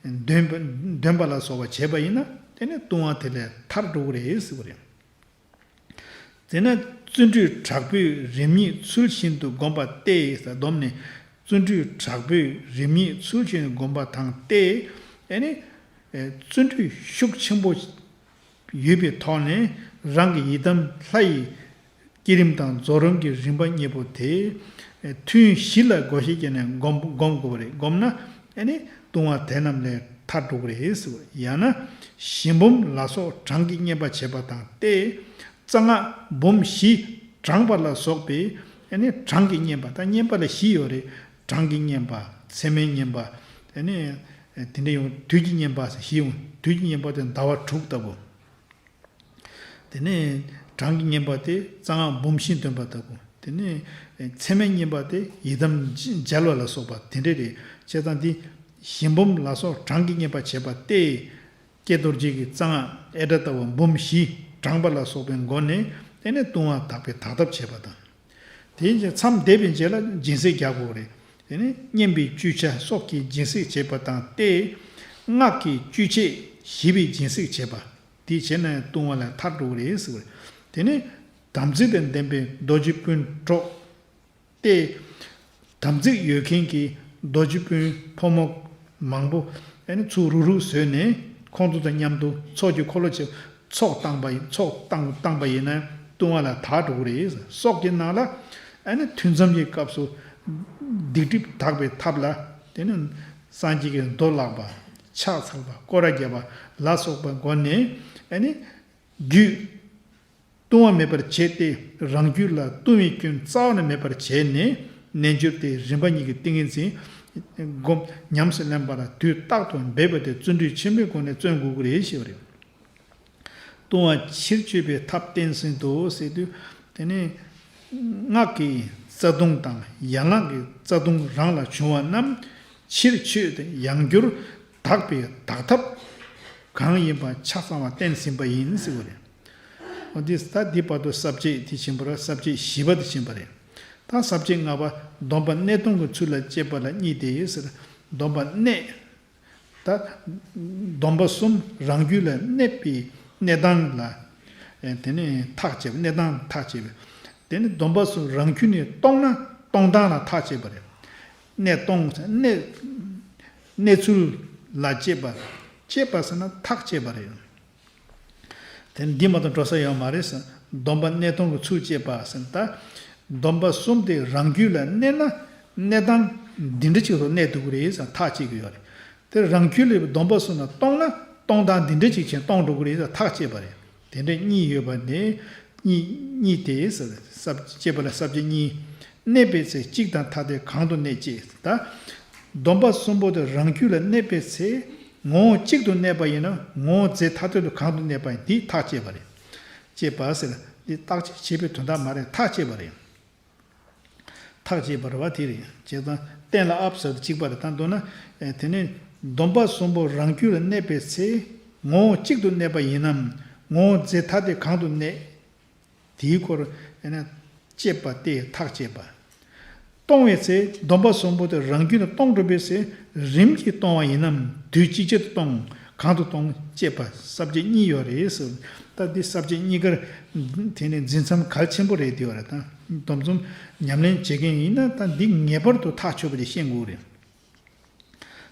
འདོན་པ་འདོན་པ་ལ་སོགས་པ་བྱས་པ་ཡིན་ན། དེ་ནས་ལྟུང་བ་དེ་ལས་ཐར་འགྲོ་གི་རེད་ཟེར་བ་རེད། དེ་ནས་བརྩོན་འགྲུས་དྲག་པོས་རིམ་གཉིས་ཚུལ་བཞིན་དུ་བསྒོམ་པ་སྟེ། ཟེར་སྡོམ་ནས་བརྩོན་འགྲུས་དྲག་པོས་རིམ་གཉིས་ཚུལ་བཞིན་དུ་བསྒོམ་པ་དང་སྟེ། ཨ་ནི་བརྩོན་འགྲུས་ཤུགས་ཆེན་པོ་ཡོད་པའི་ཐོག་ནས། རང་གི་ཡི་དམ་ལྷ་ཡི་བསྐྱེད་རིམ་དང་རྫོགས་རིམ་གྱི་རིམ་པ་གཉིས་པོ་དེ་ཐུན་བཞི་ལ་བགོ་བཤའ་བརྒྱབ་ནས་བསྒོམ་བསྒོམ་དགོས་པ་རེད། བསྒོམ་ན་ཨ་ནི་ལྟུང་བ་དེ་རྣམས་ལས་ཐར་འགྲོ་གི་རེད་ཟེར་བ། ཡང་ན་ཞི་འབུམ་ལ་སོགས་གྲངས་ཀྱི་བསྙེན་པ་བྱེད་པ་དང་སྟེ། རྩ་སྔགས་འབུམ་བཞི་བགྲངས་པ་ལ་སོགས་པའི་ཨ་ནི་གྲངས་ཀྱི་བསྙེན་པ། ད་བསྙེན་པ་ལ་བཞི་ཡོད་རེད། གྲངས་ཀྱི་བསྙེན་པ། མཚན་མའི་བསྙེན་པ། ཨ་ནི་དེ་འདྲ་ཡང་དུས་ཀྱི་བསྙེན་པ་ཟེར་བཞི་ཡོད། དུས་ཀྱི་བསྙེན་པ་དེ་ཟླ་བ་དྲུག་ལྟ་བུ། དེ་ནས་གྲངས་ཀྱི་བསྙེན་པ་དེ་རྩ་སྔགས་འབུམ་བཞི་འདོན་པ་ལྟ་བུ། དེ་ནས་མཚན་མའི་བསྙེན་པ་དེ་ཡི་དམ་མཇལ་བ་ལ་སོགས་པ་དེ་འདྲ་རེད། བྱས་ཙང་འདི་ཞི་འབུམ་ལ་སོགས་གྲངས་ཀྱི་བསྙེན་པ་བྱེད་པ་སྟེ། ཀྱེ་རྡོ་རྗེ་གི་རྩ་སྔགས་ཨེ་ཏྲ་ཏ་བ་འབུམ་བཞི་བགྲངས་པ་ལ་སོགས་པའི་སྒོ་ནས། དེ་ནས་ལྟུང་བ་དག་པའི་དག་ཐབས་བྱེད་པ་དང་། དེའི་རྗེས་མཚམས་བསྡད་པའི་རྗེས་ལ་སྦྱིན་སྲེག་རྒྱག་དགོས་རེད། དེ་ནས་བསྙེན་པའི་བཅུ་ཆ་སོགས་ཀྱིས་སྦྱིན་སྲེག་བྱེད་པ་དང་སྟེ། སྔགས་ཀྱི་བཅུ་ཆས་ ཞེས་པའི་སྦྱིན་སྲེག་བྱེད་པ། དེ་བྱས་ན་ལྟུང་བ་ལས་ཐར་འགྲོ་གི་རེད་ཟེར་བ་རེད། དེ་ནས་དམ་ཚིག་དང་ལྡན་པའི་རྡོ་རྗེ་སྤུན་གྲོགས་ཏེ། དམ་ཚིག་ཡོད་མཁན་གྱི་རྡོ་རྗེ་སྤུན་ཕོ་མོ་མང་པོ་ཨ་ནི་ཚུར་རུག་རུག་བཟོས་ནས་ཁོང་ཚོ་དང་མཉམ་དུ་ཚོགས་ཀྱི་འཁོར་ལོ་བྱས་ཚོགས་བཏང་པ་ཡིན། ཚོགས་བཏང་བཏང་པ་ཡིན་ན་ལྟུང་བ་ལས་ཐར་འགྲོ་གི་རེད། སྲོག་གི་ནང་ལ་ཨ་ནི་ཐུན་མཚམས་ཀྱི་སྐབས་སུ་སྡིག་སྒྲིབ་དག་པའི་ཐབས་ལ་དེ་ནི་སངས་རྒྱས་ཀྱི་མདོ་བཀླག་པ། ཕྱག་འཚལ་བ། སྐོར་ར་རྒྱབ་པ་ལ་སོགས་པའི་སྒོ་ནས་ཨ་ནི་རྒྱུད་ལྟུང་བ་མེད་པར་བྱས་ཏེ། རང་རྒྱུད་ལ་ལྟུང་བའི་སྐྱོན་རྩ་བ་ནས་མེད་པར་བྱས་ནས། རྣལ་འབྱོར་དེ་རིམ་པ་གཉིས་ཀྱི་ཏིང་ངེ་འཛིན་སྒོམ་ཉམས་སུ་ལེན་པ་ལ་དུས་རྟག་ཏུ་འབད་པ་དེ་བརྩོན་འགྲུས་ཆེན་པོའི་སྒོ་ནས་བརྩོན་དགོས་ཀྱི་རེད་ཞེས་པ་རེད། ལྟུང་བ་ཕྱིར་བཅོས་པའི་ཐབས་བསྟན་ཟིན་ཏོ་ཟེར་དུས། དེ་ནི་སྔགས་ཀྱི་རྩ་ལྟུང་དང་ཡན་ལག་གི་རྩ་ལྟུང་རང་ལ་བྱུང་བ་རྣམས་ཕྱིར་བཅོས་ཏེ་ཡང་བསྐྱར་དག་པའི་དག་ཐབས་གང་ཡིན་པ་ཆ་ཚང་བ་བསྟན་ཟིན་པ་ཡིན་ཟེར་བ་རེད། འོ་འདི་ད་འདི་བར་དུ་ས་བཅད་དེ་ཕྱིན་པ་རེད། ས་བཅད་བཞི་པ་དེ་ཕྱིན་པ་རེད། ད་ས་བཅད་ལྔ་པ་སྡོམ་པ་གནས་སྟོང་གི་ཚུལ་ལ་དཔྱད་པ་ལ་གཉིས་ཏེ་ཟེར། སྡོམ་པ་གནས། ད་སྡོམ་པ་གསུམ་རང་རྒྱུད་ལ་གནས་པའི་གནས་སྟངས་ལ་ཨེ་དེ་ནས་ཐག་བཅད་པ། གནས་སྟངས་ཐག་བཅད་པ། དེ་ནི་སྡོམ་པ་གསུམ་རང་རྒྱུད་ནས་སྟོང་ན་སྟོང་སྟངས་ལ་ཐག་བཅད་པ་རེད། གནས་སྟོང་གནས་གནས་ཚུལ་ལ་དཔྱད་པ། དཔྱད་པ་ཟེར་ན་ཐག་བཅད་པ་རེད། དེ་འདི་མ་གཏོགས་འགྲོ་ས་ཡོད་མ་རེད་ཟེར། སྡོམ་པ་གནས་སྟོང་གི་ཚུལ་དཔྱད་པ་ཟེར་ན། ད་སྡོམ་པ་གསུམ་དེ་རང་རྒྱུད་ལ་གནས་ན་གནས་སྟངས་འདི་འདྲ་ཅིག་ཏུ་གནས་ཐུབ་ཀྱི་རེད་ཟེར་ཐག་བཅད་ཀྱི་ཡོད་རེད། དེ་རང་རྒྱུད་ལ་སྡོམ་པ་གསུམ་ལ་སྟོང་ན་སྟོང་སྟངས་འདི་འདྲ་ཅིག་བྱས་སྟོང་འགྲོ་གི་རེད་ཟེར་ཐག་བཅད་པ་རེད། དེ་འདྲ་གཉིས་ཡོད་པ་ནས་གཉིས་གཉིས་ཏེ་ཟེར། ས་བཅད་པ་ལ་ས་བཅད་གཉིས། གནས་པའི་ཚེ་གཅིག་དང་ཐ་དད་གང་དུ་གནས་ཅེས། ད་སྡོམ་པ་གསུམ་པོ་དེ་རང་རྒྱུད་ལ་གནས་པའི་ཚེ། ངོ་བོ་གཅིག་ཏུ་གནས་པ་ཡིན་ན་ངོ་བོ་རྫས་ཐ་དད་དུ་གང་དུ་གནས་པ་ཡིན་འདི་ཐག་བཅད་པ་རེད། བཅད་པ་ཟེར། འདི་བརྟག་དཔྱད་བྱེད་པའི་དོན་དག་མ་རེད། ཐག་བཅད་པ་རེད། ཐག་བཅད་པ་རེད་བ་དེ་རེད། བྱས་ཙང་གཏན་ལ་དབབ་ཟེར་དུ་གཅིག་པ་རེད། ད་མདོར་ན་དེ་ནས་སྡོམ་པ་གསུམ་པོ་རང་རྒྱུད་ལ་གནས་པའི་ཚེ་ངོ་བོ་གཅིག་ཏུ་གནས་པ་ཡིན་ནམ། ངོ་བོ་རྫས་ཐ་དད་གང་དུ་གནས། དེའི་སྐོར་ཨེ་ན་དཔྱད་པ་སྟེ་ཐག་བཅད་པ། སྟོང་བའི་ཚེ་སྡོམ་པ་གསུམ་པོ་དེ་རང་རྒྱུད་ལ་སྟོང་གྲུབ་པའི་ཚེ་རིམ་གྱིས་སྟོང་བ་ཡིན་ནམ། དུས་གཅིག་ཅར་དུ་སྟོང་། གང་དུ་སྟོང་དཔྱད་པ་ས་བཅད་གཉིས་ཡོད་རེད་ཟེར། ད་འདི་ས་བཅད་གཉིས་ཀར་དེ་ནས་འཛིན་མཚམས་གལ་ཆེན་པོ་རེད་དེ་བ་རེད། ད་སྡོམ་གསུམ་ཉམས་ལེན་བྱེད་མཁན་ཡིན་ན་ད་འདི་ངེས་པར་དུ་ཐག་ཆོད་པ་ཅིག་ཤེས་དགོས་རེད།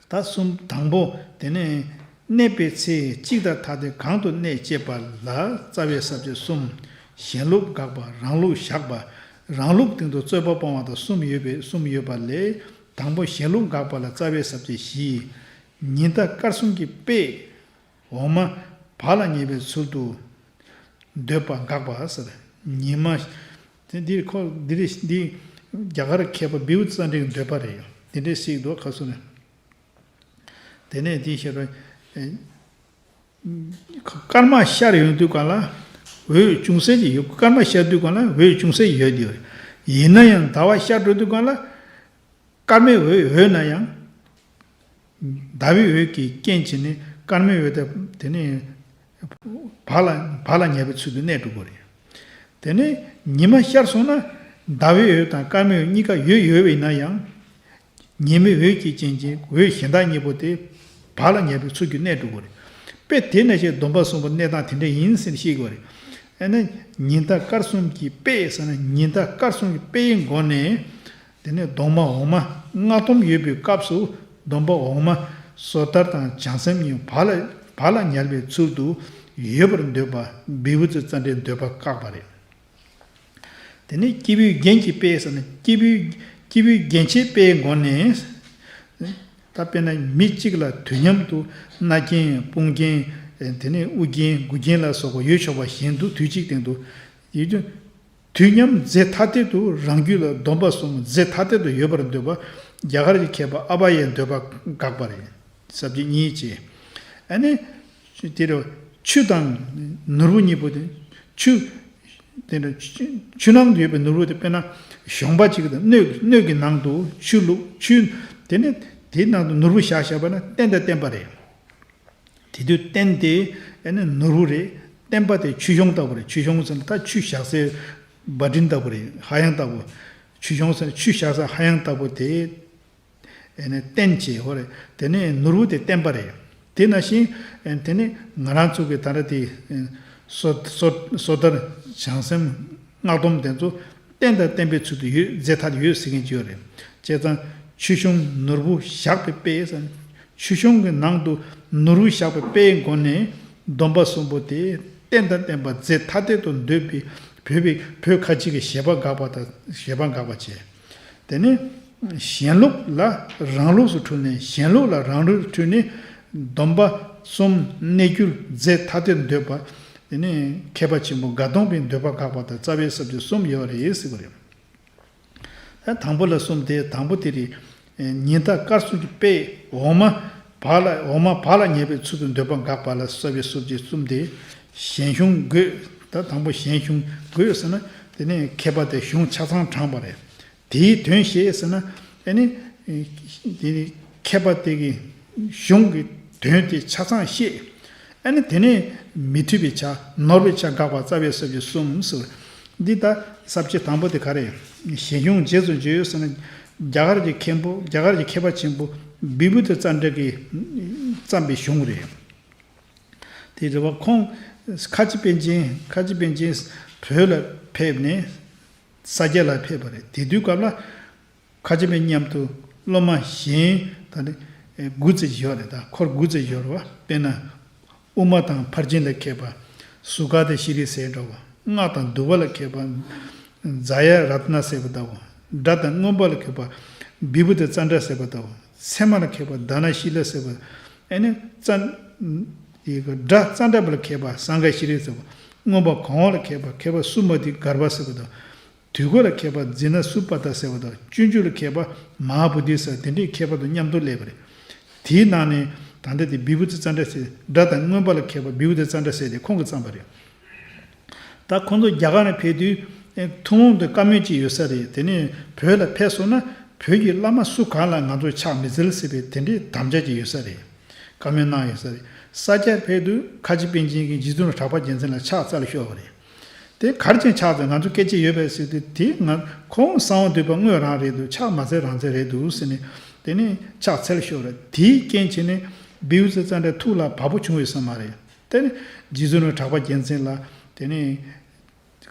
ད་གསུམ་དང་པོ་དེ་ནས་གནས་པའི་ཚེ་གཅིག་དང་ཐ་དད་གང་དུ་གནས་དཔྱད་པ་ལ་རྩ་བའི་ས་བཅད་གསུམ། ཞེན་ལུགས་དགག་པ། རང་ལུགས་བཞག་པ། རང་ལུགས་སྟེང་དུ་རྩོད་པ་སྤོང་བ་དང་གསུམ་ཡོད་པའི་གསུམ་ཡོད་པ་ལས། དང་པོ་ཞེན་ལུགས་དགག་པ་ལ་རྩ་བའི་ས་བཅད་བཞི། ཉི་ཟླ་སྐར་གསུམ་གྱི་དཔེས་འོག་མ་བག་ལ་ཉལ་བའི་ཚུལ་དུ་འདོད་པ་དགག་པ་ཟེར། ཉི་མ། དེ་འདིར་ཁོ་འདིར་འདི་རྒྱ་གར་མཁས་པ་བེའུ་ཙནྡྲའི་འདོད་པ་རེད། དེ་འདྲའི་ཞིག་འདུག་ག་སོ་ནས། དེ་ནས་འདི་ཤར་བ། སྐར་མ་ཤར་ཡོང་དུས་གང་ལ་འོད་ཅུང་ཟད་ཅིག་ཡོད། སྐར་མ་ཤར་དུས་གང་ལ་འོད་ཅུང་ཟད་ཡོད་ཡོད། ཡིན་ན་ཡང་ཟླ་བ་ཤར་འགྲོ་དུས་གང་ལ་སྐར་མའི་འོད་ཡོད་ན་ཡང་། ཟླ་བའི་འོད་ཀྱི་རྐྱེན་བྱས་ནས་སྐར་མའི་འོད་དེ་དེ་ནས་བག་ལ་བག་ལ་ཉལ་བའི་ཚུལ་དུ་གནས་འགྲོ་གི་རེད། དེ་ནས་ཉི་མ་ཤར་སོང་ན་ཟླ་བའི་འོད་དང་སྐར་མའི་འོད་གཉིས་ཀ་ཡོད་ཡོད་པ་ཡིན་ན་ཡང་། ཉི་མའི་འོད་ཀྱི་རྐྱེན་གྱིས་འོད་གཞན་དག་གཉིས་པོ་དེ་བག་ལ་ཉལ་བའི་ཚུལ་གྱིས་གནས་འགྲོ་གི་རེད། དཔེ་དེ་ནང་བཞིན་སྡོམ་པ་གསུམ་པོ་གནས་སྟངས་དེ་འདྲ་ཡིན་ཟེར་ཤེས་དགོས་རེད། ཨ་ནི་ཉི་ཟླ་སྐར་གསུམ་གྱི་དཔེ་ཟེར་ན་ཉི་ཟླ་སྐར་གསུམ་གྱི་དཔེའི་སྒོ་ནས། དེ་ནས་སྡོམ་པ་འོག་མ་ལྔ་སྡོམ་ཡོད་པའི་སྐབས་སུ་སྡོམ་པ་འོག་མ་སོ་ཐར་དང་བྱང་སེམས་གཉིས་བག་ལ་བག་ལ་ཉལ་བའི་ཚུལ་དུ་ཡོད་པར་འདོད་པ་བེའུ་ཙི་ཙནྡྲའི་འདོད་པ་བཀག་པ་རེད། དེ་ནས་སྐྱེས་བུའི་རྒྱན་གྱི་དཔེ་ཟེར་ན་སྐྱེས་བུའི་སྐྱེས་བུའི་རྒྱན་ཆའི་དཔེའི་སྒོ་ནས། ད་དཔེར་ན་མི་གཅིག་ལ་དུས་མཉམ་དུ་རྣ་རྒྱན་དཔུང་རྒྱན། དེ་ནས་དབུ་རྒྱན་མགུལ་རྒྱན་ལ་སོགས་པ་ཡོད་ཆོག་པ་བཞིན་དུ་དུས་གཅིག་སྟེང་དུ་ཡོད་རྒྱུ། དུས་མཉམ་རྫས་ཐ་དད་དུ་རང་རྒྱུད་ལ་སྡོམ་པ་གསུམ་རྫས་ཐ་དད་དུ་ཡོད་པར་འདོད་པ། རྒྱ་གར་གྱི་མཁས་པ་ཨ་བྷ་ཡའི་འདོད་པ་དགག་པ་རེད། ས་བཅད་གཉིས་བཅས། ཨ་ནི། དེ་རུ་ཆུ་དང་ནོར་བུ་གཉིས་པོ་དེ། ཆུ། དེ་རུ་ཆུ་ཆུ་ནང་དུ་ཡོད་པའི་ནོར་བུ་དེ་དཔེར་ན་གཞོང་པ་གཅིག་དང་སྣོད་སྣོད་ཀྱི་ནང་དུ་ཆུ་བླུགས་ཆུ། དེ་ནི་དེའི་ནང་དུ་ནོར་བུ་བཞག་བཞག་པ་ན་རྟེན་དང་བརྟེན་པ་རེད། དེ་དུས་རྟེན་དེ་ཨ་ནི་ནོར་བུ་རེད། བརྟེན་པ་དེ་ཆུ་གཞོང་ལྟ་བུ་རེད། ཆུ་གཞོང་ཟེར་ན་ད་ཆུ་བཞག་སའི་བ་དྲིན་ལྟ་བུ་རེད། ཧ་ཡང་ལྟ་བུ། ཆུ་གཞོང་ཟེར་ན་ཆུ་བཞག་ས་ཧ་ཡང་ལྟ་བུ་དེ་ཨ་ནི་རྟེན་བྱེད་ཧོ་རེད། དེ་ནས་ནོར་བུ་དེ་བརྟེན་པ་རེད། དེ་ནང་བཞིན་དེ་ནི་ང་རང་ཚོ་གི་ད་ལྟ་དེ་སོ་སོ་སོ་ཐར་བྱང་སེམས་སྔགས་སྡོམ་དེ་ཚོ་རྟེན་དང་བརྟེན་པའི་ཚུལ་དུ་ཡོད། རྫས་ཐ་དད་ཡོད་ཟེར་མཁན་ཅིག་ཡོད་རེད། བྱས་ཙང་ཆོས་གཞུང་ནོར་བུ་ཞགས་པའི་དཔེ་ཟེར། ཆོས་གཞུང་གི་ནང་དུ་ནོར་བུ་ཞགས་པའི་དཔེའི་སྒོ་ནས་སྡོམ་པ་གསུམ་པོ་དེ་རྟེན་དང་བརྟེན་པ་རྫས་ཐ་དད་དུ་འདོད་པའི་བོད་པའི་བོད་ཁ་ཆེ་གི་བཞེད་པ་དགག་པ་དང་བཞེད་པ་དགག་པ་བྱས། དེ་ནས་གཞན་ལུགས་ལ་རང་ལུགས་སུ་འཁྲུལ་ནས། གཞན་ལུགས་ལ་རང་ལུགས་སུ་འཁྲུལ་ནས་སྡོམ་པ་གསུམ་གནས་གྱུར་རྫས་ཐ་དད་འདོད་པ། དེ་ནས་མཁས་པ་ཆེན་པོ་དགའ་གདོང་པའི་འདོད་པ་དགག་པ་དང་རྩ་བའི་ས་བཅད་གསུམ་ཡོད་རེད་ཟེར་བ་རེད། ད་དང་པོ་ལ་གསུམ་དེ། དང་པོ་དེ་རེད། ཉི་ཟླ་སྐར་གསུམ་གྱི་དཔེ་འོག་མ་བག་ལ་འོག་མ་བག་ལ་ཉལ་བའི་ཚུལ་དུ་འདོད་པ་དགག་པ་ལ་རྩ་བའི་ས་བཅད་གསུམ་དེ། གཞན་གཞུང་དགོས། ད་དང་པོ་གཞན་གཞུང་དགོས་ཟེར་ན། དེ་ནས་མཁས་པ་དེ་གཞུང་ཆ་ཚང་དྲངས་པ་རེད། དེའི་དོན་ཤེས་ཟེར་ན། ཨ་ནི་དེ་ནི་མཁས་པ་དེ་གི་གཞུང་གི་དོན་དེ་ཆ་ཚང་ཤེས། ཨ་ནི་དེ་ནས་མི་མཐུན་པའི་ཆ་ནོར་བའི་ཆ་དགག་པ་རྩ་བའི་ས་བཅད་གསུམ་ཟེར། འདི་ད་ས་བཅད་དང་པོ་དེ་ག་རེ། གཞན་གཞུང་རྗེས་སུ་འཇུག་ཟེར་ན། རྒྱ་གར་གྱི་མཁན་པོ་རྒྱ་གར་གྱི་མཁས་པ་ཆེན་པོ་བི་བྷུ་ཏི་ཙནྡྲ་གིས་བརྩམས་པའི་གཞུང་རེད། དེ་རེད་བ། ཁོང་ཁ་ཆེ་པཎ་ཆེན་ཁ་ཆེ་པཎ་ཆེན་བོད་ལ་ཕེབས་ནས་ས་སྐྱ་ལ་ཕེབས་པ་རེད། དེ་དུས་སྐབས་ལ་ཁ་ཆེ་པའི་མཉམ་དུ་སློབ་མ་གཞན་ད་ནི་དགུ་ཙམ་ཡོད་རེད། ད་འཁོར་དགུ་ཙམ་ཡོད་རེད་བ། དཔེར་ན། དབུ་མ་དང་ཕར་ཕྱིན་ལ་མཁས་པ་སུ་ག་ཏ་ཤྲཱི་ཟེར་འདྲ་བ། སྔགས་དང་འདུལ་བ་ལ་མཁས་པ་ཛ་ཡ་རཏྣ་ཟེར་བ་འདྲ་བ། སྒྲ་དང་མངོན་པ་ལ་མཁས་པ་བི་བྷུ་ཏི་ཙནྡྲ་ཟེར་བ་འདྲ་བ། ཚད་མ་ལ་མཁས་པ་དཱ་ན་ཤཱི་ལ་ཟེར་བ། ཨ་ནི་ཙན་ཡི་གེ་སྒྲ་ཙ་འདྲ་བ་ལ་མཁས་པ་སཾ་ག་ཤྲཱི་ཟེར་བ། མངོན་པ་གང་བ་ལ་མཁས་པ་མཁས་པ་སུ་མ་ཏི་གརྦྷ་ཟེར་བ་དང་། དུས་འཁོར་ལ་མཁས་པ་ཛི་ན་སུ་པ་ཏ་ཟེར་བ་དང་། སྤྱོད་འཇུག་ལ་མཁས་པ་མ་ཧཱ་བོ་དྷི་ཟེར། དེ་འདྲའི་མཁས་པ་དང་མཉམ་དུ་སླེབས་པ་རེད། དེའི་ནང་ནས་ད་ལྟ་དེ་བི་བྷུ་ཏི་ཙནྡྲ་ཟེར། སྒྲ་དང་མངོན་པ་ལ་མཁས་པ་བི་བྷུ་ཏི་ཙནྡྲ་ཟེར་དེ་ཁོང་གིས་བརྩམས་པ་རེད། ད་ཁོང་ཚོ་རྒྱ་གར་ནས་ཕེབས་དུས་ཐུན་མོང་དུ་བཀའ་མོལ་ཅིག་ཡོད་ས་རེད། དེ་ནས་བོད་ལ་ཕེབས་སོང་ན་བོད་ཀྱི་བླ་མ་སུ་གང་ལ་ང་ཚོ་ཕྱག་མི་འཚལ་ཟེར་བའི་དེ་འདྲའི་དམ་བཅའ་ཅིག་ཡོད་ས་རེད། བཀའ་མོལ་གནང་ཡོད་ས་རེད། ས་སྐྱར་ཕེབས་དུས་ཁ་ཆེ་པཎ་ཆེན་གྱིས་རྗེ་བཙུན་གྲགས་པ་རྒྱལ་མཚན་ལ་ཕྱག་འཚལ་ཤོར་བ་རེད། དེ་གར་ཅན་ཆགས་ཚེ་ང་ཚོ་སྐད་ཆ་ཡོད་པས་ཟེར་དུས། དེ་ང་ཁོང་གསང་བ་འདུས་པ་དངོས་རང་རེད་འདུག་ཕྱག་མ་འཚལ་རང་འཚལ་རེད་འདུག་ཟེར་ནས། དེ་ནས་ཕྱག་འཚལ་ཤོར་རེད། དེའི་རྐྱེན་བྱས་ནས་བི་བྷུ་ཏི་ཙནྡྲའི་ཐུགས་ལ་བབ་པོ་བྱུང་ཡོད་ས་མ་རེད། དེ་ནས་རྗེ་བཙུན་གྲགས་པ་རྒྱལ་མཚན་ལ་དེ་ནས་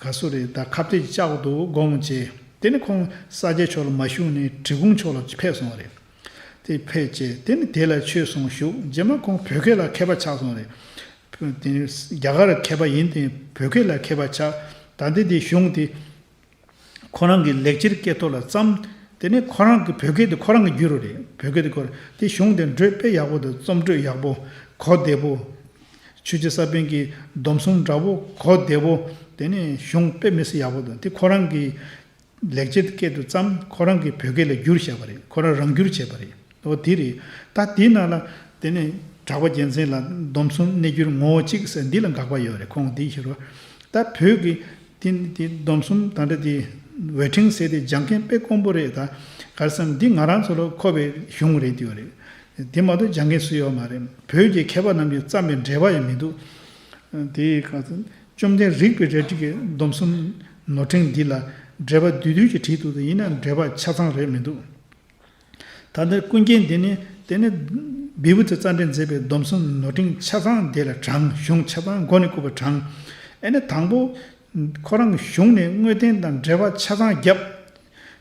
ག་སུ་རེད་ད་ཁ་གཏད་ཅིག་བཅག་འདུག་དགོངས་བྱས། དེ་ནས་ཁོང་ས་སྐྱའི་ཕྱོགས་ལ་མ་བཞུགས་ནས་འབྲི་གུང་ཕྱོགས་ལ་ཕེབས་སོང་བ་རེད། དེ་ཕེབས་བྱས་དེ་ནས་དེ་ལ་ཆོས་གསུངས་བཞུགས། རྗེས་མ་ཁོང་བོད་སྐད་ལ་མཁས་པ་ཆགས་སོང་བ་རེད། དེ་ནས་རྒྱ་གར་མཁས་པ་ཡིན་ཏེ་བོད་སྐད་ལ་མཁས་པ་ཆགས། ད་ལྟ་དེ་གཞུང་དེ་ཁོ་རང་གི་ལེགས་སྦྱར་སྐད་ཐོག་ལ་བརྩམས། དེ་ནས་ཁོ་རང་གི་བོད་སྐད་དེ་ཁོ་རང་གིས་བསྒྱུར་བ་རེད། བོད་སྐད་དེ་ཁོ་རང་། དེ་གཞུང་དེ་འགྲོས་དཔེ་ཡག་པོ་དང་རྩོམ་འགྲོས་ཡག་པོ། གོ་བདེ་པོ། ཆོས་རྗེ་ས་པཎ་གྱི་སྡོམ་གསུམ་འདྲ་པོ་གོ་བདེ་པོ། དེ་ནས་གཞུང་དཔེ་མི་སྲིད་ཡག་པོ་དང་དེ་ཁོ་རང་གི་ལེགས་སྦྱར་སྐད་དུ་བརྩམས། ཁོ་རང་གིས་བོད་སྐད་ལ་བསྒྱུར་བཞག་པ་རེད། ཁོ་རང་རང་བསྒྱུར་བྱས་པ་རེད། འོ་དེ་རེད། ད་དེའི་ནང་ལ་དེ་ནས་གྲགས་པ་རྒྱལ་མཚན་ལ་སྡོམ་གསུམ་གནས་གྱུར་ངོ་བོ་གཅིག་ཟེར་འདི་ལ་དགག་པ་ཡོད་རེད། ཁོང་འདི་ཞུ་རོགས། ད་བོད་ཀྱི་དེ་དེ་སྡོམ་གསུམ་ད་ལྟ་དེ་ཝེ་ཕྲེང་ཟེར་དེ་སྦྱང་མཁན་དཔེ་དཀོན་པོ་རེད། ད་ག་རེ་ཟེར་ན་འདི་ང་རང་ཚོ་ལ་མཁོ་བའི་གཞུང་རེད། དེ་རེད། དེ་མ་གཏོགས་སྦྱང་མཁན་སུ་ཡོད་མ་རེད། བོད་ཀྱི་མཁས་པ་རྣམས་ཀྱིས་བརྩམས་པའི་འགྲེལ་པ་ཡང་མི་འདུག་དེ་ག་ཚོད། བཅོམ་ལྡན་རིག་པའི་རལ་གྲི་གིས་སྡོམ་གསུམ་ནོར་ཕྲེང་འདི་ལ་འགྲེལ་པ་བསྡུས་བསྡུས་ཀྱིས་བྲིས་འདུག་དེ་ཡིན་ན་འགྲེལ་པ་ཆ་ཚང་རེད་མི་འདུག་ད་ལྟ་ཀུན་མཁྱེན་འདི་ནི་དེ་ནི་བི་བྷུ་ཏི་ཙནྡྲས་མཛད་པའི་སྡོམ་གསུམ་ནོར་ཕྲེང་ཆ་ཚང་འདི་ལ་དྲངས། གཞུང་ཆ་ཚང་མགོ་ནས་བཀུག་པ་དྲངས། ཨེ་ནི་དང་པོ་ཁོ་རང་གི་གཞུང་ནས་དངོས་བསྟན་དང་འགྲེལ་པ་ཆ་ཚང་བརྒྱབ།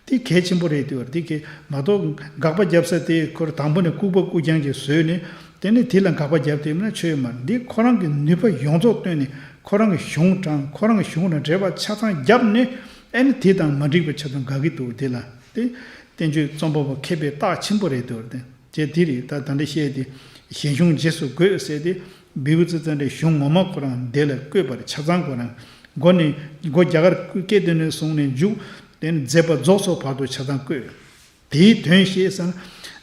དེ་གལ་ཆེན་པོ་རེད་འདུག་དེ་གལ་མ་གཏོགས་དགག་པ་བརྒྱབ་ས་དེ་ཁོར་དང་པོ་ནས་ལྐུགས་པ་ལྐུགས་རྐྱང་ཅིག་བཟོས་ནས་དེ་ནས་དེ་ལ་དགག་པ་བརྒྱབ་དེ་མིན་ན་ཆོས་ཡོད་མ་རེད། འདི་ཁོ་རང་གི་ནུས་པ་ཡོངས་རྫོགས་བཏོན་ནས་ཁོ་རང་གི་གཞུང་དྲངས། ཁོ་རང་གི་གཞུང་ལ་འགྲེལ་པ་ཆ་ཚང་བརྒྱབ་ནས་ཨེ་ནི་དེ་དང་མ་འགྲིག་པའི་ཆ་དང་དགག་གི་འདུག་དེ་ལ་དེ་བསྟན་བཅོས་རྩོམ་པ་པོ་མཁས་པའི་རྟགས་ཆེན་པོ་རེད་འདུག་དེ་དེ་རེད། ད་ད་འདི་བཤད་དེ་གཞན་གཞུང་རྗེས་སུ་དགོས་ཟེར་ཏེ་བི་བྷུ་ཏི་ཙནྡྲའི་གཞུང་ངོ་མ་ཁོ་རང་དེ་ལ་བཀོད་པ་རེད། ཆ་ཚང་ཁོ་རང་མགོ་ནས་མགོ་རྒྱ་གར་སྐད་དོད་ནས་བཟུང་ནས་མཇུག་དེ་ནས་མཛད་པ་རྫོགས་སོ་བར་དུ་ཆ་ཚང་བཀོད། དེའི་དོན་ཤེས་ཟེར་ན།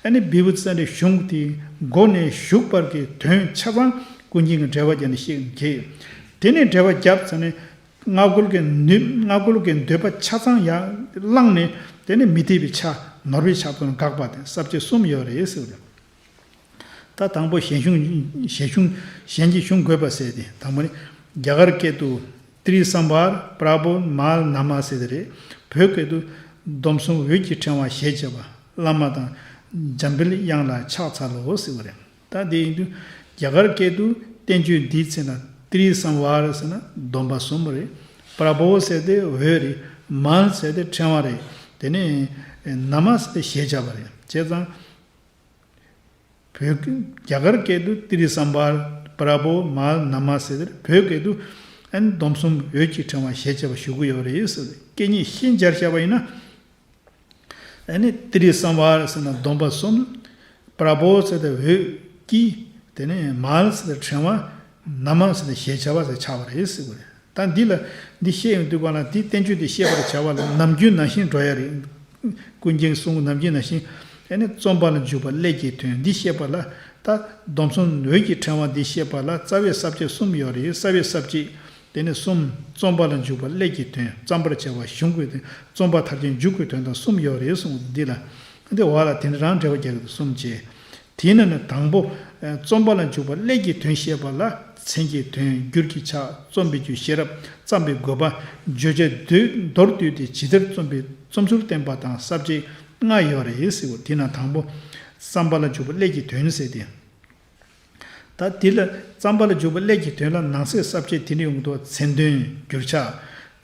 ཨ་ནི་བི་བྷུ་ཏི་ཙནྡྲའི་གཞུང་དེ་མགོ་ནས་མཇུག་བར་གྱི་དོན་ཆ་ཚང་ཀུན་མཁྱེན་གྱིས་འགྲེལ་པ་བརྒྱབ་ནས་ཤེས་གེ། དེ་ནས་འགྲེལ་པ་བརྒྱབ་ཚར་ནས་སྔ་རྒོལ་གྱི་ནུས་སྔ་རྒོལ་གྱི་འདོད་པ་ཆ་ཚང་ཡར་བླངས་ནས་དེ་ནས་མི་འཐད་པའི་ཆ་ནོར་བའི་ཆ་དང་དགག་པ་དེ་ས་བཅད་གསུམ་ཡོད་རེད་ཟེར་བ་རེད། ད་དང་པོ་གཞན་གཞུང་གཞན་གཞུང་གཞན་གྱི་གཞུང་དགོས་པ་ཟེར་ཏེ་དང་པོ་ནི་རྒྱ་གར་སྐད་དུ་ཏྲི་སམྦྷར་པྲ་བྷོ་མ་ལ་ན་མ་ཟེར་དེ་རེད། བོད་སྐད་དུ་སྡོམ་གསུམ་འོད་ཀྱི་ཕྲེང་བ་ཞེས་བྱ་བ་བླ་མ་དང་འཇམ་དཔལ་དབྱངས་ལ་ཕྱག་འཚལ་ལོ་ཟེར་བ་རེད། ད་དེ་ཡིན་དུས་ རྒྱ་གར་སྐད་དུ་བསྟན་བཅོས་འདིའི་མཚན་ལ་ཏྲི་སམ་བྷར་ཟེར་ན་སྡོམ་པ་གསུམ་རེད། པྲ་བྷོ་ཟེར་ཏེ་འོད་རེད། མཱལ་ཟེར་ཏེ་ཕྲེང་བ་རེད། དེ་ནས་ན་མ་ཟེར་ཏེ་ཞལ་ཆབ་པ་རེད། བྱས་ཙང་། བོད་རྒྱ་གར་སྐད་དུ་ཏྲི་སམ་བྷར། པྲ་བྷོ། མཱལ། ན་མ་ཟེར་ཏེ་བོད་སྐད་དུ་ཨན་སྡོམ་གསུམ་འོད་ཀྱི་ཕྲེང་བ་ཞལ་ཆབ་པ་ཞུ་གི་ཡོད་རེད་ཟེར། སྐད་གཉིས་ཤན་སྦྱར་བྱས་པ་ཡིན་ན། ཨ་ནི་ཏྲི་སམ་བྷར་ཟེར་ན་སྡོམ་པ་གསུམ། པྲ་བྷོ་ཟེར་ཏེ་འོད་ཀྱི། དེ་ནས་མཱལ་ཟེར་ཏེ་ཕྲེང་བ། ན་མ་ཟེར་ཏེ་ཞལ་ཆབ་པ་ཟེར་ཆགས་པ་རེད་ཟེར་གི་རེད། ད་འདི་ལ་འདི་བཤད་ཡོང་དུས་གང་ལ་འདི་བསྟན་བཅོས་འདི་བཤད་པར་བྱ་བ་ལ་ནམ་རྒྱུན་ནང་བཞིན་འགྲོ་ཡ་རེད། ཀུན་མཁྱེན་གསུང་ནམ་རྒྱུན་ནང་བཞིན། ཨ་ནི་རྩོམ་པ་ལ་འཇུག་པ་སླད་ཀྱི་དོན་འདི་བཤད་པ་ལ། ད་སྡོམ་གསུམ་འོད་ཀྱི་ཕྲེང་བ་འདི་བཤད་པ་ལ་རྩ་བའི་ས་བཅད་གསུམ་ཡོད་རེད། རྩ་བའི་ས་བཅད། དེ་ནས་གསུམ། རྩོམ་པ་ལ་འཇུག་པ་སླད་ཀྱི་དོན། བརྩམ་པར་བྱ་བ་གཞུང་གི་དོན། རྩོམ་པ་མཐར་ཕྱིན་འཇུག་གི་དོན་དང་གསུམ་ཡོད་རེད་གསུངས། འདི་ལ་འདི་འོག་ལ་དེ་འདྲ་རང་འགྲེལ་པ་རྒྱག་གི་འདུག་གསུམ་བྱས། དེའི་ནང་ནས་དང་པོ། རྩོམ་པ་ལ་འཇུག་པ་སླད་ཀྱི་དོན་བཤད་པ་ལ་མཚན་གྱི་དོན། འགྱུར་གྱི་ཕྱག་རྩོམ་པའི་རྒྱུ། ཤེས་རབ། བརྩམས་པའི་དགོས་པ། བརྗོད་བྱ་མདོར་བསྡུས་ཏེ་ཇི་ལྟར་རྩོམ་པའི་རྩོམ་ཚུལ་བསྟན་པ་དང་ས་བཅད་ལྔ་ཡོད་རེད་ཟེར་བ། དེའི་ནང་དང་པོ། རྩོམ་པ་ལ་འཇུག་པ་སླད་ཀྱི་དོན་ཟེར་ཏེ། ད་དེ་ལ་རྩོམ་པ་ལ་འཇུག་པ་སླད་ཀྱི་དོན་ལ་ནང་གསེས་ས་བཅད་དེ་འདྲ་ཡོང་གི་འདུག་མཚན་དོན། འགྱུར་ཕྱག་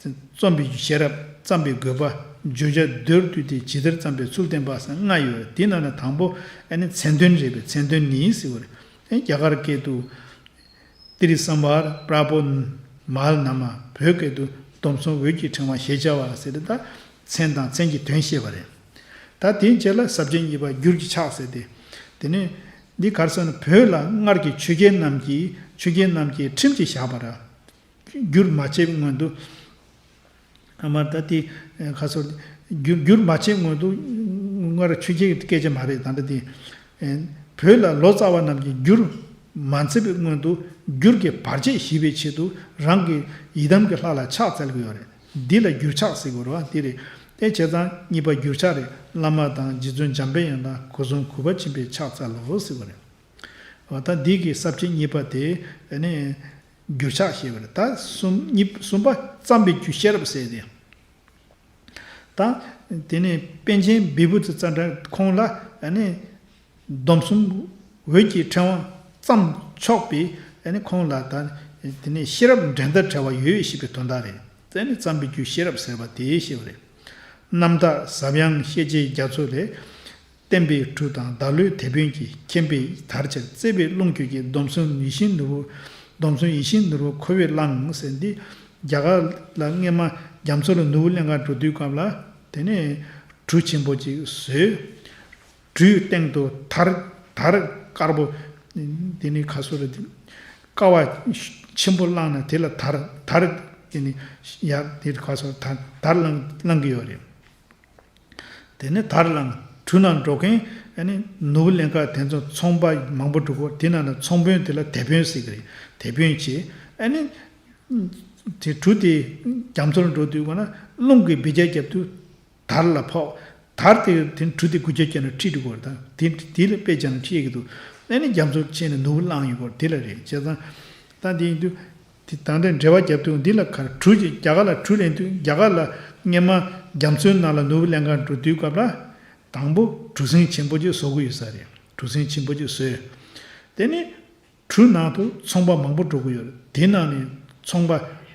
རྩོམ་པའི་རྒྱུ། ཤེས་རབ། བརྩམས་པའི་དགོས་པ། བརྗོད་བྱ་མདོར་བསྡུས་ཏེ་ཇི་ལྟར་རྩོམ་པའི་ཚུལ་བསྟན་པ་ཟེར་ལྔ་ཡོད་རེད། དེའི་ནང་ནས་དང་པོ་ཨ་ནི་མཚན་དོན་རེད་པས། མཚན་དོན་ནི་ཟེར་བ་རེད། ཨེ་རྒྱ་གར་སྐད་དུ་ཏྲི་སམ་བྷར། པྲ་བྷོ། མཱལ། ན་མ། བོད་སྐད་དུ་སྡོམ་གསུམ་འོད་ཀྱི་ཕྲེང་བ་ཞལ་ཆབ་པ་ཟེར་ཏེ། ད་མཚན་དང་མཚན་གྱི་དོན་བཤད་པ་རེད། ད་དེའི་རྗེས་ལ་ས་བཅད་གཉིས་པ་འགྱུར་གྱི་ཕྱག་ཟེར་ཏེ། དེ་ནས་འདི་ག་རེ་ཟེར་ན། བོད་ལ་སྔར་གྱི་ཆོས་རྒྱལ་རྣམས་ཀྱིས། ཆོས་རྒྱལ་རྣམས་ཀྱིས་ཁྲིམས་ཅིག་བཞག་པ་ར། བསྒྱུར་མ་བྱས་པའི་སྔོན་དུ། ཨ་མ་ད་དེ་ཁ་སོར་བསྒྱུར་བསྒྱུར་མ་བྱས་སྔོན་དུ། སྔར་ཆོས་རྒྱལ་གྱི་སྐད་ཆ་མ་རེད། ད་ལྟ་དེ་བོད་ལ་ལོ་ཙཱ་བ་རྣམས་ཀྱིས་བསྒྱུར་མ་མཛད་པའི་སྔོན་དུ་བསྒྱུར་གྱི་བར་ཆད་ཞི་བའི་ཆེད་དུ་རང་གི་ཡི་དམ་གྱི་ལྷ་ལ་ཕྱག་འཚལ་གྱི་ཡོད་རེད། འདི་ལ་འགྱུར་ཕྱག་ཟེར་དགོས་རེད་པ། འདི་རེད། དེ་བྱས་ཙང་གཉིས་པ་འགྱུར་ཕྱག་རེད། བླ་མ་དང་རྗེ་བཙུན་འཇམ་དཔལ་དབྱངས་དང་སྒོ་གསུམ་གུས་པ་ཆེན་པོས་ཕྱག་འཚལ་ལོ་ཟེར་བ་རེད། འོ་ད་འདི་གི་ས་བཅད་གཉིས་པ་དེ་ནི་འགྱུར་ཕྱག་ཞེས་པ་རེད། ད་གསུམ་གཉིས་གསུམ་པ་བརྩམས་པའི་རྒྱུ་ཤེས་རབ་ཟེར་ཏེ། ད་དེ་ནས་པཎ་ཆེན་བི་བུ་ཙི་ཙནྡྲ་ཁོང་ལ་ནི་སྡོམ་གསུམ་འོད་ཀྱི་ཕྲེང་བ་བརྩམས་ཆོག་པའི་ནི་ཁོང་ལ་ད་དེ་ནས་ཤེས་རབ་འགྲན་ཟླ་བྲལ་བ་ཡོད་ཞེས་པའི་དོན་དག་རེད། དེ་ནི་བརྩམས་པའི་རྒྱུ་ཤེས་རབ་ཟེར་བ་དེ་ཞེས་པ་རེད། རྣམ་དག་ཟབ་ཡངས་ཤེས་བྱའི་རྒྱ་མཚོ་ལས། བསྟན་པའི་གྲུ་དང་བདག་བློའི་དེད་དཔོན་གྱིས། མཁྱེན་པས་དར་ཕྱིར་བརྩེ་བའི་རླུང་བསྐྱོད་ཀྱིས། སྡོམ་གསུམ་ཡིད་བཞིན་ནོར་བུ། སྡོམ་གསུམ་ཡིད་བཞིན་ནོར་བུ་ཁོ་བོས་བླངས་ཟེར། འདི་རྒྱ་གར་ལ་སྔས་མ་རྒྱ་མཚོ་ལ་ནོར་བུ་ལེན་གར་འགྲོ་དུས་སྐབས་ལ་དེ་ནས་གྲུ་ཆེན་པོ་ཅིག་བཟོས། གྲུའི་སྟེང་དུ་དར་དར་དཀར་པོ། དེ་ནས་ཁ་སོ་རེ་དེ་ཀ་བ་ཆེན་པོ་བླངས་ནས་དེ་ལ་དར་དར་དེ་ནས་ཡར་དེ་ཁ་སོ་དར་དར་བླངས་བླངས་ཀྱི་ཡོད་རེད། དེ་ནས་དར་བླངས། གྲུ་ནང་འགྲོ་མཁན་ཨ་ནི་ནོར་བུ་ལེན་ག་དེ་ཚོ་ཚོང་པ་མང་པོ་འགྲོ་གོ། དེ་ནང་ལ་ཚོང་དཔོན་དེ་ལ་དེད་དཔོན་ཟེར་གི་རེད། དེད་དཔོན་བྱས། ཨ་ནི་དེ་གྲུ་དེ་རྒྱ་མཚོར་འགྲོ་དུས་གོ་ན་རླུང་གིས་འབུད་རྒྱག་རྒྱབ་དུས་དར་ལ་ཕོག་དར་དེ་དེ་གྲུ་དེ་འགུལ་སྐྱོད་བྱས་ན་ཁྲིད་འགྲོ་གོ་རེད། ད་དེ་དེ་ལ་དཔེ་བྱས་ན་ཁྲིད་ཀྱི་འདུག་ཨ་ནི་རྒྱ་མཚོར་ཕྱིན་ནས་ནོར་བུ་བླངས་ཡོད་གོ་རེད། དེ་ལ་རེད། བྱས་ཙང་ད་དེ་ཡིན་དུས། དེ་ད་ལྟ་འགྲེལ་པ་རྒྱབ་དུས་འདི་ལ་ག་རེ་གྲུ་ཅིག་རྒྱ་གར་ལ་གྲུ་ལེན་དུས་རྒྱ་གར་ལ་སྔས་མ་རྒྱ་མཚོའི་ནང་ལ་ནོར་བུ་ལེན་གར་འགྲོ་དུས་སྐབས་ལ་དང་པོ་གྲུ་གཟིངས་ཆེན་པོ་ཅིག་བཟོ་གི་ཡོད་ས་རེད། གྲུ་གཟིངས་ཆེན་པོ་ཅིག་བཟོས། དེ་ནི་གྲུ་ནང་དུ་ཚོང་པ་མང་པོ་འགྲོ་གི་ཡོད་རེད། དེ་ནང་ནས་ཚོང་པ་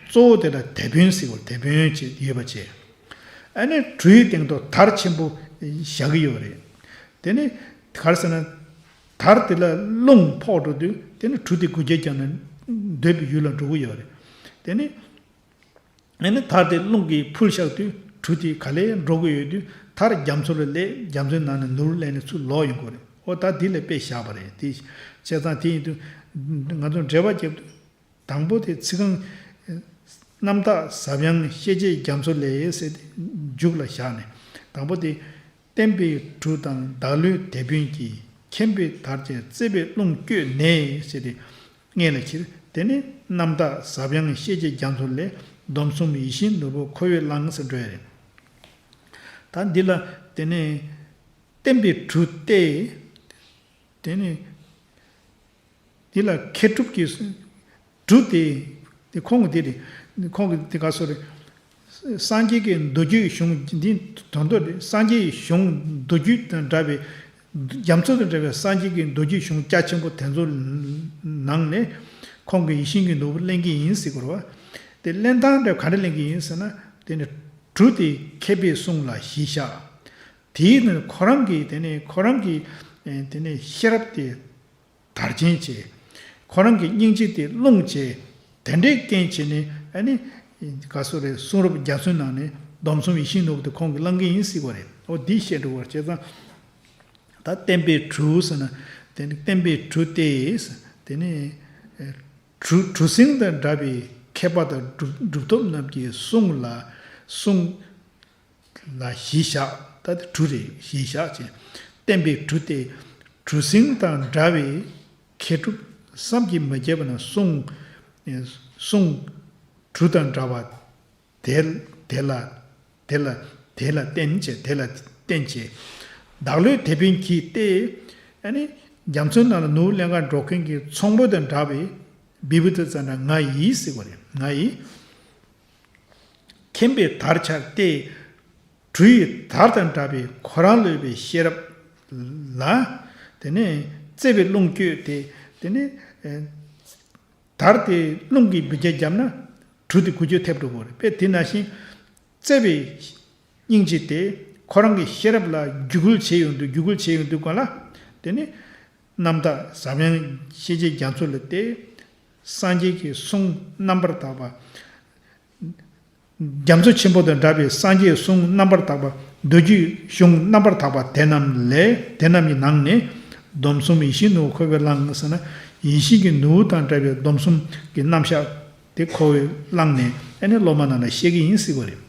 གཙོ་བོ་དེ་ལ་དེད་དཔོན་ཟེར་བ་དེད་དཔོན་ཅིག་ཡོད་པ་བྱས། ཨ་ནི་གྲུའི་སྟེང་དུ་དར་ཆེན་པོ་བཞག་གི་ཡོད་རེད། དེ་ནི་ག་རེ་ཟེར་ན། དར་དེ་ལ་རླུང་ཕོག་འགྲོ་དུས་དེ་ནི་གྲུ་དེ་འགུལ་སྐྱོད་བརྒྱབ་ནས་འདོད་པའི་ཡུལ་ལ་འགྲོ་གི་ཡོད་རེད། དེ་ནི་ཨ་ནི་དར་དེ་རླུང་གིས་ཕུལ་བཞག་དུས་གྲུ་དེ་ག་ལེར་འགྲོ་གི་ཡོད་དུས་དར་རྒྱ་མཚོ་ལ་སླེབས། རྒྱ་མཚོའི་ནང་ནས་ནོར་བུ་ལེན་ནས་ཚུར་ལོག་ཡོང་གི་རེད། འོ་ད་འདི་ལ་དཔེ་བཞག་པ་རེད། དེ་བྱས་ཙང་དེ་ཡིན་དུས་ང་ཚོ་འགྲེལ་པ་རྒྱབ་དུས། དང་པོ་དེ་ཚིག་རྐང་། རྣམ་དག་ཟབ་ཡངས་ཤེས་བྱའི་རྒྱ་མཚོ་ལས་ཟེར་ཏེ་མཇུག་ལ་བཞག་ནས། དང་པོ་དེ། བསྟན་པའི་གྲུ་དང་བདག་བློའི་དེད་དཔོན་གྱིས། མཁྱེན་པས་དར་ཕྱིར་བརྩེ་བའི་རླུང་བསྐྱོད་ནས་ཟེར་ཏེ་སྔོན་ལ་ཁྱེར། དེ་ནས་རྣམ་དག་ཟབ་ཡངས་ཤེས་བྱའི་རྒྱ་མཚོ་ལས། སྡོམ་གསུམ་ཡིད་བཞིན་ནོར་བུ་ཁོ་བོས་བླངས་ཟེར་འགྲོ་ཡ་རེད། ད་འདི་ལ་དེ་ནས་བསྟན་པའི་གྲུ་སྟེ། དེ་ནས་འདི་ལ་མཁས་གྲུབ་ཀྱི་གྲུ་དེ། དེ་ཁོང་གི་དེ་རེད། ཁོང་གི་དེ་ག་སོ་རེད། སངས་རྒྱས་ཀྱི་མདོ་རྒྱུད་གཞུང་འདི་དོན་དུ་རེད། སངས་རྒྱས་ཀྱི་གཞུང་མདོ་རྒྱུད་དང་འདྲ་བའི་ རྒྱ་མཚོ་དང་འདྲ་བའི་སངས་རྒྱས་ཀྱི་མདོ་རྒྱུད་གཞུང་རྒྱ་ཆེན་པོ་དེ་ཚོ་ནང་ནས་ཁོང་གི་ཡིད་བཞིན་གྱི་ནོར་བུ་ལེན་གྱི་ཡིན་ཟེར་གྱི་རེད་བ། དེ་ལེན་སྟངས་དེ་ག་འདྲ་ལེན་གྱི་ཡིན་ཟེར་ན། དེ་ནི་གྲུ་དེ་མཁས་པའི་གསུང་ལ་གཞི་བཞག་དེའི་ནང་ཁོ་རང་གི་དེ་ནས་ཁོ་རང་གི་ཨེ་དེ་ནས་ཤེས་རབ་དེ་དར་ཆེན་བྱས། ཁོ་རང་གི་སྙིང་རྗེ་དེ་རླུང་བྱས། དེ་འདྲའི་རྐྱེན་བྱས་ནས་ཨ་ནི་ག་སོ་རེད། གསུང་རབ་རྒྱ་མཚོའི་ནང་ནས་སྡོམ་གསུམ་ཡིད་བཞིན་ནོར་བུ་དེ་ཁོང་གིས་བླང་གི་ཡིན་ཟེར་བ་རེད། འོ་འདི་བཤད་འགྲོ་བར་བྱས་ཙང་། ད་བསྟན་པའི་གྲུ་ཟེར་ན། དེ་ནི་བསྟན་པའི་གྲུ་སྟེ། དེ་ནི་གྲུ་གྲུ་གཟིངས་དང་འདྲ་བའི་མཁས་པ་དང་གྲུབ་གྲུབ་ཐོབ་རྣམས་ཀྱི་གསུང་ལ་གསུང་ལ་གཞི་བཞག་ད་དེ་གྲུ་རེད། གཞི་བཞག་ཅེས། བསྟན་པའི་གྲུ་སྟེ། གྲུ་གཟིངས་དང་འདྲ་བའི་མཁས་གྲུབ་བསམ་གྱིས་མི་ཁྱབ་པ་རྣམས་གསུང་གསུང་གྲུ་དང་འདྲ་བ་དེ་དེ་ལ་དེ་ལ་དེ་ལ་བརྟེན་བྱས། དེ་ལ་བརྟེན་བྱས། བདག་བློའི་དེད་དཔོན་གྱིས་ཏེ། ཨ་ནི་རྒྱ་མཚོའི་ནང་ལ་ནོར་བུ་ལེན་གར་འགྲོ་མཁན་གྱི་ཚོང་དཔོན་དང་འདྲ་བའི་བི་བུ་ཙ་ཙ་འདྲ་ང་ཡིས་ཟེར་བ་རེད། ང་ཡིས། མཁྱེན་པའི་དར་འཕྱར་ཏེ། གྲུ་ཡི་དར་དང་འདྲ་བའི་ཁོ་རང་བློ་བའི་ཤེས་རབ་ལ། དེ་ནས་བརྩེ་བའི་རླུང་བསྐྱོད་དེ། དེ་ནས་དར་དེ་རླུང་གིས་འབུད་རྒྱག་བརྒྱབ་ན་གྲུ་དེ་འགུལ་སྐྱོད་ཐེབས་འགྲོ་གི་རེད། དཔེ་དེ་ནང་བཞིན་བརྩེ་བའི་སྙིང་རྗེ་དེ་ཁོ་རང་གི་ཤེས་རབ་ལ་བརྒྱུད་སྐུལ་བྱས་ཡོང་དུས། བརྒྱུད་སྐུལ་བྱས་ཡོང་དུས་གང་ལ། དེ་ནས་རྣམ་དག་ཟབ་ཡངས་ཤེས་བྱའི་རྒྱ་མཚོ་ལ་སྟེ། སངས་རྒྱས་ཀྱི་གསུང་རྣམ་པར་དག་པ། རྒྱ་མཚོ་ཆེན་པོ་དང་འདྲ་བའི་སངས་རྒྱས་གསུང་རྣམ་པར་དག་པ། མདོ་རྒྱུད་གཞུང་རྣམ་པར་དག་པ་དེ་རྣམས་ལས། དེ་རྣམས་ཀྱི་ནང་ནས་སྡོམ་གསུམ་ཡིད་བཞིན་ནོར་བུ་ཁོ་བོས་བླངས་ཟེར་ན། ཡིད་བཞིན་གྱི་ནོར་བུ་དང་འདྲ་བའི་སྡོམ་གསུམ་གྱི་རྣམ་གཞག་དེ་ཁོ་བོས་བླངས་ནས་ཨ་ནི་སློབ་མ་རྣམས་ལ་བཤད་ཀྱི་ཡིན་ཟེར་བ་རེད།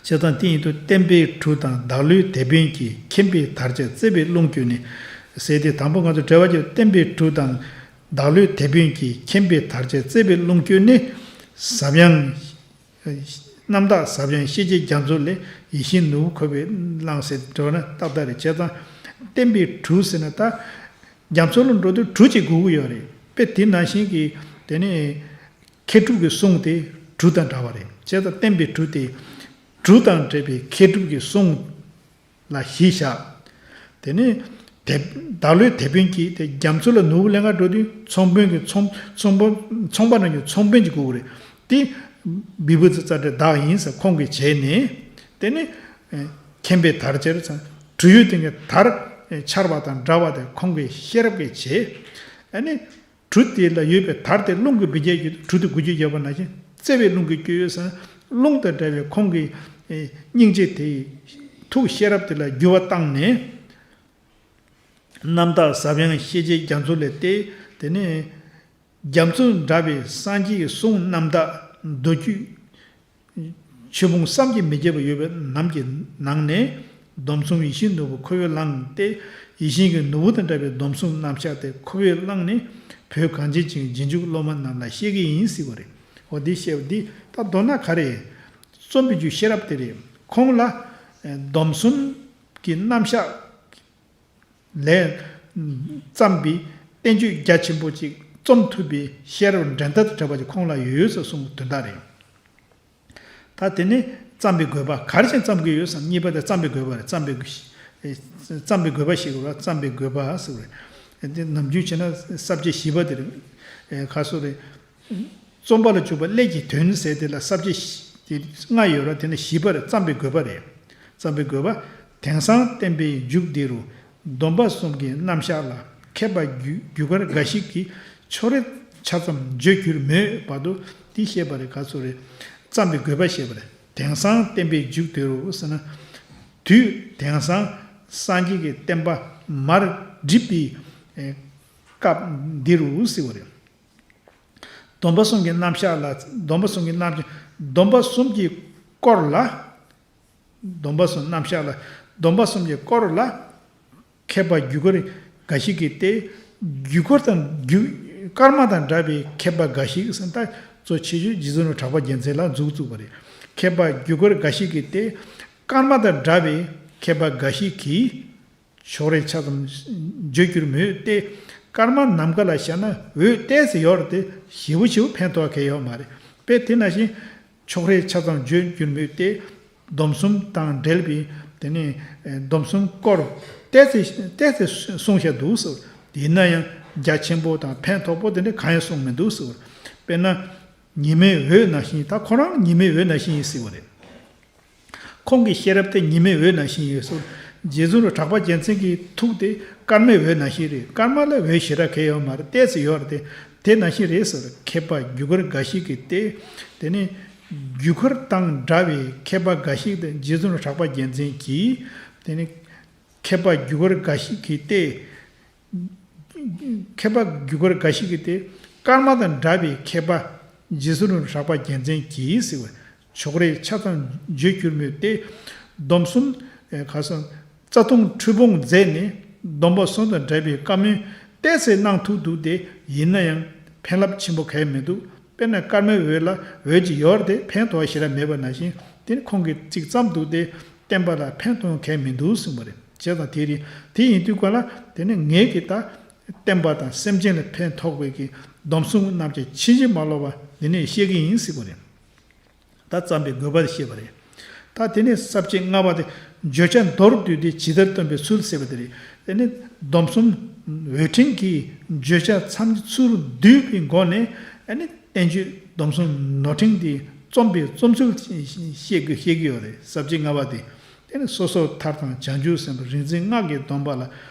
བྱས་ཙང་དེ་ཡིན་དུས་བསྟན་པའི་གྲུ་དང་བདག་བློའི་དེད་དཔོན་གྱིས། མཁྱེན་པའི་དར་འཕྱར་བརྩེ་བའི་རླུང་བསྐྱོད་ནས་ཟེར་ཏེ། དང་པོ་ང་ཚོ་འགྲེལ་པ་བརྒྱབ། བསྟན་པའི་གྲུ་དང་བདག་བློའི་དེད་དཔོན་གྱིས། མཁྱེན་པའི་དར་འཕྱར་བརྩེ་བའི་རླུང་བསྐྱོད་ནས། ཟབ་ཡངས་རྣམ་དག་ཟབ་ཡངས་ཤེས་བྱའི་རྒྱ་མཚོ་ལས། ཡིད་བཞིན་ནོར་བུ་ཁོ་བོས་བླངས་ཟེར་འགྲོ་ན་ཏག་ཏག་རེད། བྱས་ཙང་བསྟན་པའི་གྲུ་ཟེར་ན་ད་རྒྱ་མཚོ་ལ་འགྲོ་དུས་གྲུ་གཅིག་དགོས་ཀྱི་ཡོད་རེད། དཔེ་དེ་ནང་བཞིན་གྱི་དེ་ནས་མཁས་གྲུབ་ཀྱི་གསུང་དེ་གྲུ་དང་འདྲ་བ་རེད། བྱས་ཙང་བསྟན་པའི་གྲུ་དེ་གྲུ་དང་འབྲེལ་བའི་མཁས་གྲུབ་ཀྱི་གསུང་ལ་གཞི་བཞག་དེ་ནས་དེ་བདག་བློའི་དེད་དཔོན་གྱིས། དེ་རྒྱ་མཚོ་ལ་ནོར་བུ་ལེན་གར་འགྲོ་དུས་ཚོང་དཔོན་གྱི་ཚོང་ཚོང་པ་ཚོང་པ་རྣམས་ཀྱི་ཚོང་དཔོན་གྱི་སྐུ་རེད། དེ་བི་བུ་ཙ་ཙ་འདྲ་བདག་ཡིན་ཟེར་ཁོང་གིས་བྱས་ནས། དེ་ནས་མཁྱེན་པའི་དར་འཕྱར་ཟེར། གྲུ་ཡུལ་སྟེང་གི་དར་འཕྱར་བ་དང་འདྲ་བ་དེ་ཁོང་གི་ཤེས་རབ་ཀྱིས་བྱས། ཨ་ནི། གྲུ་དེ་ལ་ཡོད་པའི་དར་དེ་རླུང་གིས་འབུད་རྒྱག་གི་གྲུ་དེ་འགུལ་སྐྱོད་བརྒྱབ་པ་ནང་བཞིན། བརྩེ་བའི་རླུང་གིས་བསྐྱོད་ཡོད་ཟེར་ན། རླུང་དང་འདྲ་བའི་ཁོང་གི་སྙིང་རྗེ་དེ་ཡི་ཐུགས་ཤེས་རབ་དེ་ལ་འགྱུར་བ་བཏང་ནས། རྣམ་དག་ཟབ་ཡངས་ཤེས་བྱའི་རྒྱ་མཚོ་ལས་ཏེ། དེ་ནས་རྒྱ་མཚོ་འདྲ་བའི་སངས་རྒྱས་ཀྱི་གསུང་རྣམ་དག་མདོ་རྒྱུད། ཆོས་ཕུང་བསམ་གྱིས་མི་ཁྱབ་པ་ཡོད་པའི་རྣམས་ཀྱི་ནང་ནས། སྡོམ་གསུམ་ཡིད་བཞིན་ནོར་བུ་ཁོ་བོས་བླངས་ཏེ། ཡིད་བཞིན་གྱི་ནོར་བུ་དང་འདྲ་བའི་སྡོམ་གསུམ་རྣམ་གཞག་དེ་ཁོ་བོས་བླངས་ནས། བོད་གངས་ཅན་གྱི་རྗེས་འཇུག་སློབ་མ་རྣམས་ལ་བཤད་ཀྱི་ཡིན་ཟེར་བ་རེད། འོ་འདི་བཤད་པ་འདི་ད་མདོར་ན་ག་རེ། རྩོམ་པའི་རྒྱུ་ཤེས་རབ་དེ་རེད། ཁོང་ལ་སྡོམ་གསུམ་གྱི་རྣམ་གཞག་ལས་བརྩམས་པའི་བསྟན་བཅོས་རྒྱ་ཆེན་པོ་ཅིག་རྩོམ་ཐུབ་པའི་ཤེས་རབ་འགྲན་ཟླ་དང་བྲལ་བ་ཅིག་ཁོང་ལ་ཡོད་ཟེར་གསུངས་པ་དོན་དག་རེད། ད་དེ་ནས་བརྩམས་པའི་དགོས་པ། ག་རེ་བྱས་བརྩམས་ཀྱི་ཡོད་ཟེར་ན། གཉིས་པ་དེ་བརྩམས་པའི་དགོས་པ་རེད། བརྩམས་པའི་བརྩམས་པའི་དགོས་པ་ཞིག་ཡོད་རེད། བརྩམས་པའི་དགོས་པ་ཟེར་བ་རེད། དེ་ནམ་རྒྱུན་བྱས་ན་ས་བཅད་བཞི་པ་དེ་རེད། ག་སོ་རེད། རྩོམ་པ་ལ་འཇུག་པ་སླད་ཀྱི་དོན་ཟེར་དེ་ལ་ས་བཅད་བཞི་དེ་ལྔ་ཡོད་རེད། དེ་ནས་བཞི་པ་རེད། བརྩམས་པའི་དགོས་པ་རེད། བརྩམས་པའི་དགོས་པ། དེང་སང་བསྟན་པའི་མཇུག་འདི་རུ། སྡོམ་པ་གསུམ་གྱི་རྣམ་གཞག་ལ། མཁས་པ་རྒྱུ་རྒྱུ་སྐར་འགའ་ཞིག་གིས། ཕྱོགས་རེ་ཆ་ཙམ་བརྗོད་གྱུར་མོད་བར་དུ། འདི་བཤད་པ་རེད། ག་ཚོད་རེད། བརྩམས་པའི་དགོས་པ་བཤད་པ་རེད། དེང་སང་བསྟན་པའི་མཇུག་དེ་རུ་ཟེར་ན། དུས་དེང་སང་སངས་རྒྱས་ཀྱི་བསྟན་པ་མར་འགྲིབ་པའི་སྐབས་འདི་རུ་ཟེར་བ་རེད། སྡོམ་པ་གསུམ་གྱི་རྣམ་གཞག་ལ། སྡོམ་པ་གསུམ་གྱི་རྣམ་གཞག་སྡོམ་པ་གསུམ་གྱི་སྐོར་ལ། སྡོམ་པ་གསུམ་རྣམ་གཞག་ལ། སྡོམ་པ་གསུམ་གྱི་སྐོར་ལ། མཁས་པ་རྒྱུ་སྐར་འགའ་ཞིག་གིས་ཏེ། རྒྱུ་སྐར་དང་རྒྱུ་སྐར་མ་དང་འདྲ་བའི་མཁས་པ་འགའ་ཞིག་ཟེར་ད་གཙོ་ཆེ་ཤོས་རྗེ་བཙུན་སྒྲོལ་མ་གྲགས་པ་རྒྱལ་མཚན་ལ་མཛུབ་བཙུགས་པ་རེད། མཁས་པ་རྒྱུ་སྐར་འགའ་ཞིག་གིས་ཏེ། སྐར་མ་དང་འདྲ་བའི་མཁས་པ་འགའ་ཞིག་གིས། ཕྱོགས་རེ་ཆ་ཙམ་བརྗོད་གྱུར་མོད་དེ། སྐར་མ་ནམ་མཁའ་ལ་ཤར་ན་འོད་ཏོག་ཙམ་ཡོད་རེད་དེ། ཞེ་པོ་ཞེ་པོ་ཕན་ཐོགས་མཁན་ཡོད་མ་རེད། དཔེ་དེ་ནང་བཞིན་ཕྱོགས་རེ་ཆ་ཙམ་བརྗོད་གྱུར་མོད་དེ། སྡོམ་གསུམ་དང་འབྲེལ་བའི་དེ་ནས་སྡོམ་གསུམ་སྐོར་ ཏོག་ཙམ་ཏོག་ཙམ་གསུངས་བཞག་འདུག་ཟེར། ཡིན་ན་ཡང་རྒྱ་ཆེན་པོ་དང་ཕན་ཐོགས་པོ་དེ་འདྲ་གང་ཡང་གསུངས་མི་འདུག་ཟེར། དཔེར་ན། ཉི་མའི་འོད་ནང་བཞིན། ད་ཁོ་རང་ཉི་མའི་འོད་ནང་བཞིན་ཡིན་ཟེར་བ་རེད། ཁོང་གི་ཤེས་རབ་དེ་ཉི་མའི་འོད་ནང་བཞིན་ཡོད་ཟེར། རྗེ་བཙུན་གྲགས་པ་རྒྱལ་མཚན་གྱི་ཐུགས་དེ་སྐར་མའི་འོད་ནང་བཞིན་རེད། སྐར་མ་ལ་འོད་ཞེ་དྲག་གང་ཡང་ཡོད་མ་རེད། ཏོག་ཙམ་ཡོད་རེད་དེ། དེ་ནང་བཞིན་རེད་ཟེར། མཁས་པ་རྒྱུ་སྐར་འགའ་ཞིག་གིས་ཏེ། དེ་ནི་རྒྱུ་སྐར་དང་འདྲ་བའི་མཁས་པ་འགའ་ཞིག་དེ་རྗེ་བཙུན་གྲགས་པ་རྒྱལ་མཚན་གྱིས། དེ་ནི་མཁས་པ་རྒྱུ་སྐར་འགའ་ཞིག་གིས་ཏེ། མཁས་པ་རྒྱུ་སྐར་འགའ་ཞིག་གིས་ཏེ། སྐར་མ་དང་འདྲ་བའི་མཁས་པ་རྗེ་བཙུན་གྲགས་པ་རྒྱལ་མཚན་གྱིས་ཟེར་བ། ཕྱོགས་རིས་ཆ་ཚང་བརྗོད་གྱུར་མོད་དེ། སྡོམ་གསུམ། ཨེ། ཁ་སང་རྩ་ལྟུང་འཁྲུལ་སྤོང་མཛད་ནས་སྡོམ་པ་གསུམ་དང་འབྲེལ་བའི་བཀའ་མོལ་ཏོག་ཙམ་གནང་ཐུབ་འདུག་སྟེ། ཡིན་ན་ཡང་ཕན་རླབས་ཆེན་པོ་གང་ཡང་མི་འདུག་དཔེར་ན་སྐར་མའི་འོད་ལ་འོད་ཅིག་ཡོད་རེད་དེ། ཕན་ཐོགས་ཞེ་དྲག་མེད་པ་ནང་བཞིན། དེ་ནི་ཁོང་གིས་ཚིག་ཙམ་འདུག་སྟེ། བསྟན་པ་ལ་ཕན་ཐོགས་གང་ཡང་མི་འདུག་གསུངས་པ་རེད། བྱས་ཙང་དེ་རེད། དེ་ཡིན་དུས་ག་ལ། དེ་ནི་ངེད་ཀྱིས་ད་བསྟན་པ་དང་སེམས་ཅན་ལ་ཕན་ཐོགས་པའི་གི་སྡོམ་གསུམ་རྣམས་ཀྱང་ཕྱིན་ཅི་མ་ལོག་པ་འདི་ནས་བཤད་ཀྱི་ཡིན་ཟེར་བ་རེད། ད་བརྩམས་པའི་དགོས་པ་བཤད་པ་རེད། ད་དེ་ནས་ས་བཅད་ལྔ་པ་དེ། བརྗོད་བྱ་མདོར་བསྡུས་ཏེ་ཇི་ལྟར་སྟོན་པའི་ཚུལ་ཟེར་བ་དེ་རེད། དེ་ནི་སྡོམ་གསུམ་འོད་ཕྲེང་གི་བརྗོད་བྱ་ཚང་ཚུར་བསྡུས་པའི་སྒོ་ནས། ཨ་ནི་བསྟན་བཅོས་སྡོམ་གསུམ་ནོར་ཕྲེང་དེ་རྩོམ་པའི་རྩོམ་ཚུལ་བཤད་དགོས། བཤད་ཀྱི་ཡོད་རེད། ས་བཅད་ལྔ་པ་དེ། དེ་ནི་སོ་སོར་ཐར་དང་བྱང་ཆུབ་སེམས་དཔའ་རིག་འཛིན་སྔགས་ཀྱི་སྡོམ་པ་ལ།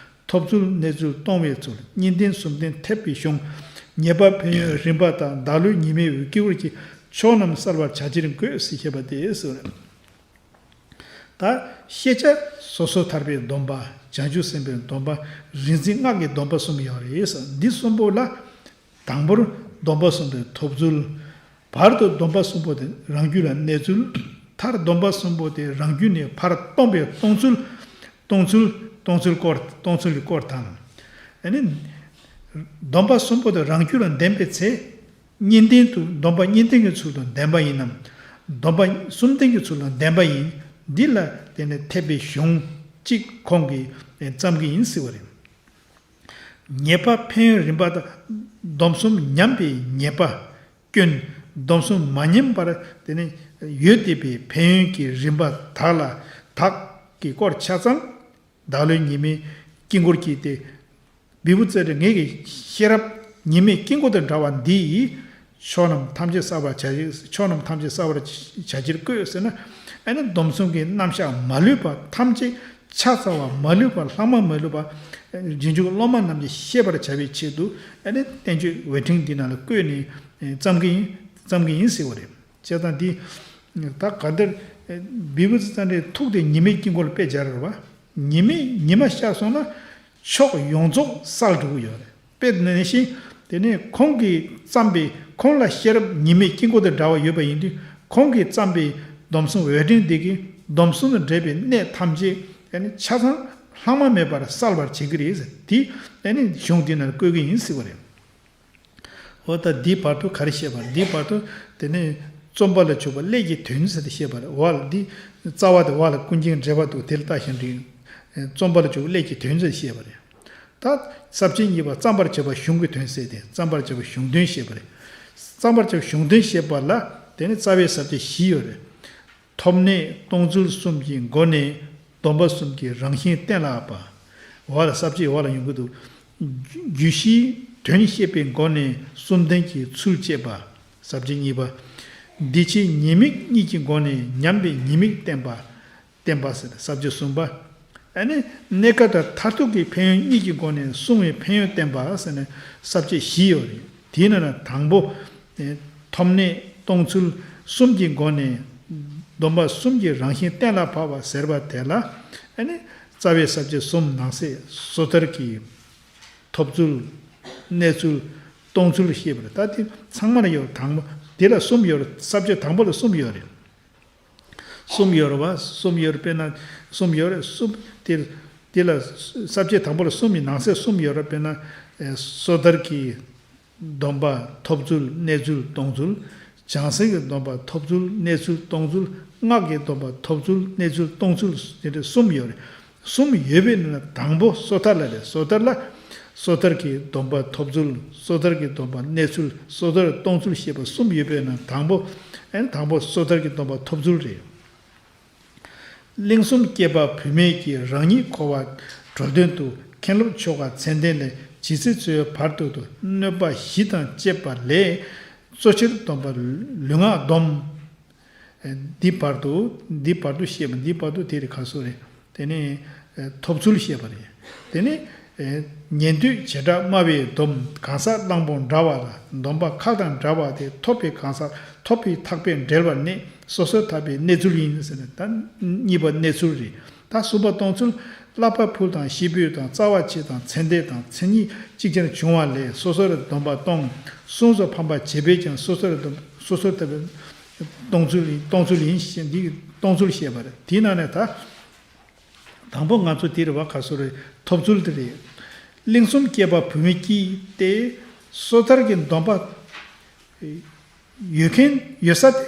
ཐོབ་ཚུལ་གནས་ཚུལ་གཏོང་བའི་ཚུལ། གཉིས་ལྡན་གསུམ་ལྡན་ཐེག་པའི་གཞུང་། ཉེས་པ་ཕན་ཡོན་རིམ་པ་དང་། བདག་བློའི་ཉི་མའི་འོད་དཀྱིལ་འཁོར་གྱི། ཕྱོགས་རྣམས་གསལ་བར་བྱ་ཕྱིར་འགོད་ཟེར་བཤད་པ་དེ་ཟེར། ད་ཤེས་བྱ་སོ་སོར་ཐར་པའི་སྡོམ་པ། བྱང་ཆུབ་སེམས་དཔའི་སྡོམ་པ། རིག་འཛིན་སྔགས་ཀྱི་སྡོམ་པ་གསུམ་ཡོད་རེད་ཟེར། འདི་གསུམ་པོ་ལ། དང་པོར་སྡོམ་པ་གསུམ་པོའི་ཐོབ་ཚུལ། བར་དུ་སྡོམ་པ་གསུམ་པོ་དེ་རང་རྒྱུད་ལ་གནས་ཚུལ། མཐར་སྡོམ་པ་གསུམ་པོ་དེ་རང་རྒྱུད་ནས་ཕར་སྟོང་པའི་གཏོང་ཚུལ། གཏོང་ཚུལ། གཏོང་ཚུལ་སྐོར། གཏོང་ཚུལ་གྱི་སྐོར་དང་། ཨ་ནི། སྡོམ་པ་གསུམ་པོ་དེ་རང་རྒྱུད་ལ་ལྡན་པའི་ཚེ། གཉིས་ལྡན་དུ་སྡོམ་པ་གཉིས་ལྡན་གྱི་ཚུལ་དུ་ལྡན་པ་ཡིན་ནམ། སྡོམ་པ་གསུམ་ལྡན་གྱི་ཚུལ་དུ་ལྡན་པ་ཡིན། འདི་ལ་བརྟེན་ནས་ཐེག་པའི་གཞུང་གཅིག་ཁོང་གིས་བརྩམས་ཀྱི་ཡིན་ཟེར་བ་རེད། ཉེས་པ་ཕན་ཡོན་རིམ་པ་དང་། སྡོམ་གསུམ་ཉམས་པའི་ཉེས་པ་སྐྱོན། སྡོམ་གསུམ་མ་ཉམས་པར་དེ་ནི་ཡོད་བསྡད་པའི་ཕན་ཡོན་གྱི་རིམ་པ་དག་ལ། དག་གི་སྐོར་ཆ་ཚང་། བདག་བློའི་ཉི་མའི་དཀྱིལ་འཁོར་གྱི་དེ། བི་བུ་ཙ་རེ་ངེད་ཀྱི་ཤེས་རབ་ཉི་མའི་དཀྱིལ་འཁོར་དང་འདྲ་བ་འདི་ཡིས། ཕྱོགས་རྣམས་ཐམས་ཅད་གསལ་བར་བྱ། ཕྱོགས་རྣམས་ཐམས་ཅད་གསལ་བར་བྱ་ཕྱིར་བཀོད་ཟེར་ན། ཨ་ནི་སྡོམ་གསུམ་གྱི་རྣམ་གཞག་མ་ལུས་པ་ཐམས་ཅད་ཆ་ཚང་བ། མ་ལུས་པ། ལྷག་མ་མ་ལུས་པ། རྗེས་འཇུག་སློབ་མ་རྣམས་ཀྱིས་ཤེས་པར་བྱ་བའི་ཆེད་དུ། ཨ་ནི་བསྟན་བཅོས་འོད་ཕྲེང་འདི་ནང་ལ་བཀོད་ནས་བརྩམས་ཀྱི་ཡིན། བརྩམས་ཀྱི་ཡིན་ཟེར་བ་རེད། བྱས་ཙང་འདི། ད་ག་འདིར་བི་བུ་ཙ་རེའི་ཐུགས་དེ་ཉི་མའི་དཀྱིལ་འཁོར་ལ་དཔེ་སྦྱར་བ། ཉི་མའི་ཉི་མ་ཤར་སོང་ན་ཕྱོགས་ཡོངས་རྫོགས་གསལ་འགྲོ་གི་ཡོད་རེད། དཔེ་ནང་བཞིན། དེ་ནས་ཁོང་གིས་བརྩམས་པའི། ཁོང་ལ་ཤེས་རབ་ཉི་མའི་དཀྱིལ་འཁོར་དང་འདྲ་བ་ཡོད་པ་ཡིན་དུས། ཁོང་གིས་བརྩམས་པའི་སྡོམ་གསུམ་འོད་ཕྲེང་འདི་གིས་སྡོམ་གསུམ་དང་འབྲེལ་བའི་གནད་ཐམས་ཅད་ཆ་ཚང་ལྷག་མ་མེད་པར་གསལ་བར་བྱེད་ཀྱི་རེད་ཟེར། དེ་གཞུང་འདི་ནང་བཀོད་ཀྱི་ཡིན་ཟེར་བ་རེད། འོ་ད་འདིའི་བར་དུ་ག་རེ་བཤད་པ་རེད། འདིའི་བར་དུ་དེ་ནས་རྩོམ་པ་ལ་འཇུག་པ་ཀླད་ཀྱི་དོན་ཟེར་ཏེ་བཤད་པ་རེད། འོ་ལ་འདི་རྩ་བ་དེ་འོ་ལ་ཀུན་མཁྱེན་འགྲེལ་པ་འདུག་དེ་ལ་ལྟ་ཞིང་འབྲི། རྩོམ་པ་ལ་འཇུག་པ་ཀླད་ཀྱི་དོན་ཟེར་བཤད་པ་རེད། ད་ས་བཅད་གཉིས་པ་བརྩམ་པར་བྱ་བའི་གཞུང་གི་དོན་ཟེར་ཏེ། བརྩམ་པར་བྱ་བའི་གཞུང་དོན་བཤད་པ་རེད། བརྩམ་པར་བྱ་བའི་གཞུང་དོན་བཤད་པ་ལ་དེ་ནི་རྩ་བའི་ས་བཅད་བཞི་ཡོད་རེད། ཐོབ་གནས་གཏོང་ཚུལ་གསུམ་གྱི་སྒོ་ནས་སྡོམ་པ་གསུམ་གྱི་རང་བཞིན་གཏན་ལ་དབབ་པ། འོ་ལ་ས་བཅད་འོ་ལ་ཡོང་གི་འདུག་རྒྱུད་བཞིའི་དོན་བཤད་པའི་སྒོ་ནས་གསུམ་ལྡན་གྱི་ཚུལ་བཅས་པ། ས་བཅད་གཉིས་པ། འདུས་བྱས་ཉེས་དམིགས་གཉིས་ཀྱི་སྒོ་ནས་ཉམས་པའི་ཉེས་དམིགས་བསྟན་པ། བསྟན་པ་ཟེར། ས་བཅད་གསུམ་པ། ཨ་ནི་གནས་སྐབས་དང་མཐར་ཐུག་གི་ཕན་ཡོན་གཉིས་ཀྱི་སྒོ་ནས་བསྲུང་བའི་ཕན་ཡོན་བསྟན་པ་ཟེར་ནས་ས་བཅད་བཞི་ཡོད་རེད། དེའི་ནང་ན་དང་པོ། ཨེ། ཐོབ་གནས་གཏོང་ཚུལ་གསུམ་གྱི་སྒོ་ནས་སྡོམ་པ་གསུམ་གྱི་རང་བཞིན་གཏན་ལ་ཕབ་པ་ཟེར་བ་དེ་ལ། ཨ་ནི་རྩ་བའི་ས་བཅད་གསུམ་ནང་གསེས་སོ་ཐར་གྱི་ཐོབ་ཚུལ། གནས་ཚུལ། གཏོང་ཚུལ་བཤད་པ་རེད། ད་དེ་ཚང་མ་ལ་ཡོད། དང་པོ་དེ་ལ་གསུམ་ཡོད་རེད། ས་བཅད་དང་པོ་ལ་གསུམ་ཡོད་རེད། གསུམ་ཡོད་རེད་བ། གསུམ་ཡོད་རེད། དཔེར་ན་གསུམ་ཡོད་རེད། གསུམ་དེ། དེ་ལ་ས་བཅད་དང་པོ་ལ་གསུམ་ཡིན། ནང་གསེས་གསུམ་ཡོད་རེད། དཔེར་ན། ཨེ། སོ་ཐར་གྱི་སྡོམ་པ་ཐོབ་ཚུལ་གནས་ཚུལ་གཏོང་ཚུལ། བྱང་སེམས་ཀྱི་སྡོམ་པ་ཐོབ་ཚུལ་གནས་ཚུལ་གཏོང་ཚུལ། སྔགས་ཀྱི་སྡོམ་པ་ཐོབ་ཚུལ་གནས་ཚུལ་གཏོང་ཚུལ། དེ་འདྲ་གསུམ་ཡོད་རེད། གསུམ་ཡོད་པའི་ནང་ན་དང་པོ་སོ་ཐར་ལ་རེད། སོ་ཐར་ལ། སོ་ཐར་གྱི་སྡོམ་པ་ཐོབ་ཚུལ། སོ་ཐར་གྱི་སྡོམ་པ་གནས་ཚུལ། སོ་ཐར་གཏོང་ཚུལ་ཞེས་པ་གསུམ་ཡོད་པའི་ནང་དང་པོ། ཨན། དང་པོ་སོ་ཐར་གྱི་སྡོམ་པ་ཐོབ་ཚུལ་རེད། གླིང་གསུམ་སྐྱེས་པ་བུད་མེད་ཀྱི་རང་ཉིད་འཁོར་བ་ གྲོལ་དོན་དུ། མཁན་སློབ་ཆོ་ག་མཚན་ལྡན་ལས། ཇི་སྲིད་འཚོ་བའི་བར་དུ་དུ། གནོད་པ་བཞི་དང་བཅས་པ་ལས། གཙོ་ཆེར་སྡོམ་པ་ལུས་ངག་སྡོམ། འདི་བར་དུ། འདི་བར་དུ་བཤད་པ། འདི་བར་དུ་དེ་རེད། ག་སོ་རེད། དེ་ནས་ཐོབ་ཚུལ་བཤད་པ་རེད། དེ་ནས་ཉན་ཐོས་བྱེ་བྲག་སྨྲ་བའི་སྡོམ། གང་ཟག་གླང་པོ་འདྲ་བ་ལ། སྡོམ་པ་ཁ་དང་འདྲ་བ་དེ། ཐོབ་པའི་གང་ཟག་ཐོབ་པའི་ཐག་པས་འབྲེལ་བར་གནས། སོ་སོར་ཐར་པའི་གནས་ཚུལ་ཡིན་ཟེར་ནས། ད་གཉིས་པ་གནས་ཚུལ་རེད། ད་གསུམ་པ་གཏོང་ཚུལ། བསླབ་པ་ཕུལ་དང་ཤེས་འབུལ་དང་། རྩ་བ་བྱེད་དང་མཚན་འདེབས་དང་། མཚན་ཉིད་ཅིག་ཅར་འབྱུང་བ་ལས། སོ་སོར་སྡོམ་པ་གཏོང་། གསུང་སོགས་ཕམ་པ་བྱས་པས་ཀྱང་། སོ་སོར་སྡོམ། སོ་སོར་ཐར་པའི་གཏོང་ཚུལ་ཡིན། གཏོང་ཚུལ་ཡིན་ཞེས། འདི་གཏོང་ཚུལ་བཤད་པ་རེད། དེའི་ནང་ནས་ད། དང་པོ་ང་ཚོ་དེ་རེད་བ། ག་སོ་རེད། ཐོབ་ཚུལ་དེ་རེད། གླིང་གསུམ་སྐྱེས་པ་བུད་མེད་ཀྱིས་ཏེ། སོ་ཐར་གྱི་སྡོམ་པ་ཡོད་མཁན་ཡོད་ས་དེ།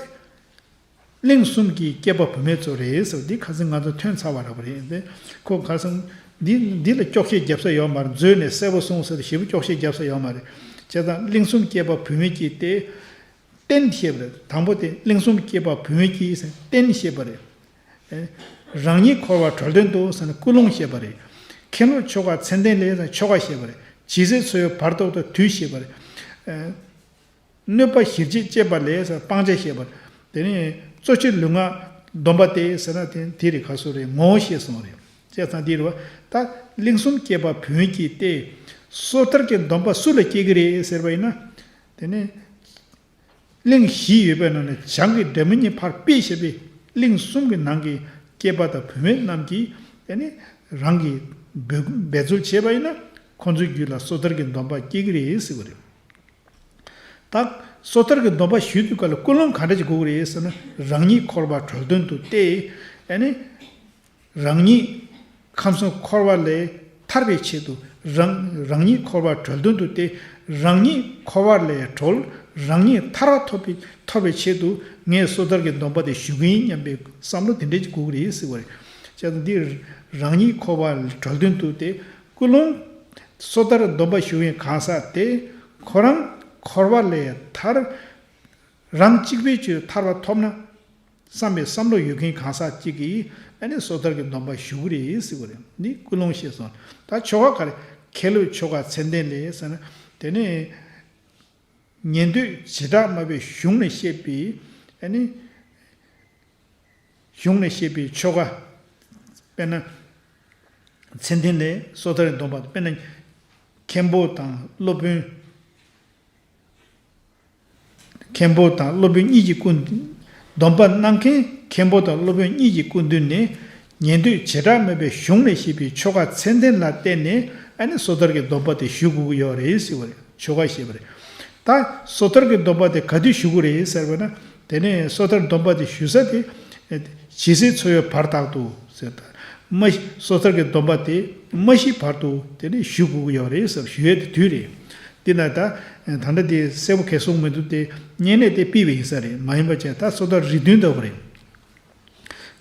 གླིང་གསུམ་གྱི་སྐྱེས་པ་བུད་མེད་ཚོ་རེད་ཟེར། འདི་ཁ་སང་ང་ཚོ་ཐོན་ཚར་བ་རེད་པ། རེད་དེ། ཁོ་ཁ་སང་འདི་འདི་ལ་སྐྱོག་བཤད་རྒྱབ་ས་ཡོད་མ་རེད། མཛོད་ནས་གསལ་པོ་གསུངས་ཟེར། ཞེ་པོ་སྐྱོག་བཤད་རྒྱབ་ས་ཡོད་མ་རེད། བྱས་ཙང་གླིང་གསུམ་སྐྱེས་པ་བུད་མེད་ཀྱིས་ཏེ། བརྟེན་ཞེས་པ་རེད། དང་པོ་དེ་གླིང་གསུམ་སྐྱེས་པ་བུད་མེད་ཀྱིས་ཟེར། བརྟེན་ཞེས་པ་རེད། ཨེ། རང་ཉིད་འཁོར་བ་གྲོལ་དོན་དུ་ཟེར་ན་ཀུན་སློང་བཤད་པ་རེད། མཁན་སློབ་ཆོ་ག་མཚན་ལྡན་ལས་ཟེར་ན་ཆོ་ག་བཤད་པ་རེད། ཇི་སྲིད་འཚོ་བའི་བར་དོ་དང་དུས་བཤད་པ་རེད། ཨེ། གནོད་པ་ཞི་བྱེད་བཅས་པ་ལས་ཟེར་ན་སྤང་བྱ་བཤད་པ་རེད། དེ་ནས་གཙོ་ཆེར་ལུས་ངག་སྡོམ་པ་སྟེ་ཟེར་ན་དེ་དེ་རེད། ག་སོ་རེད། ངོ་བོ་བཤད་སོང་བ་རེད། བྱས་ཙང་དེ་རེད་བ། ད་གླིང་གསུམ་སྐྱེས་པ་བུད་མེད་ཀྱིས་ཏེ། སོ་ཐར་གྱི་སྡོམ་པ་སུ་ལ་སྐྱེ་གི་རེད་ཟེར་བ་ཡིན་ན། དེ་ནས། གླིང་བཞི་ཡོད་པའི་ནང་ནས་བྱང་གི་སྒྲོལ་མ་གཉིས་ཕར་ཕུད་བྱས་པའི་གླིང་གསུམ་གྱི་ནང་གི་སྐྱེས་པ་དང་བུད་མེད་རྣམས་ཀྱིས་ཨ་ནི་རང་གིས་འབད་འབད་རྩོལ་བྱས་པ་ཡིན་ན། ཁོང་ཚོའི་རྒྱུད་ལ་སོ་ཐར་གྱི་སྡོམ་པ་སྐྱེ་གི་རེད་ཟེར་བ་རེད། ད་སོ་ཐར་གྱི་སྡོམ་པ་ཞུ་དུས་སྐབས་ལ་ཀུན་སློང་ག་འདྲ་ཞིག་དགོས་ཀྱི་རེད་ཟེར་ན། རང་ཉིད་འཁོར་བ་གྲོལ་དོན་དུ་སྟེ། ཨ་ནི། རང་ཉིད་ཁམས་གསུམ་འཁོར་བ་ལས་ཐར་བའི་ཆེད་དུ། རང་རང་ཉིད་འཁོར་བ་གྲོལ་དོན་དུ་སྟེ། རང་ཉིད་འཁོར་བ་ལས་གྲོལ། རང་ཉིད་ཐར་པ་ཐོབ་པའི་ཐོབ་པའི་ཆེད་དུ་ངས་སོ་ཐར་གྱི་སྡོམ་པ་དེ་ཞུ་གི་ཡིན་སྙམ་པའི་བསམ་བློ་དེ་འདྲ་ཅིག་དགོས་ཀྱི་རེད་ཟེར་བ་རེད། བྱས་ཙང་འདི་རང་ཉིད་འཁོར་བ་ལས་གྲོལ་དོན་དུ་སྟེ། ཀུན་སློང་། སོ་ཐར་སྡོམ་པ་ཞུ་མཁན་གང་ཟག་དེ་ཁོ་རང་འཁོར་བ་ལས་ཐར། རང་གཅིག་པུས་ཆོས་ཐར་པ་ཐོབ་ན། བསམ་པའི་བསམ་བློ་ཡོད་མཁན་གང་ཟག་གཅིག་གིས་ཨ་ནི་སོ་ཐར་གྱི་སྡོམ་པ་ཞུ་གི་རེད་ཟེར་བ་རེད། འདི་ཀུན་སློང་བཤད་སོང་། ད་ཆོ་ག་ག་རེ། མཁན་སློབ་ཆོ་ག་མཚན་ལྡན་ལས་ཟེར་ན། དེ་ནས་ཉན་ཐོས་བྱེ་བྲག་སྨྲ་བའི་གཞུང་ནས་བཤད་པའི་ཨ་ནི། གཞུང་ནས་བཤད་པའི་ཆོ་ག། དཔེར་ན། མཚན་ལྡན་ལས་སོ་ཐར་གྱི་སྡོམ་པ། དཔེར་ན། མཁན་པོ་དང་སློབ་དཔོན། མཁན་པོ་དང་སློབ་དཔོན་གཉིས་ཀྱི་སྐུ། སྡོམ་པ་གནང་མཁན་མཁན་པོ་དང་སློབ་དཔོན་གཉིས་ཀྱི་སྐུ་མདུན་ནས། ཉན་ཐོས་བྱེ་བྲག་སྨྲ་བའི་གཞུང་ནས་བཤད་པའི་ཆོ་ག་མཚན་ལྡན་ལ་བརྟེན་ནས་ཨ་ནི་སོ་ཐར་གྱི་སྡོམ་པ་དེ་ཞུ་དགོས་ཀྱི་ཡོད་རེད་ཟེར་བ་རེད། ཆོ་ག་ཞེས་པ་རེད། ད་སོ་ཐར་གྱི་སྡོམ་པ་དེ་ག་དུས་ཞུ་དགོས་རེད་ཟེར་བ་ན། དེ་ནས་སོ་ཐར་སྡོམ་པ་དེ་ཞུ་ས་དེ། ཇི་སྲིད་འཚོ་བའི་བར་དག་ཏུ་ཟེར། ད་མ་སོ་ཐར་གྱི་སྡོམ་པ་དེ་མ་ཤི་བར་དུ་དེ་ནས་ཞུ་དགོས་ཀྱི་ཡོད་རེད་ཟེར། ཞུ་ཡས་དེ་དུས་རེད། འདི་ན་ད་ད་ལྟ་དེ་གསལ་པོ་གས་གསུངས་མི་འདུག་སྟེ། བསྙེན་གནས་དེ་ཕུལ་བ་ཡིན་ས་རེད། མ་ཡིན་པ་བྱས་ད་སོ་ཐར་རེ་འདུན་ལྟ་བུ་རེད།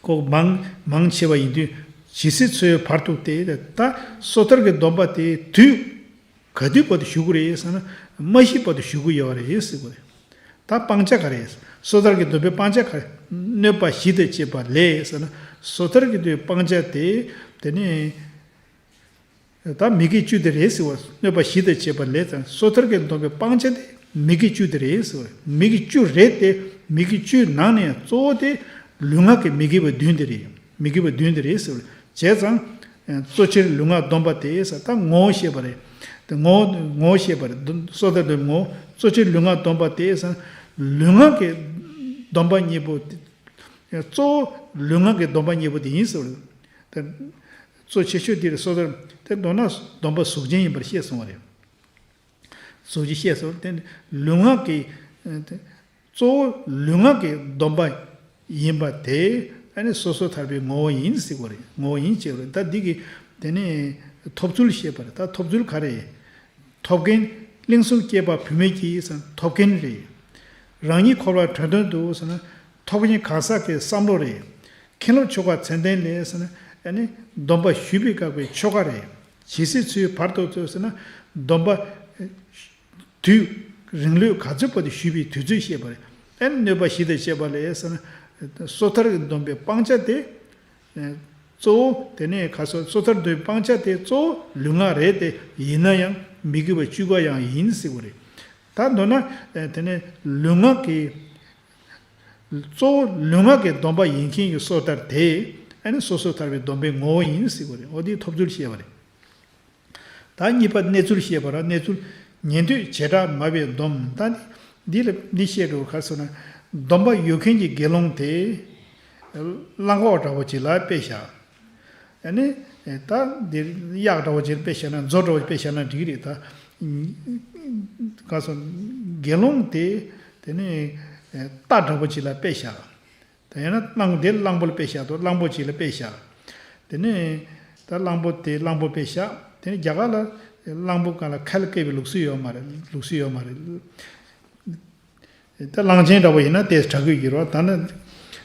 ཁོ་མང་མང་ཆེ་བ་ཡིན་དུས་ཇི་སྲིད་འཚོ་བའི་བར་དུ་སྟེ། ད་སོ་ཐར་གྱི་སྡོམ་པ་དེ་དུས་ག་དུས་བར་དུ་ཞུ་དགོས་རེད་ཟེར་ན། མ་ཤི་བར་དུ་ཞུ་དགོས་ཡོད་རེད་ཟེར་དགོས་རེད། ད་སྤང་བྱ་ག་རེ། སོ་ཐར་གྱི་སྡོམ་པའི་སྤང་བྱ་ག་རེ། གནོད་པ་བཞི་དང་བཅས་པ་ལས་ཟེར་ན། སོ་ཐར་གྱི་སྡོམ་པའི་སྤང་བྱ་དེ། དེ་ནས་ད་མི་དགེ་བཅུ་དེ་རེད་ཟེར་བ། གནོད་པ་བཞི་དང་བཅས་པ་ལས་ཙང་། སོ་ཐར་གྱི་སྡོམ་པའི་སྤང་བྱ་དེ་མི་དགེ་བཅུ་དེ་རེད་ཟེར་བ། མི་དགེ་བཅུ་རེད་དེ། མི་དགེ་བཅུའི་ནང་ནས་གཙོ་བོ་དེ་ལུས་ངག་གི་མི་དགེ་བ་བདུན་དེ་རེད། མི་དགེ་བ་བདུན་དེ་རེད་ཟེར་བ། བྱས་ཙང་། གཙོ་ཆེར་ལུས་ངག་སྡོམ་པ་སྟེ་ཟེར། ད་ངོ་བོ་བཤད་པ་རེད། དེ་ངོ་བོ་ངོ་བོ་བཤད་པ་རེད། སོ་ཐར་སྡོམ་ངོ་བོ། གཙོ་ཆེར་ལུས་ངག་སྡོམ་པ་སྟེ་ཟེར། ལུས་ངག་གི་སྡོམ་པ་གཉིས་པོ་དེ། གཙོ་བོ་ལུས་ངག་གི་སྡོམ་པ་གཉིས་པོ་དེ་ཡིན་ཟེར་བ་རེད། དེ་གཙོ་ཆེ་ཤོས་དེ་རེད། སོ་ཐར་དེ་མདོར་ན་སྡོམ་པ་གཟུགས་ཅན་ཡིན་པར་བཤད་སོང་བ་རེད། གཟུགས་ཅན་བཤད་སོང་། དེ་ནི་ལུས་ངག་གི། གཙོ་བོ་ལུས་ངག་གི་སྡོམ་པ་ཡིན་པ་དེ་ཨ་ནི་སོ་སོར་ཐར་པའི་ངོ་བོ་ཡིན་ཟེར་བ་རེད། ངོ་བོ་ཡིན་ཅེས་པ་རེད། ད་འདི་གི་དེ་ནི་ཐོབ་ཚུལ་བཤད་པ་རེད། ད་ཐོབ་ཚུལ་ག་རེ། ཐོབ་མཁན། གླིང་གསུམ་སྐྱེས་པ་བུད་མེད་ཀྱིས་ཟེར་ན་ཐོབ་མཁན་རེད། རང་ཉིད་འཁོར་བ་གྲོལ་དོན་དུ་ཟེར་ན་ཐོབ་མཁན་གང་ཟག་གི་བསམ་བློ་རེད། མཁན་སློབ་ཆོ་ག་མཚན་ལྡན་ལས་ཟེར་ན་ཨ་ནི་སྡོམ་པ་ཞུས་པའི་བཀག་པའི་ཆོ་ག་རེད། ཇི་སྲིད་འཚོའི་བར་དུ་ཟེར་ན་སྡོམ་པ། དུས་རིང་ལོས་ག་ཚོད་བར་དུ་ཞུས་པའི་དུས་ཚོད་བཤད་པ་རེད། ཨ་ནི་གནོད་པ་བཞི་དང་བཅས་པ་ལས་ཟེར་ན། སོ་ཐར་གྱི་སྡོམ་པའི་སྤང་བྱ་དེ། གཙོ་བོ་དེ་ནས་ག་སོ་སོ་ཐར་འདོན་སྤང་བྱ་དེ་གཙོ་བོ་ལུས་ངག་རེད་དེ། ཡིན་ན་ཡང་མི་དགེ་བ་བཅུ་ཀ་ཡང་ཡིན་ཟེར་བ་རེད། ད་མདོར་ན་དེ་ནས་ལུས་ངག་གི་གཙོ་བོ་ལུས་ངག་གི་སྡོམ་པ་ཡིན་མཁན་གྱི་སོ་ཐར་དེ་ཨ་ནི་སོ་སོ་ཐར་པའི་སྡོམ་པའི་ངོ་བོ་ཡིན་ཟེར་བ་རེད། འོ་དེའི་ཐོབ་ཚུལ་བཤད་པ་རེད། ད་གཉིས་པ་གནས་ཚུལ་བཤད་པ་ར། གནས་ཚུལ་ཉན་ཐོས་བྱེ་བྲག་སྨྲ་བའི་སྡོམ། ད་འདི་ལ་འདི་བཤད་འགྲོ་ག་སོ་ན། སྡོམ་པ་ཡོད་མཁན་གྱི་དགེ་སློང་དེ་གླང་གོག་འདྲ་བོ་ཅིག་ལ་དཔེ་བཞག་ཨ་ནི་ད་འདིར་གཡག་འདྲ་བོ་ཅིག་དཔེ་བཞག་ན། མཛོ་འདྲ་བོ་དཔེ་བཞག་ན་འགྲིག་གི་རེད། ད་ག་སོ་དགེ་སློང་དེ་དེ་ནི་རྟ་འདྲ་བོ་ཅིག་ལ་དཔེ་བཞག་ད་ཡང་ན་གླང་དེ་གླང་པོ་ལ་དཔེ་བཞག་དང་། གླང་པོ་ཅིག་ལ་དཔེ་བཞག་དེ་ནས་ད་གླང་པོ་དེ་གླང་པོ་དཔེ་བཞག་དེ་ནས་རྒྱ་གར་ལ་གླང་པོ་གང་ལ་ཁལ་བཀལ་བའི་ལུགས་སྲོལ་ཡོད་མ་རེད། ལུགས་སྲོལ་ཡོད་མ་རེད། ད་གླང་ཆེན་འདྲ་བོ་ཡིན་ན་དེ་དྲག་གི་ཡོད་རེད་བ། ད་ནི་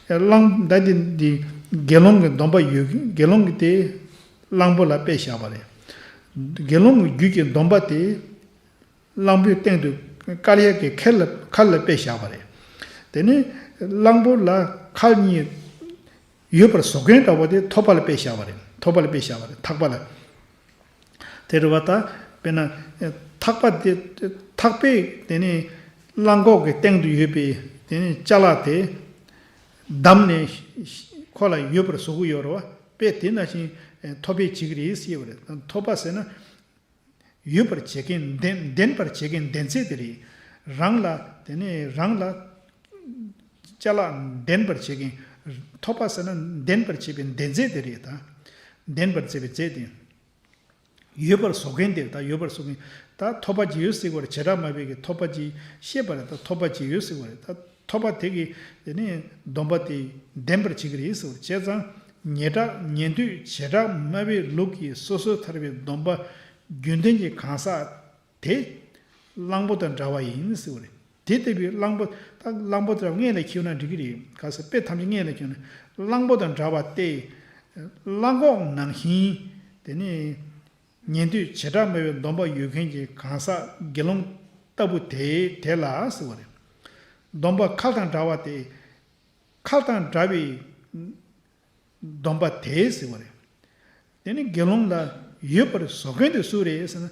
གླང་ད་འདི་འདི་དགེ་སློང་གི་སྡོམ་པ་ཡོད། དགེ་སློང་གི་དེ་གླང་པོ་ལ་དཔེ་བཞག་པ་རེད། དགེ་སློང་གི་རྒྱུད་ཀྱི་སྡོམ་པ་དེ་གླང་པོའི་སྟེང་དུ་བཀལ་ཡས་ཀྱི་ཁལ་ལ་ཁལ་ལ་དཔེ་བཞག་པ་རེད། དེ་ནས་གླང་པོ་ལ་ཁལ་གཉིས་ཡོད་པར་བཟོ་མཁན་འདྲ་བོ་དེ་ཐོབ་པ་ལ་དཔེ་བཞག་པ་རེད། ཐོབ་པ་ལ་དཔེ་བཞག་པ་རེད། ཐག་པ་ལ། དེ་རེད་བ། ད་དཔེར་ན་ཐག་པ་དེ་ཐག་པས་དེ་ནས་གླང་གོག་གི་སྟེང་དུ་ཡོད་པའི་དེ་ནས་ཅ་ལག་དེ་བསྡམས་ནས་ཁོ་ལ་ཡོད་པར་བཟོ་གི་ཡོད་རེད་བ། དཔེ་དེ་ནང་བཞིན་ཐོབ་པའི་བྱེད་ཀྱི་རེད་ཟེར་བ་རེད། ཐོབ་པ་ཟེར་ན། ཡོད་པར་བྱེད་མཁན་ལྡན་ལྡན་པར་བྱེད་མཁན་ལྡན་ཚད་དེ་རེད། རང་ལ་དེ་ནས་རང་ལ་ཅ་ལག་ལྡན་པར་བྱེད་མཁན། ཐོབ་པ་ཟེར་ན་ལྡན་པར་བྱེད་པའི་ལྡན་ཚད་དེ་རེད། ད་ལྡན་པར་བྱེད་པའི་ཚད་དེ། ཡོད་པར་བཟོ་མཁན་དེ། ད་ཡོད་པར་བཟོ་མཁན། ད་ཐོབ་པ་ཅིག་ཡོད་ཟེར་བ་རེད། བྱེ་བྲག་སྨྲ་བས་ཀྱི་ཐོབ་པ་ཅིག་བཤད་པ་རེད། ད་ཐོབ་པ་ཅིག་ཡོད་ཟེར་བ་རེད། ད་ཐོབ་པ་དེ་གིས་དེ་ནས་སྡོམ་པ་དེ་ལྡན་པར་བྱེད་ཀྱི་རེད་ཟེར་བ་རེད། བྱས་ཙང་ཉེ་གྲགས་ཉན་ཐོས་བྱེ་བྲག་སྨྲ་བའི་ལུགས་ཀྱི་སོ་སོ་ཐར་པའི་སྡོམ་པ་རྒྱུན་ལྡན་གྱི་གང་ཟག་དེ་གླང་པོ་དང་འདྲ་བ་ཡིན་ཟེར་བ་རེད། དེ་ལྟ་བུའི་གླང་པོ། ད་གླང་པོ་དེ་སྔོན་ལ་འཁྱེར་ན་འགྲིག་གི་རེད། ག་ས་དཔེ་ཐམས་ཅད་སྔོན་ལ་འཁྱེར་ན། གླང་པོ་དང་འདྲ་བ་སྟེ། གླང་གོག་ནང་བཞིན་དེ་ནས་ཉན་ཐོས་བྱེ་བྲག་སྨྲ་བའི་སྡོམ་པ་ཡོད་མཁན་གྱི་གང་ཟག་དགེ་སློང་ལྟ་བུ་དེ་དེ་ལ་ཟེར་བ་རེད། སྡོམ་པ་ཁལ་དང་འདྲ་བ་སྟེ། ཁལ་དང་འདྲ་བའི་སྡོམ་པ་དེ་ཟེར་བ་རེད། དེ་ནི་དགེ་སློང་ལ་ཡོད་པར་བཟོ་མཁན་དེ་སུ་རེད་ཟེར་ན།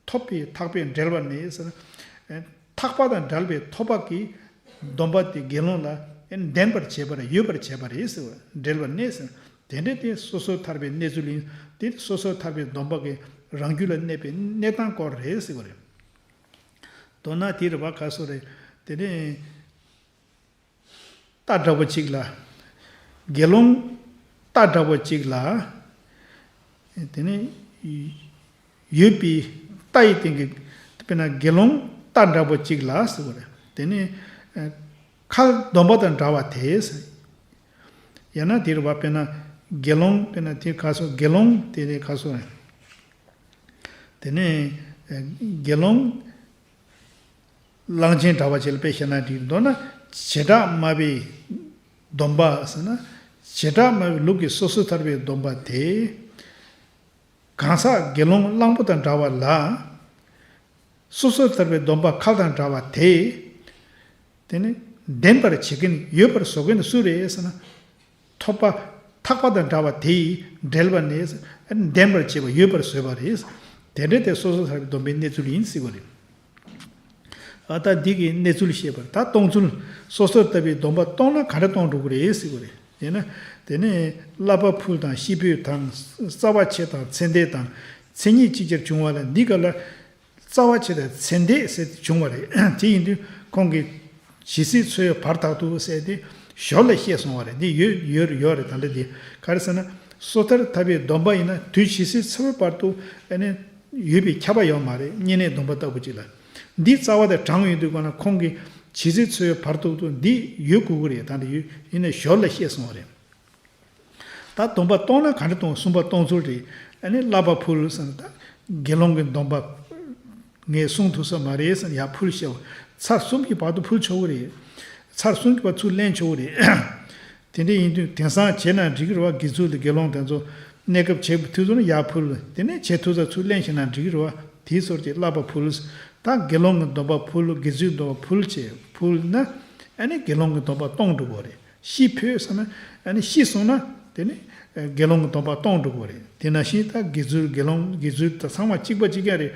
ཐོབ་པའི་ཐག་པས་འབྲེལ་བར་གནས་ཟེར་ན། ཐག་པ་དང་བྲལ་བའི་ཐོབ་པ་གི་སྡོམ་པ་དེ་དགེ་སློང་ལ་ལྡན་པར་བྱེད་པ་རེད། ཡོད་པར་བྱེད་པ་རེད་ཟེར་བ། འབྲེལ་བར་གནས་ཟེར་ན། དེ་འདྲ་དེ་སོ་སོ་ཐར་པའི་གནས་ཚུལ་ཡིན། དེ་སོ་སོ་ཐར་པའི་སྡོམ་པ་གི་རང་རྒྱུད་ལ་གནས་པའི་གནས་སྟངས་སྐོར་རེད་ཟེར་བ་རེད། མདོར་ན་དེ་རེད་བ། ག་སོ་རེད། དེ་ནས། རྟ་འདྲ་བོ་གཅིག་ལ། དགེ་སློང་རྟ་འདྲ་བོ་གཅིག་ལ། དེ་ནས་ཡོད་པའི་རྟ་ཡི་སྟེང་གི། དཔེར་ན་དགེ་སློང་རྟ་འདྲ་བོ་གཅིག་ལ་ཟེར་བ་རེད། དེ་ནས་ཁལ་སྡོམ་པ་དང་འདྲ་བ་དེ་ཟེར། ཡང་ན་དེ་རེད་བ། དཔེར་ན་དགེ་སློང་། དཔེར་ན་དེ་ག་སོ། དགེ་སློང་དེ་ནས་ག་སོ་རེད། དེ་ནས་དགེ་སློང་གླང་ཆེན་འདྲ་བ་ཅིག་ལ་དཔེ་བཞག་ན་འགྲིག་མདོར་ན་བྱེ་བྲག་སྨྲ་བའི་སྡོམ་པ་ཟེར་ན། བྱེ་བྲག་སྨྲ་བའི་ལུགས་ཀྱི་སོ་སོ་ཐར་པའི་སྡོམ་པ་དེ། གང་ཟག་དགེ་སློང་གླང་པོ་དང་འདྲ་བ་ལ། སོ་སོ་ཐར་པའི་སྡོམ་པ་ཁལ་དང་འདྲ་བ་དེ། དེ་ནི་ལྡན་པར་བྱེད་མཁན། ཡོད་པར་བཟོ་མཁན་དེ་སུ་རེད་ཟེར་ན། ཐོབ་པ། ཐག་པ་དང་འདྲ་བ་དེ་ཡིས་འབྲེལ་བར་གནས། ལྡན་པར་བྱེད་པ། ཡོད་པར་བཟོས་པ་རེད། དེ་འདྲ་དེ་སོ་སོ་ཐར་པའི་སྡོམ་པའི་གནས་ཚུལ་ཡིན་ཟེར་བ་རེད། ཨ། ད་འདི་གི་གནས་ཚུལ་བཤད་པར། ད་གཏོང་ཚུལ། སོ་སོར་ལྟ་བའི་སྡོམ་པ་གཏོང་ན་ག་འདྲ་གཏོང་འགྲོ་གི་རེད་ཟེར་བ་རེད། དེ་ན། དེ་ནས་བསླབ་པ་ཕུལ་དང་ཤེས་འབུལ་དང་། རྩ་བ་བྱེད་དང་ཚེ་འདས་དང་། མཚན་ཉིད་ཅིག་ཅར་བྱུང་བ་ལ། འདི་ག་ལ། རྩ་བ་བྱེད་དང་ཚེ་འདས་ཟེར་ཏེ་བྱུང་བ་རེད། དེ་ཡིན་དུས་ཁོང་གིས་ཇི་སྲིད་འཚོའི་བར་དག་ཏུ་ཟེར་ཏེ་ཞོར་ལ་བཤད་སོང་བ་རེད། འདི་ཡོད་ཡོད་ཡོད་རེད། ད་ལྟ་འདི་ག་རེ་ཟེར་ན། སོ་ཐར་ཐར་པའི་སྡོམ་པ་ཡིན་ན་དུས་ཇི་སྲིད་འཚོའི་བར་དུ་ཨ་ནི་ཡོད་པའི་ཁྱབ་པ་ཡོད་མ་རེད། བསྙེན་གནས་སྡོམ་པ་ལྟ་བུ་ཅིག་ལ། འདི་རྩ་བ་དང་གྲངས་ཡོད་དུས་ག་ན་ཁོང་གིས་ཇི་སྲིད་འཚོའི་བར་དུ་དུ་འདི་ཡོད་དགོས་ཀྱི་རེད། ད་འདི་ཡོད་ཡིན་ན་ཞོར་ལ་བཤད་སོང་བ་རེད། ད་སྡོམ་པ་གཏོང་ན་ག་འདྲ་གཏོང་། གསུམ་པ་གཏོང་ཚུལ་རེད། ཨ་ནི་བསླབ་པ་ཕུལ་ཟེར་ན། ད་དགེ་སློང་གི་སྡོམ་པ་ངས་སྲུང་ཐུབ་ས་མ་རེད་ཟེར་ན་ཡར་ཕུལ་ཤོག། ཚར་གསུམ་གྱི་བར་དུ་ཕུལ་ཆོག་གི་རེད། ཚར་གསུམ་གྱི་བར་ཚུར་ལེན་ཆོག་གི་རེད། དེ་འདྲ་ཡིན་དུས་དེང་སང་བྱས་ན་འགྲིག་གི་རེད་བ། དགེ་ཚུལ་དེ་དགེ་སློང་དེ་ཚོ་གནས་སྐབས་བྱེད་དུས་ཚོད་ན་ཡར་ཕུལ། དེ་ནས་བྱེད་ཐུབ་ས་ཚུར་ལེན་ཤེས་ན་འགྲིག་གི་རེད་བ། དེའི་སོར་གྱི་བསླབ་པ་ཕུལ། ད་དགེ་སློང་གི་སྡོམ་པ་ཕུལ། དགེ་ཚུལ་སྡོམ་པ་ཕུལ་བྱས་ཕུལ་ན། ཨ་ནི་དགེ་སློང་གི་སྡོམ་པ་གཏོང་འགྲོ་གི་རེད། ཤི་འཕོས་ཟེར་ན། ཨ་ནི་ཤི་སོང་ན་དེ་ནི་ དགེ་སློང་གི་སྡོམ་པ་གཏོང་འགྲོ་གི་རེད། དེ་ནང་བཞིན་ད་དགེ་ཚུལ་དགེ་སློང་དགེ་ཚུལ་ད་ཚང་མ་གཅིག་པ་གཅིག་རྐྱང་རེད།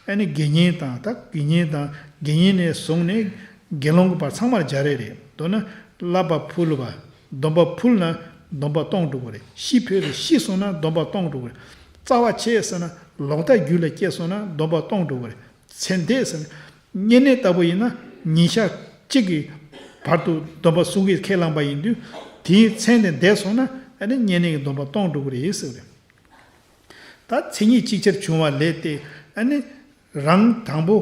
ཨ་ནི་དགེ་བསྙེན་དང་ད་དགེ་བསྙེན་དང་དགེ་བསྙེན་ནས་བཟུང་ནས་དགེ་སློང་གི་བར་ཚང་མར་སྦྱར་ཡས་རེད། མདོར་ན་བསླབ་པ་ཕུལ་བ། སྡོམ་པ་ཕུལ་ན་སྡོམ་པ་གཏོང་འགྲོ་གི་རེད། ཤི་འཕོས་ཏེ་ཤི་སོང་ན་སྡོམ་པ་གཏོང་འགྲོ་གི་རེད། རྩ་བ་ཆད་ཟེར་ན་ལོག་ལྟ་རྒྱུད་ལ་སྐྱེས་སོང་ན་སྡོམ་པ་གཏོང་འགྲོ་གི་རེད། ཚེ་འདས་ཟེར་ན། བསྙེན་གནས་ལྟ་བུ་ཡིན་ན་ཉིན་ཞག་གཅིག་གི་བར་དུ་སྡོམ་པ་སྲུང་གིས་ཁས་བླངས་པ་ཡིན་དུས་དེའི་མཚན་དེ་འདས་སོང་ན་ཨ་ནི་བསྙེན་གནས་ཀྱི་སྡོམ་པ་གཏོང་འགྲོ་གི་རེད་ཟེར་བ་རེད། ད་མཚན་ཉིད་ཅིག་ཅར་བྱུང་བ་ལས་ཏེ་ཨ་ནི་རང་དང་པོ་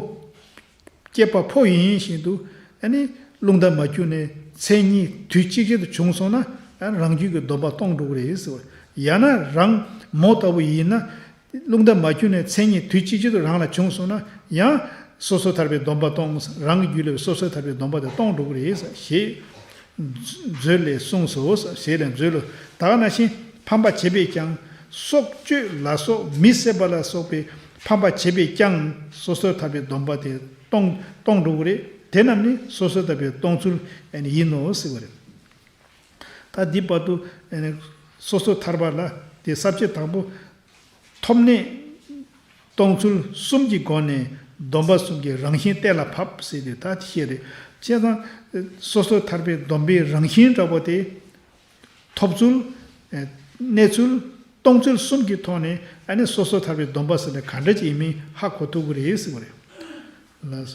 སྐྱེས་པ་ཕོ་ཡིན་བཞིན་དུ་ཨ་ནི་རླུང་རྟ་མ་གྱུར་ནས་མཚན་ཉིད་དུས་གཅིག་ཅར་དུ་བྱུང་སོང་ན་ཨ་རང་རྒྱུད་ཀྱི་སྡོམ་པ་གཏོང་འགྲོ་གི་རེད་ཟེར་བ་རེད། ཡང་ན་རང་མོ་ལྟ་བུ་ཡིན་ན། རླུང་རྟ་མ་གྱུར་ནས་མཚན་ཉིད་དུས་གཅིག་ཅར་དུ་རང་ལ་བྱུང་སོང་ན་ཡང་སོ་སོར་ཐར་པའི་སྡོམ་པ་གཏོང་། རང་གི་རྒྱུད་ལ་སོ་སོར་ཐར་པའི་སྡོམ་པ་དེ་གཏོང་འགྲོ་གི་རེད་ཞེས་མཛོད་ལས་གསུངས་སོ། ཞེས་ལས་མཛོད་ལ། ད་ག་ནང་བཞིན་ཕམ་པ་བྱས་པས་ཀྱང་སྲོག་གཅོད་ལ་སོགས་མི་བསད་པ་ལ་སོགས་པའི་ཕམ་པ་བྱས་པས་ཀྱང་སོ་སོར་ཐར་པའི་སྡོམ་པ་དེ་གཏོང་གཏོང་འགྲོ་གི་རེད། དེ་རྣམས་ནི་སོ་སོར་ཐར་པའི་གཏོང་ཚུལ་ཡིན་ནོ་ཟེར་བ་རེད། ད་འདི་བར་དུ་སོ་སོར་ཐར་པ་ལ་དེ་ས་བཅད་དང་པོ། ཐོབ་ནས་གཏོང་ཚུལ་གསུམ་གྱི་སྒོ་ནས་སྡོམ་པ་གསུམ་གྱི་རང་བཞིན་གཏན་ལ་ཕབ་ཟེར་ཏེ་ད་དེ་བཤད་རེད། བྱས་ཙང་སོ་སོར་ཐར་པའི་སྡོམ་པའི་རང་བཞིན་འདྲ་པོ་དེ་ཐོབ་ཚུལ། གནས་ཚུལ། གཏོང་ཚུལ་གསུམ་གྱི་ཐོག་ནས་ཨ་ནི་སོ་སོར་ཐར་པའི་སྡོམ་པ་ཟེར་ན་ག་འདྲ་ཅིག་ཡིན་མིན་ཧ་གོ་ཐུབ་ཀྱི་རེད་ཟེར་བ་རེད། ལགས་སོ།